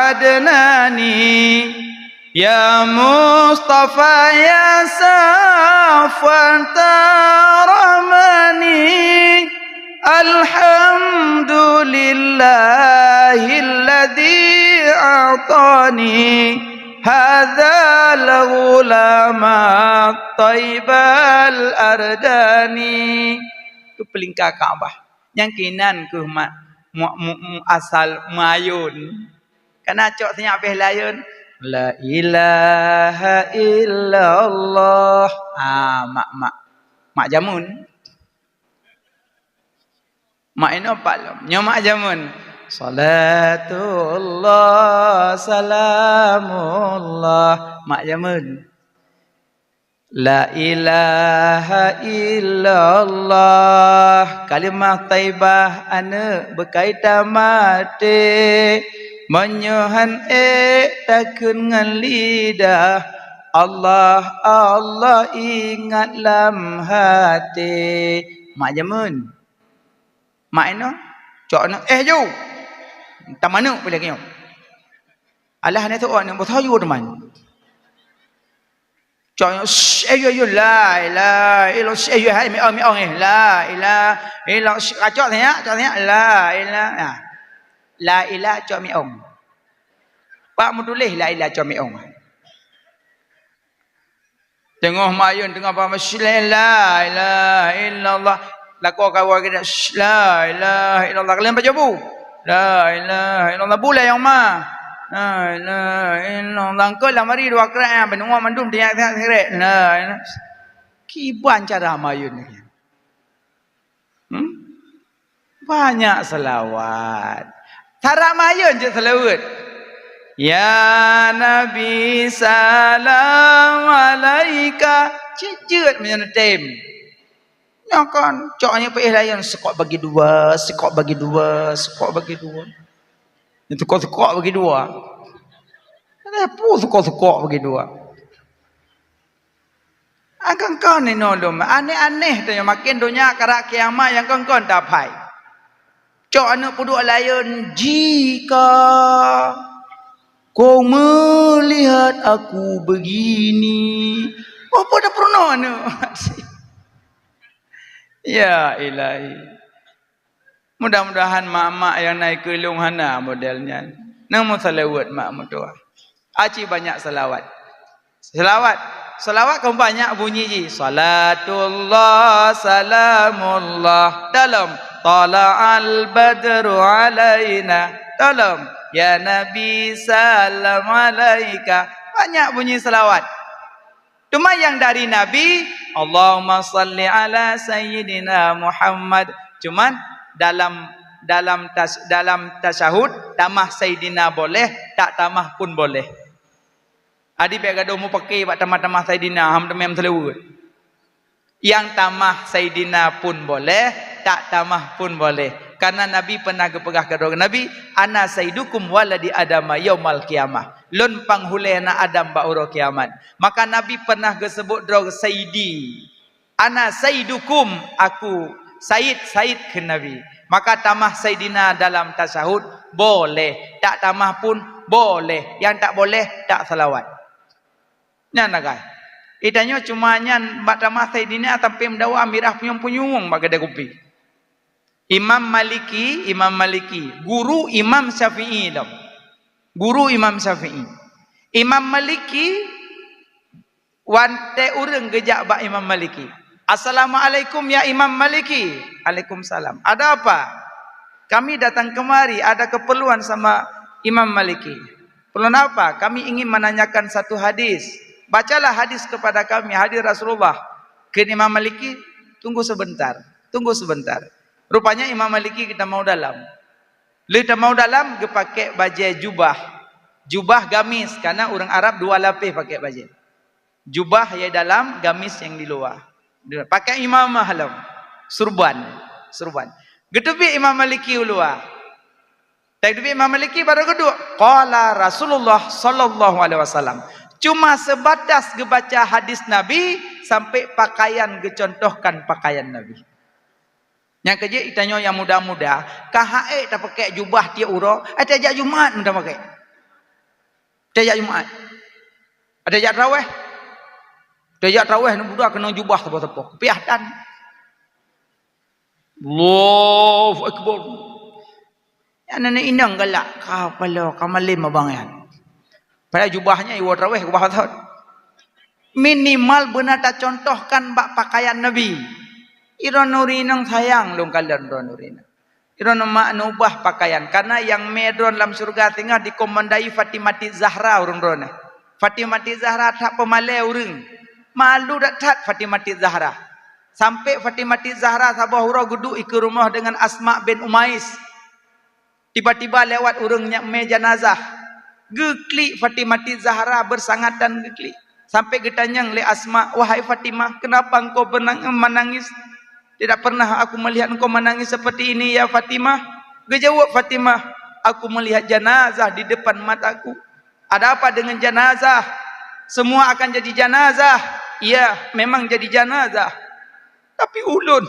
Adnani, ya Mustafa ya Safwata Rahmani. Alhamdulillahilladzi a'tani hadzal ghulama thaibal ardani." Keu peulingka Ka'bah. Nyang keunan keuh mak, mu-, mu-, mu-, asal meuayôn. Kana cok sinyak pih layôn. La ilaha illallah. Ah, mak, mak. Mak jameun. Mak inoe pat lom. Nyoe mak jameun. Salatullah, salamullah. Mak jameun. La ilaha illallah, kalimah thaibah aneuk beukaitan maté. Meunyoe han ék takheun ngon lidah, Allah, Allah ingat lam haté. Mak jameun. Mak inoe, cok aneuk, "Eh, ju! Tamaneuk pih lagèe nyoe." Alah, aneuk teuôt aneuk, beusoe ju teuma. Cok nyoe, "Shh, eh, yue, yue, la ilaha illallah, shh, eh, yue, hai, miong, miong, eh, la ilaha illallah, shh, ah, cok sinyak, cok sinyak, la ilaha, ah, la ilaha, cok miong." Pak meutuléh la ilaha cok miong. Teungoh mayun, teungoh pameue, "La ilaha illallah." Lakoe kawan kita, "La ilaha illallah." Kalian baca bu? "La ilaha illallah." Bulai nyang ma? "La ilaha illallah." Engkau lam hari dua kerak yang benua mandum tiap-tiap seret. La ilaha. Kiban cara mayun ni. Hmm? Banyak selawat. Syarat mayun cit selawat. Ya Nabi salam alaika. Cit jeuet meunyoe tem. Nyoe kan, cok nyoe peuéh laén, sikok bagi dua, sikok bagi dua, sikok bagi dua. Nyoe sikok-sikok bagi dua. Ada pu sikok-sikok bagi dua. Angkon-kon inoe lom, aneh-aneh tu nyang makin donya karak kiamat nyang kon-kon taphai. Cok aneuk peuduek laén, "Jika kau melihat aku begini." Oh, pada pernah aneuk. Ya Ilahi. Mudah-mudahan mak-mak nyang na ikeue lôn hana model nyan. Nang meusalawat mak meutuah. Aci banyak salawat. Salawat. Salawat kan banyak bunyi jih. Salatullah, salamullah. Dalam. Tala'al badru alaina. Dalam. Ya Nabi, salam alaika. Banyak bunyi salawat. Cuma nyang dari Nabi, "Allahumma shalli ala Sayyidina Muhammad." Cuman dalam, dalam tas-, dalam tasyahud, tamah Sayyidina boleh, tak tamah pun boleh. Adi bèk gadoh mupake bak tamah-tamah Sayyidina, ham teumé meuseulaweuet. Nyang tamah Sayyidina pun boleh, tak tamah pun boleh. Karena Nabi pernah geupeugah keudroe Nabi, "Ana sayyidukum waladi Adama yaumal qiyamah." Lôn panghulèe na Adam bak uroe kiamat. Maka Nabi pernah geuseubut droe Sayyidi. "Ana sayyidukum," aku sayyid, sayyid kheun Nabi. Maka tamah Sayyidina dalam tasyahud boleh, tak tamah pun boleh. Nyang tak boleh, tak salawat. Nyan agak. Itanyoe cuma nyan bak tamah Saidina sampoe meudawa mirah punyueng-punyueng bak keudè kupi. Imam Maliki, Imam Maliki, guru Imam Syafi'i lom. Guru Imam Syafi'i. Imam Maliki, watèe ureueng geujak bak Imam Maliki. "Assalamualaikum ya Imam Maliki." "Waalaikumsalam. Ada apa?" "Kami datang kemari ada keperluan sama Imam Maliki." "Perlu apa?" "Kami ingin menanyakan satu hadis." "Bacalah hadis kepada kami, hadis Rasulullah." Kheun Imam Maliki, "Tunggu sebentar, tunggu sebentar." Rupanya Imam Maliki geutamong dalam. Lheueh tamong dalam, geupakèk bajèe jubah. Jubah gamis, karena ureueng Arab dua lapéh pakèk bajèe. Jubah nyang dalam, gamis nyang di luwa. Pakèk imamah lom. Surban. Surban. Geuteubiet Imam Maliki u luwa. Teubiet Imam Maliki baru geuduek. Qala Rasulullah sallallahu alaihi wasallam. Cuma sebatas geubaca hadis Nabi sampai pakaian geucontohkan pakaian Nabi. Nyang keujeuet itanyoe nyang muda-muda, ka ha'ék tapakèk jubah tiep uroe, eh, tajak Jumat meunan tapakèk. Tajak Jumat. Tajak tarawèh. Tajak tarawèh, nyan buda keunong jubah saboh-saboh. Piah tan. Allahu Akbar. Nyan aneuk inong galak, ka paloe, ka malém abang nyan. Padahai jubah nyan iwoe tarawèh, jubah thon. Minimal beuna tacontohkan bak pakaian Nabi. Droeneuh ureueng inong sayang lôn kalon droeneuh ureueng inong. Droeneuh mak neubah pakaian, karena nyang mè droeneuh lam syeuruga singoh dikomandoi Fatimati Zahra ureueng droeneuh. Fatimati Zahra that peumalèe ureueng. Malu that-that Fatimati Zahra. Sampai Fatimati Zahra saboh uroe geuduek ikeue rumoh deungon Asma bin Umais. Tiba-tiba lewat ureueng nyang mè janazah. Geuklik Fatimati Zahra beusangatan geuklik. Sampai geutanyong lé Asma, "Wahai Fatimah, kenapa engkau benang-, menangis? Tidak pernah aku melihat engkau menangis seperti ini, ya Fatimah." Geujaweueb Fatimah, "Aku melihat janazah di depan mataku." "Ada apa dengan janazah? Semua akan jadi janazah." "Iya, memang jadi janazah. Tapi ulôn,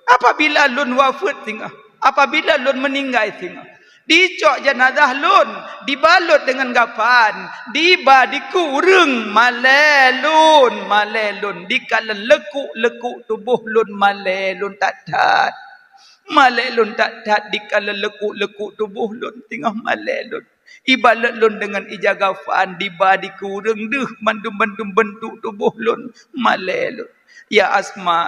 apabila lôn wafeuet singoh, apabila lôn meuninggai singoh, dicok janazah lôn, dibalot deungon gapan, diba dikeue ureueng, malèe lôn, malèe lôn, dikalon leukuk-leukuk tuboh lôn, malèe lôn that-that. Malèe lôn that-that, dikalon leukuk-leukuk tuboh lôn, singoh malèe lôn." Ibalat lôn deungon ija kafan diba dikeue ureuëng deuh mandum-mandum beuntuk tuboh lôn, malée lôn. Ya Asma,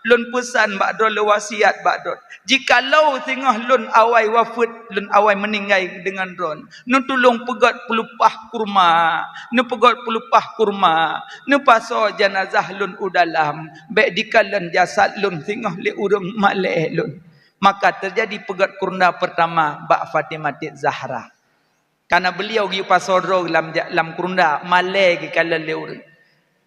lôn peusan bak droe, lôn wasiat bak droe, jikalau singoh lôn awai wafeuet, lôn awai meuninggai deungon droe, neutulông peugét peulupah kurma, neupeugét peulupah kurma, neupasoe janazah lôn u dalam, bék dikalon jasad lôn singoh lé ureuëng malée lôn. Maka teujadi peugét kurma peurtama bak Fatimah Zahra. Karena beliau geuyue pasoe droe lam ja-, lam kurma, malée geukalon lé ureuëng.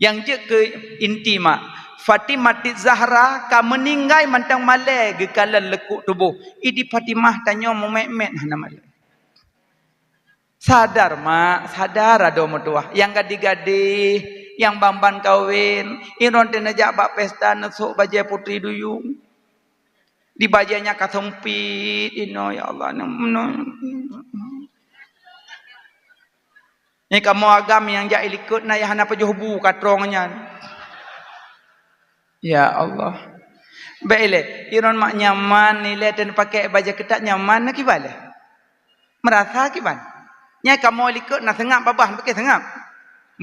Nyang jeuet keu inti mak, Fatimah Zahra ka meuninggai mantong malée geukalon leukok tuboh. Idi Fatimah tanyoe mumet-met hana malée. Sadar mak, sadar adoe meutuwah. Nyang gadih-gadih, nyang ban-ban kawen, inong teuneujak bak pesta neusok bajée putri duyung. Di bajée nyan ka seumpit inoe, ya Allah. Nyan kamoe agam nyang jak ilikot na nyang hana pajoh bu katrong nyan. Ya Allah. Bék ilée, iron mak nyaman ilée dan pakai bajée keutat nyaman na kiban lé. Meurasa kiban. Nyang kamoe likot na seungab babah, pakai seungab.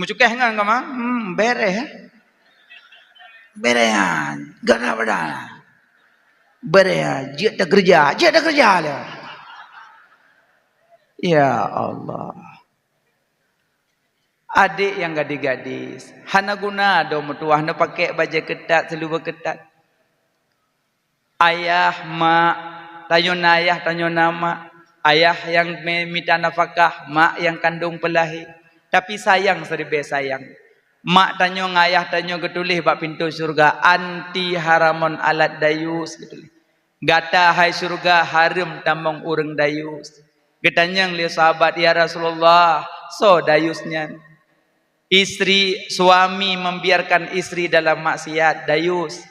Meucukéh ngon kamoe, hmm, bereh, eh. Bereh, ah, gara pada. Bereh, ah, jeuet takeureuja, jeuet takeureuja lé. Ya Allah. Adék nyang gadis-gadis, hana guna adoe meutuwah neupakék bajée keutat, seulubée keutat. Ayah, mak, tanyoe na ayah, tanyoe na mak. Ayah nyang me-, mita nafakah, mak nyang kandong peulahé. Tapi sayang siribée sayang. Mak tanyoe ngon ayah tanyoe geutuléh bak pintoe syeuruga, "Anti haramun alat dayus," geutuléh. "Gata hai syeuruga hareuem tamong ureuëng dayus." Geutanyong lé sahabat, "Ya Rasulullah, soe dayus nyan?" Istri, suami membiarkan istri dalam maksiat, dayus.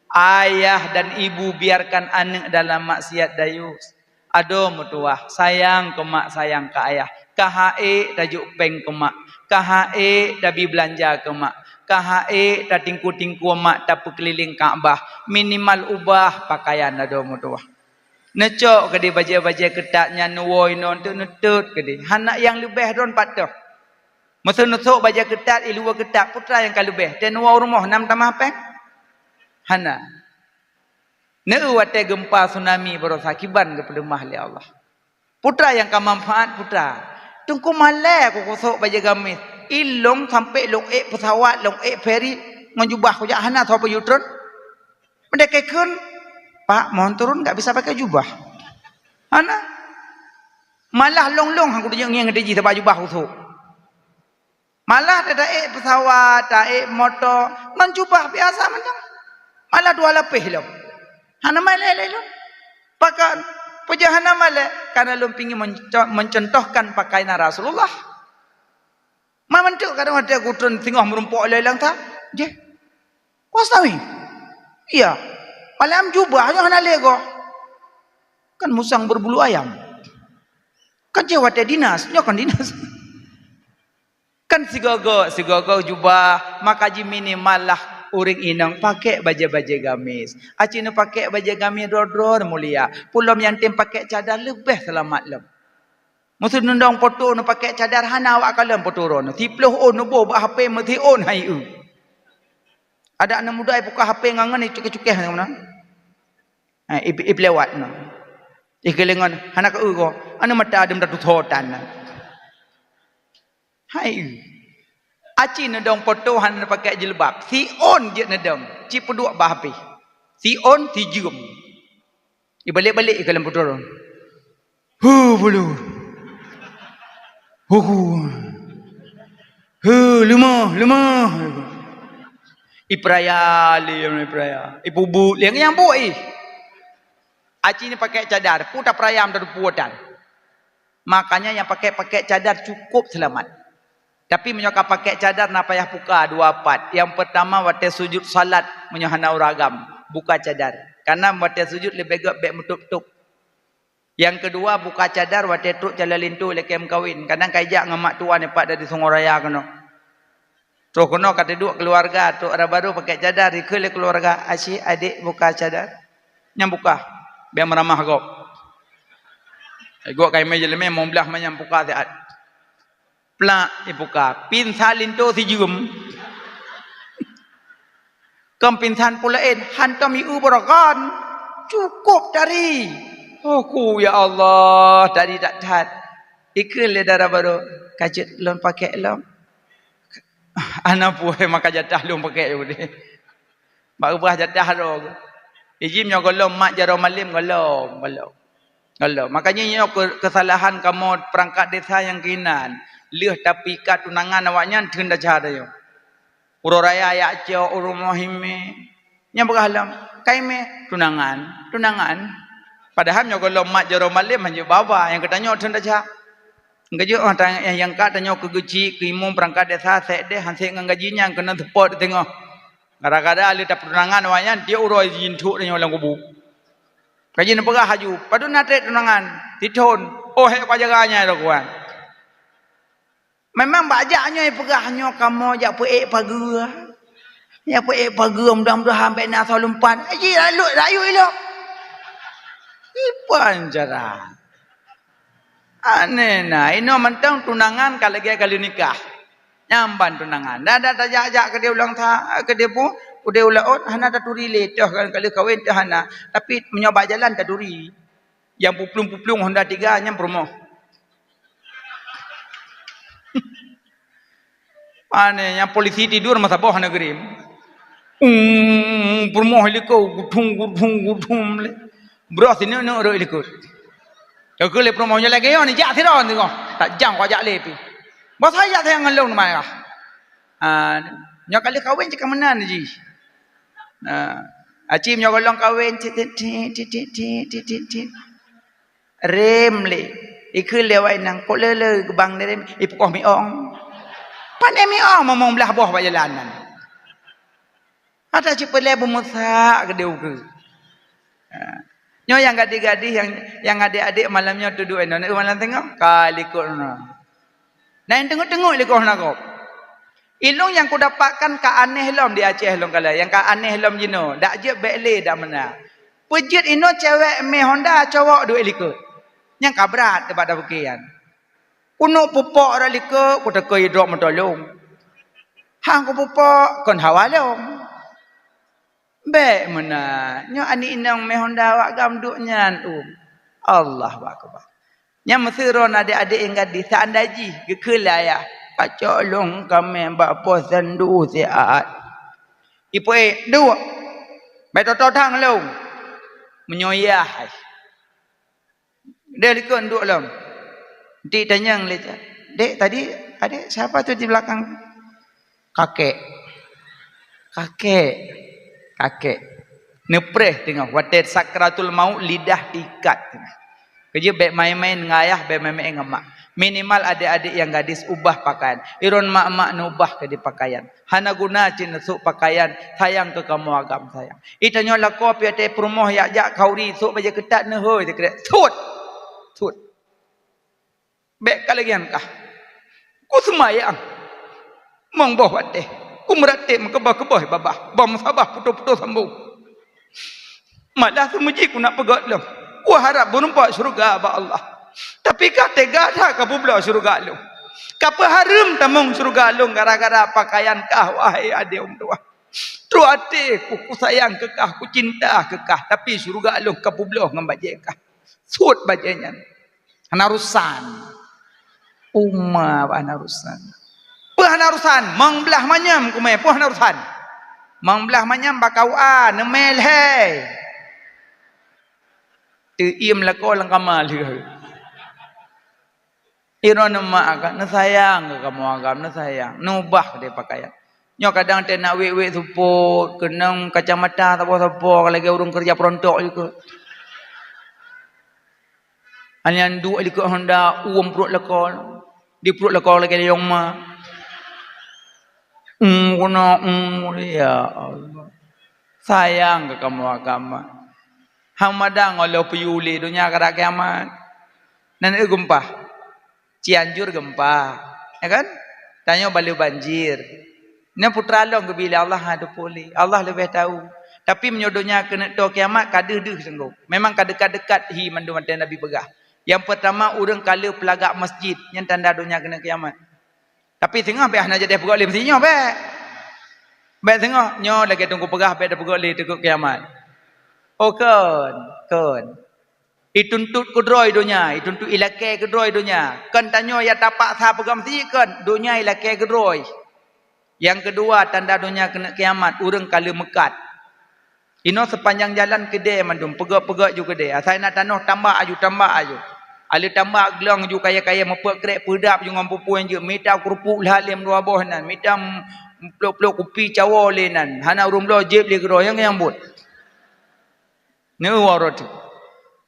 Ayah dan ibu biarkan aneuk dalam maksiat, dayus. Adoe meutuwah, sayang keu mak, sayang keu ayah. Ka ha-ék tajok péng keu mak, ka ha-ék tabi beulanja keu mak, ka ha-ék tatingkue-tingkue mak tapeukeulileng Ka'bah, minimal ubah pakaian adoe meutuwah. Neucok keudéh bajée-bajée keutat nyan neuwoe inoe teuk neutot keudéh. Hana nyang leubeh droe pat toh. Meuseue neusok bajée keutat, iluwa keutat, peue teuma nyang ka leubeh? Teuh neuwoe u rumoh na meutamah péng? Hana. Neu watée geumpa tsunami barosa kiban geupeuleumah lé Allah. Peue teuma nyang ka manfaat, peue teuma. Teungku malée ku kusok bajée gamis. Ilong sampai long ék pesawat, long ék feri ngon jubah kujak hana soe peuyue tron. Meudakée kheun, "Pak, mohon turun, nggak bisa pakai jubah." Hana. Malah long-long han kudeungoe ngieng teuji sabab jubah kusok. Malah ta-ék pesawat, ta-ék moto, ngon jubah biasa mantong. Malah dua lapéh lom. Hana malée lé lom. Pakon, peue jeuet hana malée, karena lom pingin menco-, mencontohkan pakaian Rasulullah. Ma mantong kadang watée kutron singoh meurumpok lé lam ta. Jeh. Kuasa weh. Iya. Malam jubah nyoe hana lego. Kan musang berbulu ayam. Kan jeh watée dinas, nyoe kan dinas. Kan sigogo, sigogo jubah, maka ji minimal lah ureuëng inong pakék bajée-bajée gamis. Aci neupakék bajée gamis droe-droe mulia. Pulom nyang tem pakék cadar leubeh seulamat lom. Meuseue neudong poto neupakék cadar hana awak kalon poto droe. Siploh ôn neuboh bak H P meusiôn hai eu. Adak aneuk muda ibuka H P ngon-ngon icukéh-cukéh ngon na. Ha, ip-, ip lewat na. Ih kelengon hana keu eu ko. Aneuk mata adem datu sotan na. Hai. Aci neudong poto hana pakai jilbab. Siôn jeuet neudong. Ci peuduek bah pih. Siôn sijeuem. Ibalek-balek ikalon poto droe. Hu bulu. Huku. Hu leumoh, leumoh. Iperaya lé, iperaya. Ipubut lé nyang buet ih. Aci ni pakai cadar, puta perayam dari puatan. Makanya yang pakai-pakai cadar cukup selamat. Tapi meunyoe ka pakai cadar na payah buka dua pat. Yang pertama watée sujud salat meunyoe hana uragam, buka cadar. Karena watée sujud leubeh gét bék meutup-tup. Yang kedua buka cadar watée trok calon linto lakée meukawen. Kadang kai jak ngon mak tuan ipat dari Sungai Raya keunoe. Troh keunoe ka teuduek keluarga, trok raba baru pakai cadar, ikheun lé keluarga, "Aci, adek buka cadar." Nyang buka, biar meuramah gob. Gok kaimé jeulemé mong blaih manyam puka siat. Plak ipuka, pinsan linto sijeuem. Kon pinsan peulaén, hantom ieu beurakan. Cukup tari. Oh ku, ya Allah, tari that-that. Ikheun lé dara barô, ka jeuet lôn pakék lom. Hana peue, maka jatah lôn pakék udeh. Bak reubah jatah droe. Iji meunyoe gohlom mat jaroe malem, gohlom, gohlom. Gohlom. Makanya nyoe ke-, kesalahan kamoe perangkat desa nyang keunan. Lheueh tapikat tunangan awaknyan theun desya tanyoe. Uroe raya jak cok, uroe rumoh hime. Nyang peugah lom, "Kaimé tunangan, tunangan." Padahai nyoe gohlom mat jaroe malem hanjeuet ba-ba, nyang geutanyoe theun desya. Geujok, oh, ta-, nyang ka tanyoe keu geuchik, keu imum perangkat desa, sék deh, han sék ngon gaji nyan keuneuk seupôt teungoh. Gara-gara lheueh tapeutunangan awaknyan, tiep uroe jijintuk tanyoe lam kubu. Ka jipeugah laju, "Padub na trép tunangan?" "Sithon." "Oh, hék ka jaga nyan, Tuan." Memang bak jak nyoe peugah nyoe kamoe jak peuék pageue. Jak peuék pageue, mudah-mudahan bék na soe lumpan. Eh, ji rayeuk, rayeuk ilok. Ipan cara. Aneh na, inoe mantong tunangan ka lagée ka lheueh nikah. Nyan ban tunangan. Dah, dah tajak-jak keudeh ulang ta-, keudeh pu-, keudeh ulang ot, hana taturi lé, toh kan ka lheueh kawen toh hana. Tapi meunyoe bak jalan taturi. Nyang puplueng-puplueng Honda tiga nyan peurumoh. Pane nyang polisi tidur masa boh negeri. Umm, peurumoh likot gudung, gudung, gudung lé. Broh sineuk-neuk rot likot. Ka keu lé peurumoh nyoe lagée nyoe jak sidroe teungoh. Tak jang kau jak lé pi. Boh saya sayang ngon lôn teuma. Ah, nyoe kali kawin cit ka meunan jih. Ah, aci meunyoe gohlom kawin cit, cit, cit. Rem lé. Ikheun lé awak inong, "Kok le-le geubang lé rem?" Ipukoh miong. Pane miong momong blaih boh bak jalan nyan. Ata cit peulée beumeusak keudeh ukeue. Ha. Nyoe nyang gadih-gadih, nyang, nyang adék-adék malam nyoe tuduek inong, malam teungoh ka likot nyoe. Nah, nyang teungoh-teungoh likot na gob. Ilong nyang kudapatkan ka aneh lom di Aceh lôn kala, nyang ka aneh lom jinoe, dak jeuet bék lé dak meunan. Peujeuet inoe cewek mé Honda, cowok duek likot. Nyang ka brat teuh bak tapiké nyan. Kunok pupok rot likot, kuteuka idrop meuto lôn. Han kupupok, kon hawa lôn. Bék meunan, nyoe aneuk inong mé Honda awak gam duek nyan, um. Allahu Akbar. Nyan meuseuron adék-adék nyang gadih, seandai jih geukheun lé ayah, "Pacok lôn kaméng bak poh sandu siat." Ipeuék, "Duek, bék toto thang lôn." Meunyoe yah hai. Deh likot duek lom. Entik tanyong lé, "Dek, tadi adék siapa tu di belakang?" "Kakek." "Kakek." "Kakek." Neupreh teungoh watée sakratul maut lidah ikat teungoh. Keujeuet bék main-main ngon ayah, bék main-main ngon mak. Minimal adék-adék nyang gadis ubah pakaian. Iron mak-mak neubah keudeh pakaian. Hana guna cit neusok pakaian, sayang keu kamoe agam sayang. Itanyoe lakoe piaté peurumoh jak-jak khauri, sôk bajée keutat neuhôi teukrek. Sut! Sut! Bék ka lagée nyan kah. Kuseumayang mong boh watée. Kumeuratéb meukeubah-keubah babah. Bang meusabah putôh-putôh sambông. Malah seumeujih kuneuk peugét lom. Kuharab beureumpok syeuruga bak Allah. Tapi ka teuga that kapeubloe syeuruga lôn. Kapeuhareuem tamong syeuruga lôn gara-gara pakaian kah, wahai adék ulôn tuha. Trok até ku, kusayang keu kah, kucinta keu kah, tapi syeuruga lôn kapeubloe ngon bajée kah. Sut bajée nyan. Hana urusan. Uma hana urusan. Peue hana urusan? Mong blaih manyam kumé, peue hana urusan? Mong blaih manyam bak K U A, neumé lhée. Teuiem lakoe lam kama lheueh. Iron mak ka, neusayang keu kamoe agam, neusayang. Neubah deh pakaian. Nyoe kadang teunak wék-wék seupôt, keunong kacamata saboh-saboh lagée ureuëng keureuja peurontok jih keuh. Hanya duek likot honda, uem pruet lakoe. Di pruet lakoe lagée liyong ma. Em, guna, em, ya Allah. Sayang keu kamoe agam. Hana mada ngon lôn peuyue lé donya kara kiamat. Nan eu geumpa. Cianjur geumpa, ya kan? Tanyoe baleue banjir. Nyan putra lôn geubi lé Allah, ha, teupeue lé. Allah leubeh tahu. Tapi meunyoe donya keuneuk toe kiamat, ka deuh-deuh sunggoh. Memang ka deukat-deukat hi mandum watée Nabi peugah. Nyang peurtama, ureuëng ka le peulagak masjid, nyan tanda donya keuneuk kiamat. Tapi singoh bék hana jadi peugét lé meusinyoh bék. Bék singoh, nyoe lagée teungku peugah bék tapeugét lé teungku kiamat. Oh kon, kon. Ituntot keudroe donya, ituntot ilakée keudroe donya. Kon tanyoe ya tapaksa peugét meusinyoh kon, donya ilakée keudroe. Nyang keudua, tanda donya keuneuk kiamat, ureuëng ka le meukat. Inoe seupanjang jalan keudée mandum, peugét-peugét ju keudée. Asai na tanoh tambak aju, tambak aju. Alé tambak glong ju kayée-kayée meupeuet krek peudap ju ngon pupui jeuet, mita keurupuk lhat lé dua boh nan, mita plok-plok kupi cawo lé nan, hana ureuëng bloe jieb lé keudroe nyang nyambut. Neuwoe rot.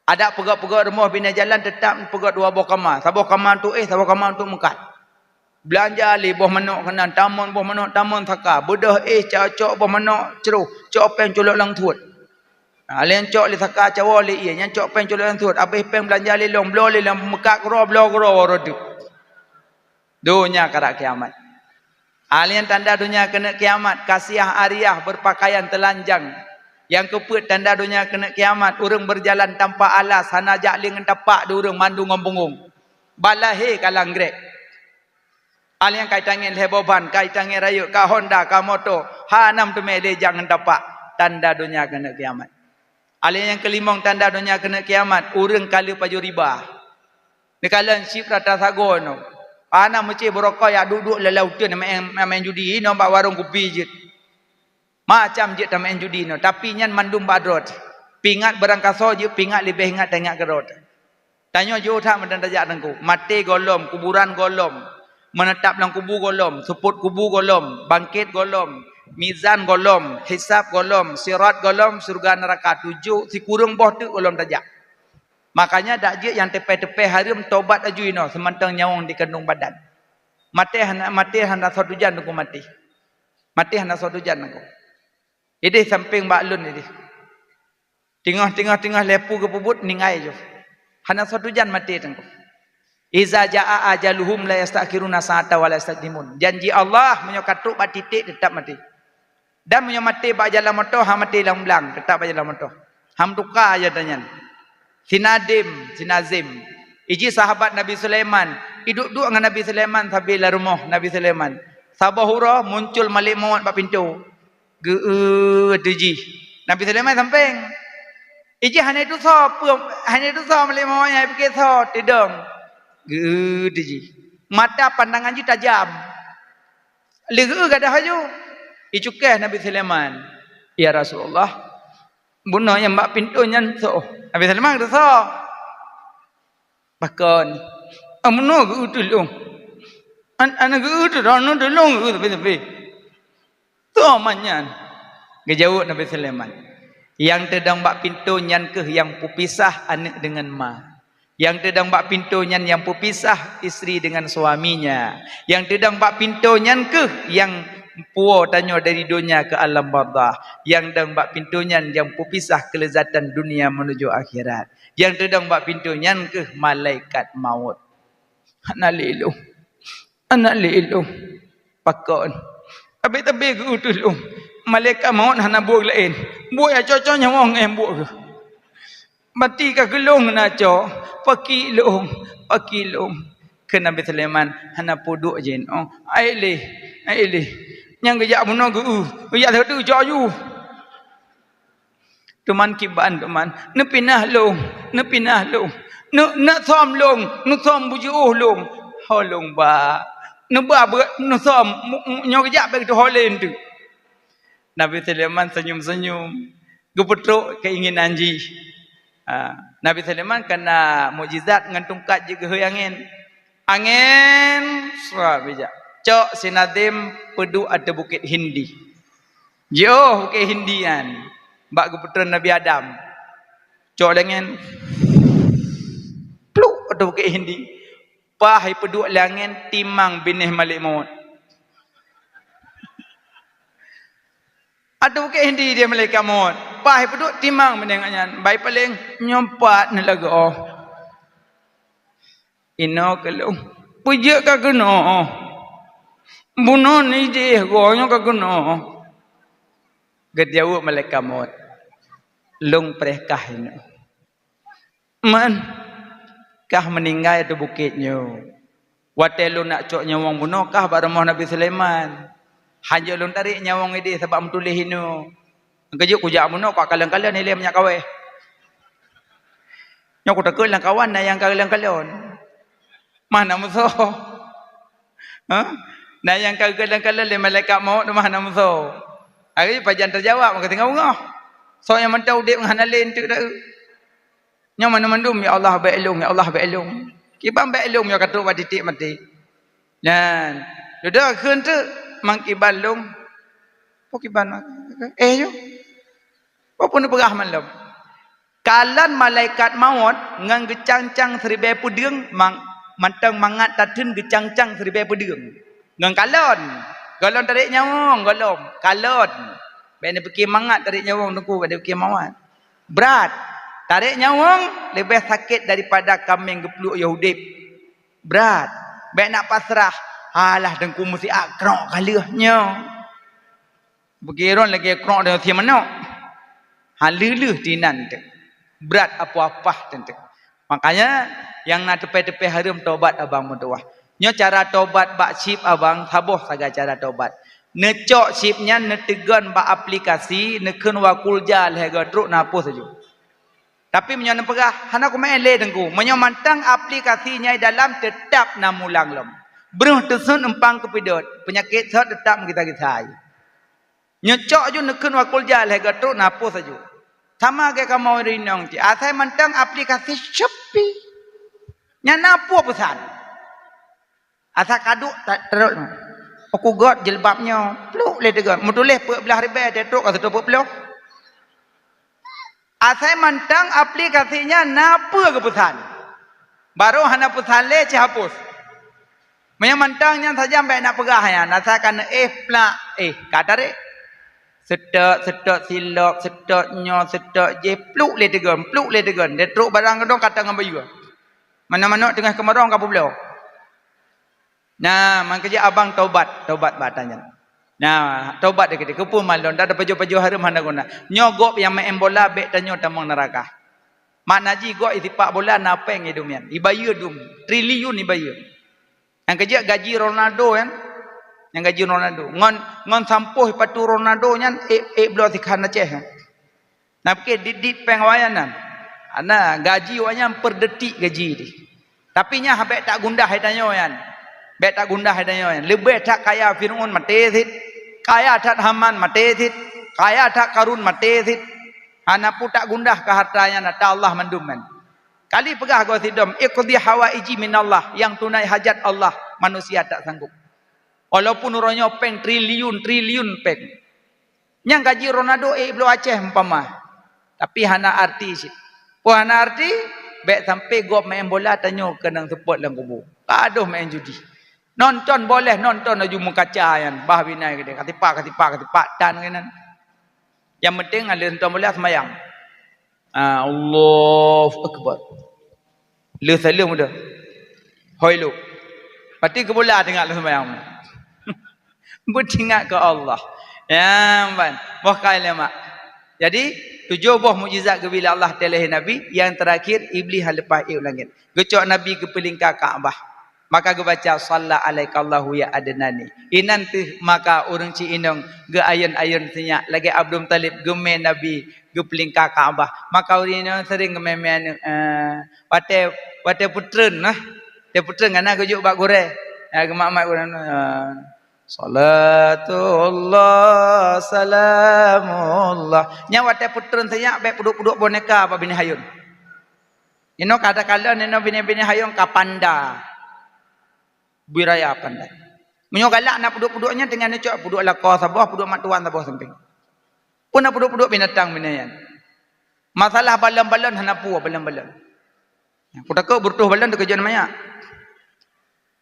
Adak peugét-peugét rumoh binéh jalan teutap peugét dua boh kama, saboh kama untuk éh, saboh kama untuk meukat. Beulanja lé boh manok keunan, tamong boh manok tamong saka, beudôh éh cok boh manok cruh, cok péng culok lam suet. Nah, lé cok lé saka cawo lé ié, nyan cok péng culok lam suet, abéh péng beulanja lé lom, bloe lé lom meukat keudroe, bloe keudroe woe reudeup. Donya karab kiamat. Alien tanda donya keuneuk kiamat, kasiah ariah berpakaian telanjang. Nyang keupeuet tanda donya keuneuk kiamat, ureuëng berjalan tanpa alas, hana jak lé ngon tapak di ureuëng mandum ngon punggong. Balahé ka langgrek. Alien kai tangiet lhée boban, kai tangiet rayeuk, ka honda, ka moto, hana meuteumé lé jak ngon tapak. Tanda donya keuneuk kiamat. Alien nyang keulimong tanda donya keuneuk kiamat, ureuëng ka le pajoh riba. Neukalon cit rata sagoe nyoe. Hana meucéh beurokok yak duek-duek lam lauteuen maén, maén judi, inoe bak warong kupi jeuet. Macam jeuet tamaén judi nyoe, tapi nyan mandum bak droe. Pingat beurangkasoe jeuet, pingat leubeh ingat taingat keudroe. Tanyoe jiôh that meunan tajak teungku. Maté gohlom, kuburan gohlom, meunatap lam kubu gohlom, seupôt kubu gohlom, bangkét gohlom, mizan gohlom, hisab gohlom, sirat gohlom, syeuruga neuraka tujoh, sikureueng boh teuk gohlom tajak. Makanya dak jeuet nyang teupée-teupée hareuem, tobat laju inoe seumantong nyawöng dikandong badan. Maté hana, maté hana soe tujan teungku maté. Maté hana soe tujan teungku. Ideh sampéng bak lôn ideh. Teungoh-teungoh teungoh lhée peue geupeubuet ninggai ju. Hana soe tujan maté teungku. Iza jaa ajaluhum la yastakhiruna sa'ata wa la yastaqdimun. Janji Allah meunyoe ka trok bak titék teutap maté. Dan meunyoe maté bak jalan moto, ha maté lam blang, teutap bak jalan moto. Ham tuka aja tanyan. Sinadem, sinazem. Iji sahabat Nabi Sulaiman, iduek-duek ngon Nabi Sulaiman sabe lam rumoh Nabi Sulaiman. Saboh uroe muncul malek mawöt bak pintoe. Geu-eu teuh jih. Nabi Sulaiman sampéng. Iji hana tusoe, peue hana tusoe malek mawöt nyan, pike soe teudong. Geu-eu teuh jih. Mata pandangan jih tajam. Lheueh geuh gadôh laju. Icukéh Nabi Sulaiman, "Ya Rasulullah, bunoe nyang bak pintoe nyan soe?" Nabi Sulaiman geuteusoe. "Pakon?" "Amunoe geu-eu tulông. An-, ana geu-eu tulông, tulông geu-eu tapi-tapi." "Soe man nyan?" Geujaweueb Nabi Sulaiman, "Nyang teudong bak pintoe nyan kheueh nyang peupisah aneuëk deungon ma. Nyang teudong bak pintoe nyan nyang peupisah istri deungon suaminya. Nyang teudong bak pintoe nyan kheueh nyang puwoe tanyoe dari donya keu alam barzakh. Nyang dong bak pintoe nyan nyang peupisah keuleuzatan dunia meunuju akhirat. Nyang teudong bak pintoe nyan kheueh malaikat mawöt." "Hana lé lôn. Hana lé lôn." "Pakon?" "Tabe-tabe geu-eu tulông. Malaikat mawöt hana buet laén. Buet nyang cocok nyawöng ngon buet geuh. Mati ka keu lôn na cok. Paki lôn, paki lôn." Kheun Nabi Sulaiman, "Hana peue duek jinoe. Aék lé, aék lé. Nyang geujak bunoe geu-eu, geujak sadeue cok aju." "Teuma kiban, teuma. Neupinah lôn, neupinah lôn. Neu-, neusöm lôn, neusöm beujiôh lôn." "Ho lôn ba. Neuba beu-, neusöm, mu-, mu-, nyoe geujak bék teuho lé teuk." Nabi Sulaiman senyum-senyum, geupeutrok keinginan jih. Ha, Nabi Sulaiman kana mukjizat ngon tungkat jih geuhôi angén. Angén, sra bijak. Cok sinadem peuduek ateueh Bukét Hindi. Jiôh Bukét Hindi nyan bak geupeutreun Nabi Adam. Cok lé angén, pluk ateueh Bukét Hindi. Paih peuduek lé angén timang binéh malek mawöt. Ateueh Bukét Hindi dia malaikat mawöt. Paih peuduek timang binéh nyan. Bai paleng nyoe pat neulagoe. Inoe keu lôn. Peujeuet ka keunoe. Bunoe nideh goe nyoe ka keunoe. Geujaweueb malaikat mawöt, "Lôn preh kah inoe." "Man, Kah meuninggai ateueh bukét nyoe. Watée lôn nak cok nyawöng bunoe kah bak rumoh Nabi Sulaiman. Hanjeuet lôn tarek nyawöng idéh sabab meutuléh inoe. Keujeuet kujak bunoe kok kalon-kalon ilée minyeuk kawéh. Nyoe kutakot lam kawan na nyang ka kalon-kalon. Mah na musoh. Ha? Na nyang ka kalon-kalon lé malaikat maut mah na musoh. Hari pajan teujawab maka tinggai beungoh. Soe nyang mantong udeb ngon hana lé enteuk dak. Nyoe mandum-mandum, "Ya Allah, bèk lôn, ya Allah, bèk lôn." Kiban bèk lôn, nyoe ka trok bak titik maté. Nyan. Dudoe kheun teuk, mang kiban lôn. Peue kiban? Eh, yo. Peue pun peugah malam. Kalon malaikat maut ngon geucang-cang siribèe peudeueng, mang-, mantong mangat tatheun geucang-cang siribèe peudeueng. Ngon kalon. Gohlom tarek nyawöng, gohlom. Kalon. Bèk neupiké mangat tarek nyawöng teungku, bèk neupiké mangat. Brat. Tarek nyawöng leubeh sakét daripada kaméng geupluek yoh udeb. Brat. Bèk nak pasrah. Alah, teungku meusiat krok ka lheueh nyoe. Beugirong lagèe krok deungon sie manok. Ha lheueh-lheueh tinan teuk. Brat apoh apah teuk. Makanya, nyang na teupèe-teupèe hareuem tobat abang meutuwah. Nyoe cara tobat bak chip abang, saboh sagai cara tobat. Neucok chip nyan neuteugon bak aplikasi, neukheun wa qul ja lhèe go trok neuhapus laju. Tapi meunyoe neupeugah, "Hana kumeu'en lé teungku." Meunyoe mantong aplikasi nyang dalam, teutap na mulang lom. Breuh teuseun eumpang keupeudot, peunyakét sot teutap meugisa-gisa. Nyoe cok ju neukheun wa qul ja lhèe go trok neuhapus laju. Sama lagèe kamoe rinong cit, asai mantong aplikasi Shopee. Nyan na peue peusan. Asai kaduek ta-, tarot. Aku göt jilbab nyoe, pluk lé teugon. Meutuléh peuet blaih ribèe, trok ka sireutôh peuet ploh. Asai mantong aplikasi nyan na peue geupeusan. Barô hana peusan lé, cit hapus. Meunyoe mantong nyan sajan bèk nak peugah nyan, asai ka neuéh plak, éh, ka tarek. Seutôt, seutôt silop, seutôt nyoe, seutôt jéh, pluk lé teugon, pluk lé teugon. Dia trok barang keudong ka teungoh bayeue. Manok-manok teungoh keumarong ka peubloe. Nah, mangkeujeuet abang tobat, tobat bak ata nyan. Nah, tobat dikeue-dikeue, keupeue malon, dak tapajoh-pajoh hareuem hana guna. Nyoe gob nyang meu'en bola bèk tanyoe tamong neuraka. Makna jih gob isipak bola na péng idum nyan. Ibayeue dum, triliun ibayeue. Nyang keujeuet gaji Ronaldo nyan, nyang gaji Ronaldo. Ngon, ngon sampôh ipatu Ronaldo nyan, ék, ék bloe sikhan Aceh nyan. Na pike dit-dit péng awaknyan nyan. Ana gaji awaknyan per detik gaji jih. Tapi nyan bèk tagundah hai tanyoe nyan. Bèk tagundah hai tanyoe nyan. Leubeh that kaya Fir'aun maté cit. Kaya that Haman maté cit. Kaya that Karun maté cit. Hana peue tagundah keu harta nyan, ata Allah mandum nyan. Kali peugah goe sidom, "Iqdi hawaiji minallah," nyang tunai hajat Allah, manusia tak sanggup. Walaupun uroe nyoe péng triliun-triliun péng. Nyang gaji Ronaldo ék bloe Aceh umpama. Tapi hana arti cit. Peue hana arti? Bèk sampai gob meu'en bola tanyoe keunong seupôt lam kubu. Ka adoh meu'en judi. Nonton boleh, nonton laju meukaca nyan. Bah binai keudeh. Katipak, katipak, katipak tan keunan. Nyang penting ada nonton bola seumayang. Ah, Allahu Akbar. Le saleuem udah. Hoi lu. Pati keu bola teuingat lôn seumayang. Beutingat keu Allah. Ya, ban. Boh kai lé mak. Jadi, tujoh boh mukjizat geubri lé Allah teulahé Nabi, nyang teurakhir Iblih hana leupah ék u langét. Geucok Nabi geupeulingka Ka'bah. Maka geubaca, "Shalla alaikallahu ya adnani." Inan teuh maka ureuëng ci inong geuayôn-ayôn sinyak lagée Abdul Muthalib geumé Nabi geupeulingka Ka'bah. Maka ureuëng inong seuring geumé-mé aneuëk, eh, watée, watée peutreun nah. Watée peutreun kana geujok bak gurée. Ya, geumat-mat gurée, eh, "Salatullah, salamullah." Nyan watée peutreun sinyak bék peuduek-peuduek boneka bak binéh ayôn. Inoe ka takalon, inoe binéh-binéh ayôn ka panda. Bui raya pandai. Meunyoe galak na peuduek-peuduek nyan teungoh neucok peuduek lakoe saboh, peuduek mak tuan saboh sampéng. Peue na peuduek-peuduek binatang binéh nyan. Masalah balon-balon hana peue balon-balon. Ku takot beureutôh balon teukeujot manyak.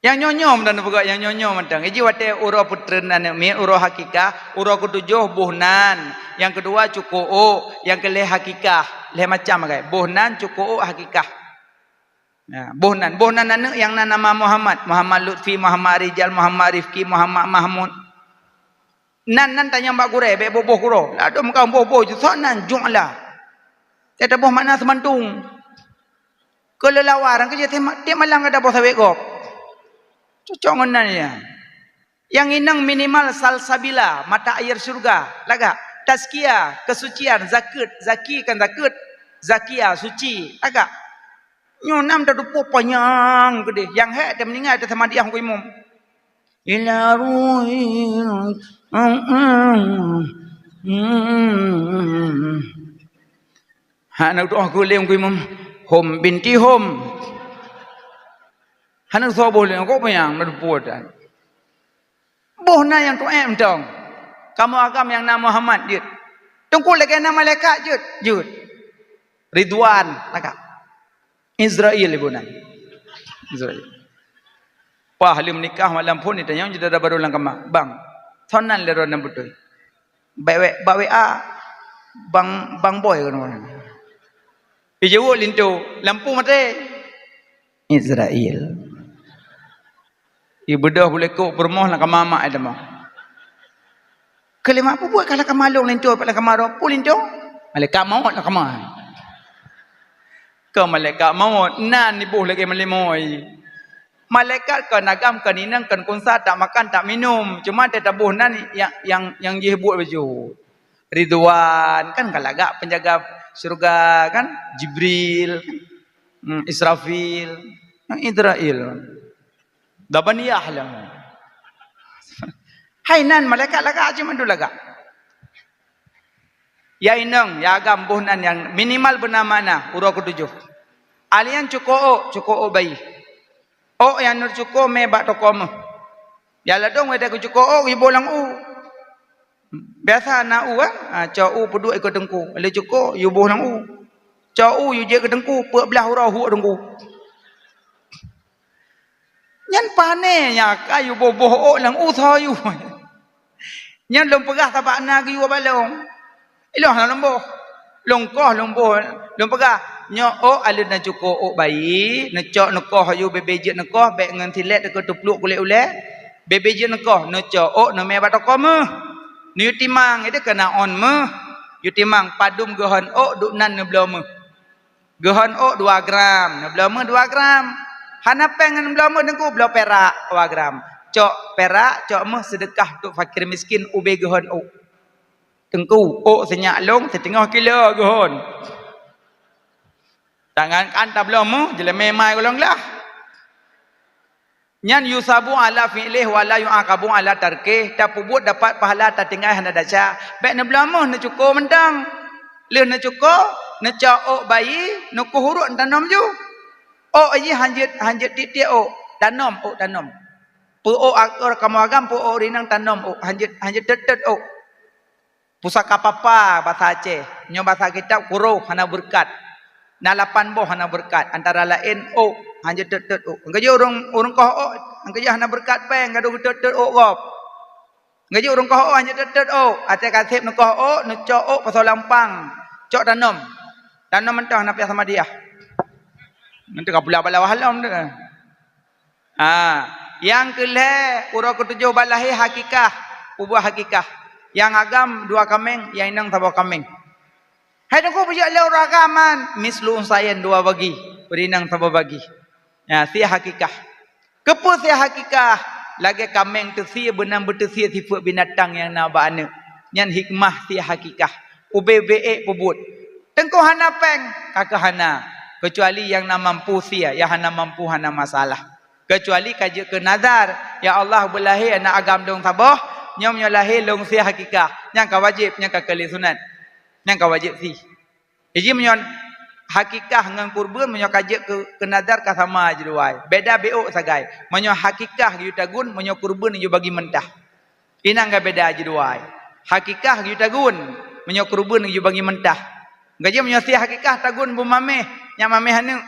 Nyang nyoe-nyoe mantong neupeugah, nyang nyoe-nyoe mantong. Iji watée uroe peutreun aneuëk miet, uroe hakikah, uroe keutujoh boh nan, nyang keudua cukôk ôk, nyang keulhée hakikah, lhée macam agée. Boh nan, cukôk ôk, hakikah. Ya, boh nan, boh nan aneuëk nyang na nama Muhammad, Muhammad Lutfi, Muhammad Rijal, Muhammad Rifki, Muhammad Mahmud. Nan, nan tanyong bak gurée, bék boh-boh keudroe. Ladôm ka boh-boh ju, soe nan Ju'la. Teutabôh makna seumantung. Keu leulawa, rang keu jih tiep ma-, tiep malam ka daboh sawét gob. Cocok ngon nan ya. Nyang inong minimal salsabila, mata air syurga, lagak. Tazkia, kesucian, zakat, zaki kan zakat, zakia, suci, lagak. Nyoe nam tatupeue panyang keudeh, nyang hék teumeuninggai teusamadiah ngon imum. Ila ruhin. Hana tu'oh keu lé ngon imum. Hom binti hom. Hana soe boh lé, kok panyang na tatupeue tan. Boh na nyang tu'ék mantong. Kamoe agam nyang na Muhammad jeuet. Teungku lagée na malaikat jeuet, jeuet. Ridwan, lagak. Izrail ibu nan. Izrail. Wah, lheueh nikah malam phon ditanyong jeuet dada baru lam kama. Bang, soe nan lé droeneuh beutôi? Bak W-, bak W A, Bang, Bang Boy keunoe. Ijaweueb linto, lampu maté. Izrail. Ibeudôh buleukok peurumoh lam kama mak ai teuma. Keu lima peubuet ka lam kama lôn linto, lam kama droe, peue linto? Malaikat maut lam kama. Keu malaikat maut, nan iboh lagée meulimoi. Malaikat kon agam, kon inong, kon kunsa, tak makan, tak minum. Cuma teuh taboh nan nyang, nyang, nyang jih buet bacut. Ridwan, kan ka lagak penjaga syurga, kan? Jibril, kan? Hmm, Israfil, kan? Izrail. Zabaniyah lah. Hai nan malaikat lagak, cuma tu lagak. Ya inong, ya agam boh nan nyang minimal beuna makna, uroe ketujoh. Alian cuko ôk, cuko ôk bayi. Ôk nyang neucuko mé bak toko méuh. Ya ladôm watée kucuko ôk, iboh lam u. Biasa na u, eh? Ha, cok u peuduek ikoe teungku. Lé cuko, yue boh lam u. Cok u, yue jeuet keu teungku, peuet blaih uroe huek teungku. Nyan pané nyan ka yue boh-boh ôk lam u soe yue. Nyan lôn peugah sabab na geuyue bak lôn. Ilôn hana lôn boh. Lôn koh lôn boh, lôn peugah, "Nyoe ôk aleuet neucuko ôk bayi, neucok neukoh aju bebe jeuet neukoh, bék ngon silét teuka teupluek kulét ulée. Bebe jeuet neukoh, neucok ôk neumé bak toko méuh. Neuyue timang, itu keunan ôn méuh. Yue timang padum geuhon ôk duek nan neubloe méuh." Geuhon ôk dua gram, neubloe méuh dua gram. Hana péng ngon bloe méuh teungku, bloe pirak dua gram. Cok pirak, cok méuh seudeukah untuk fakir miskin ubé geuhon ôk. Teungku, ôk sinyak lôn siteungoh kilo geuhon. Tangan kan tabloe méuh, jeulemé mai golom glah. Nyan yusabu ala fi'lih wa la yu'aqabu ala tarkih, tapeubuet dapat pahala, tatinggai hana desya. Bék neubloe méuh, neucuko mantong. Lheueh neucuko, neucok ôk bayi, neukoh uruek tanom ju. Ôk jih hanjeuet, hanjeuet tiek-tiek ôk, tanom ôk tanom. Peu ôk ak-, kamoe agam peu ôk rinang tanom ôk, hanjeuet, hanjeuet teut-teut ôk. Pusaka papa basa Aceh, nyoe basa kitab kuroh hana beureukat. Na lapan boh hana beureukat, antara laén ôk, hanjeuet teut-teut ôk. Nyang keujeuet ureuëng, ureuëng koh ôk, nyang keujeuet hana beureukat péng, gadôh geuteut-teut ôk gob. Nyang keujeuet ureuëng koh ôk, hanjeuet teut-teut ôk. Até kaseb neukoh ôk, neucok ôk pasoe lampang, cok tanom. Tanom mantong hana payah sama diah. Nanti ka pula bala wahlom tu. Ha, nyang keu lhée, uroe keutujoh bak lahé hakikah, peubuet hakikah. Nyang agam dua kaméng, nyang inong saboh kaméng. Hai teungku, peujeuet lé ureuëng agam man, mislu unsayain dua bagi, beurinang saboh bagi. Ya, sie hakikah. Keupeue sie hakikah? Lagée kaméng teusie beunan beuteusie sifeuet binatang nyang na bak aneuëk. Nyan hikmah sie hakikah. Ubé-bé ék peubuet. Teungku hana péng, ka keuh hana, keucuali nyang na mampu sie, nyang hana mampu hana masalah. Keucuali ka jeuet keu nazar, "Ya Allah, beulahé aneuëk agam lôn saboh, nyoe meunyoe lahé lôn sie hakikah." Nyang ka wajéb, nyang ka keu lé sunat. Nyang ka wajéb sie. Jadi meunyoe hakikah ngon kurban, meunyoe ka jeuet keu, keu nazar ka sama jeuet dua ai. Beda beu sagai. Meunyoe hakikah geuyue tagun, meunyoe kurban geuyue bagi mentah. Inan ka beda jeuet dua ai. Hakikah geuyue tagun, meunyoe kurban geuyue bagi mentah. Gaji meunyoe sie hakikah tagun beu maméh, nyan maméh aneuëk.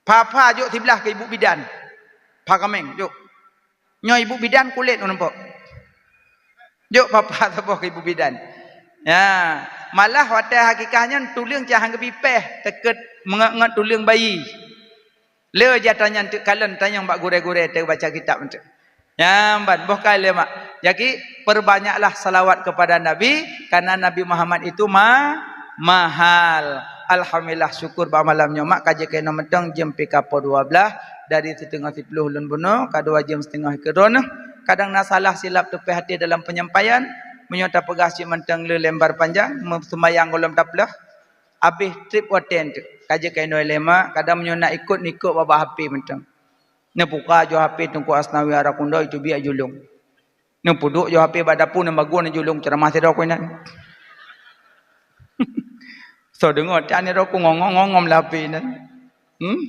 Pha-pha jok siblah keu ibu bidan. Pha kaméng, jok. Nyoe ibu bidan kulét ngon nempok. Jok pha-pha saboh keu ibu bidan. Ya, malah watée hakikah nyan tuleueng cah han geupipéh, teukeut meungot-ngot tuleueng bayi. Le jih ata nyan teuk kalon tanyong bak gurée-gurée teubaca kitab nteuk. Nyan ban boh kali mak. Jadi perbanyaklah salawat kepada Nabi karena Nabi Muhammad itu ma-, mahal. Alhamdulillah, syukur bak malam nyoe mak ka jeuet keunoe mantong jeuem pih ka poh dua belas, dari siteungoh siplôh lôn bunoe, ka dua jeuem siteungoh keudroe. Kadang na salah silap teupeh até dalam penyampaian, meunyoe tapeugah cit mantong le lembar panjang, meu-, seumayang gohlom taplôh, habéh treb watèe teuk. Ka jeuet keunoe lé mak, kadang meunyoe nak ikot, nikot babah H P mantong. Neubuka ju H P Teungku Asnawi Arakunda, itu biak julong. Neupeuduek ju H P bak dapu, neubagoe neujulong, ceuramah sidroe keunan. Soe deungoe, tan nyoe ku ngongom-ngongom lé H P nyan. Hmm?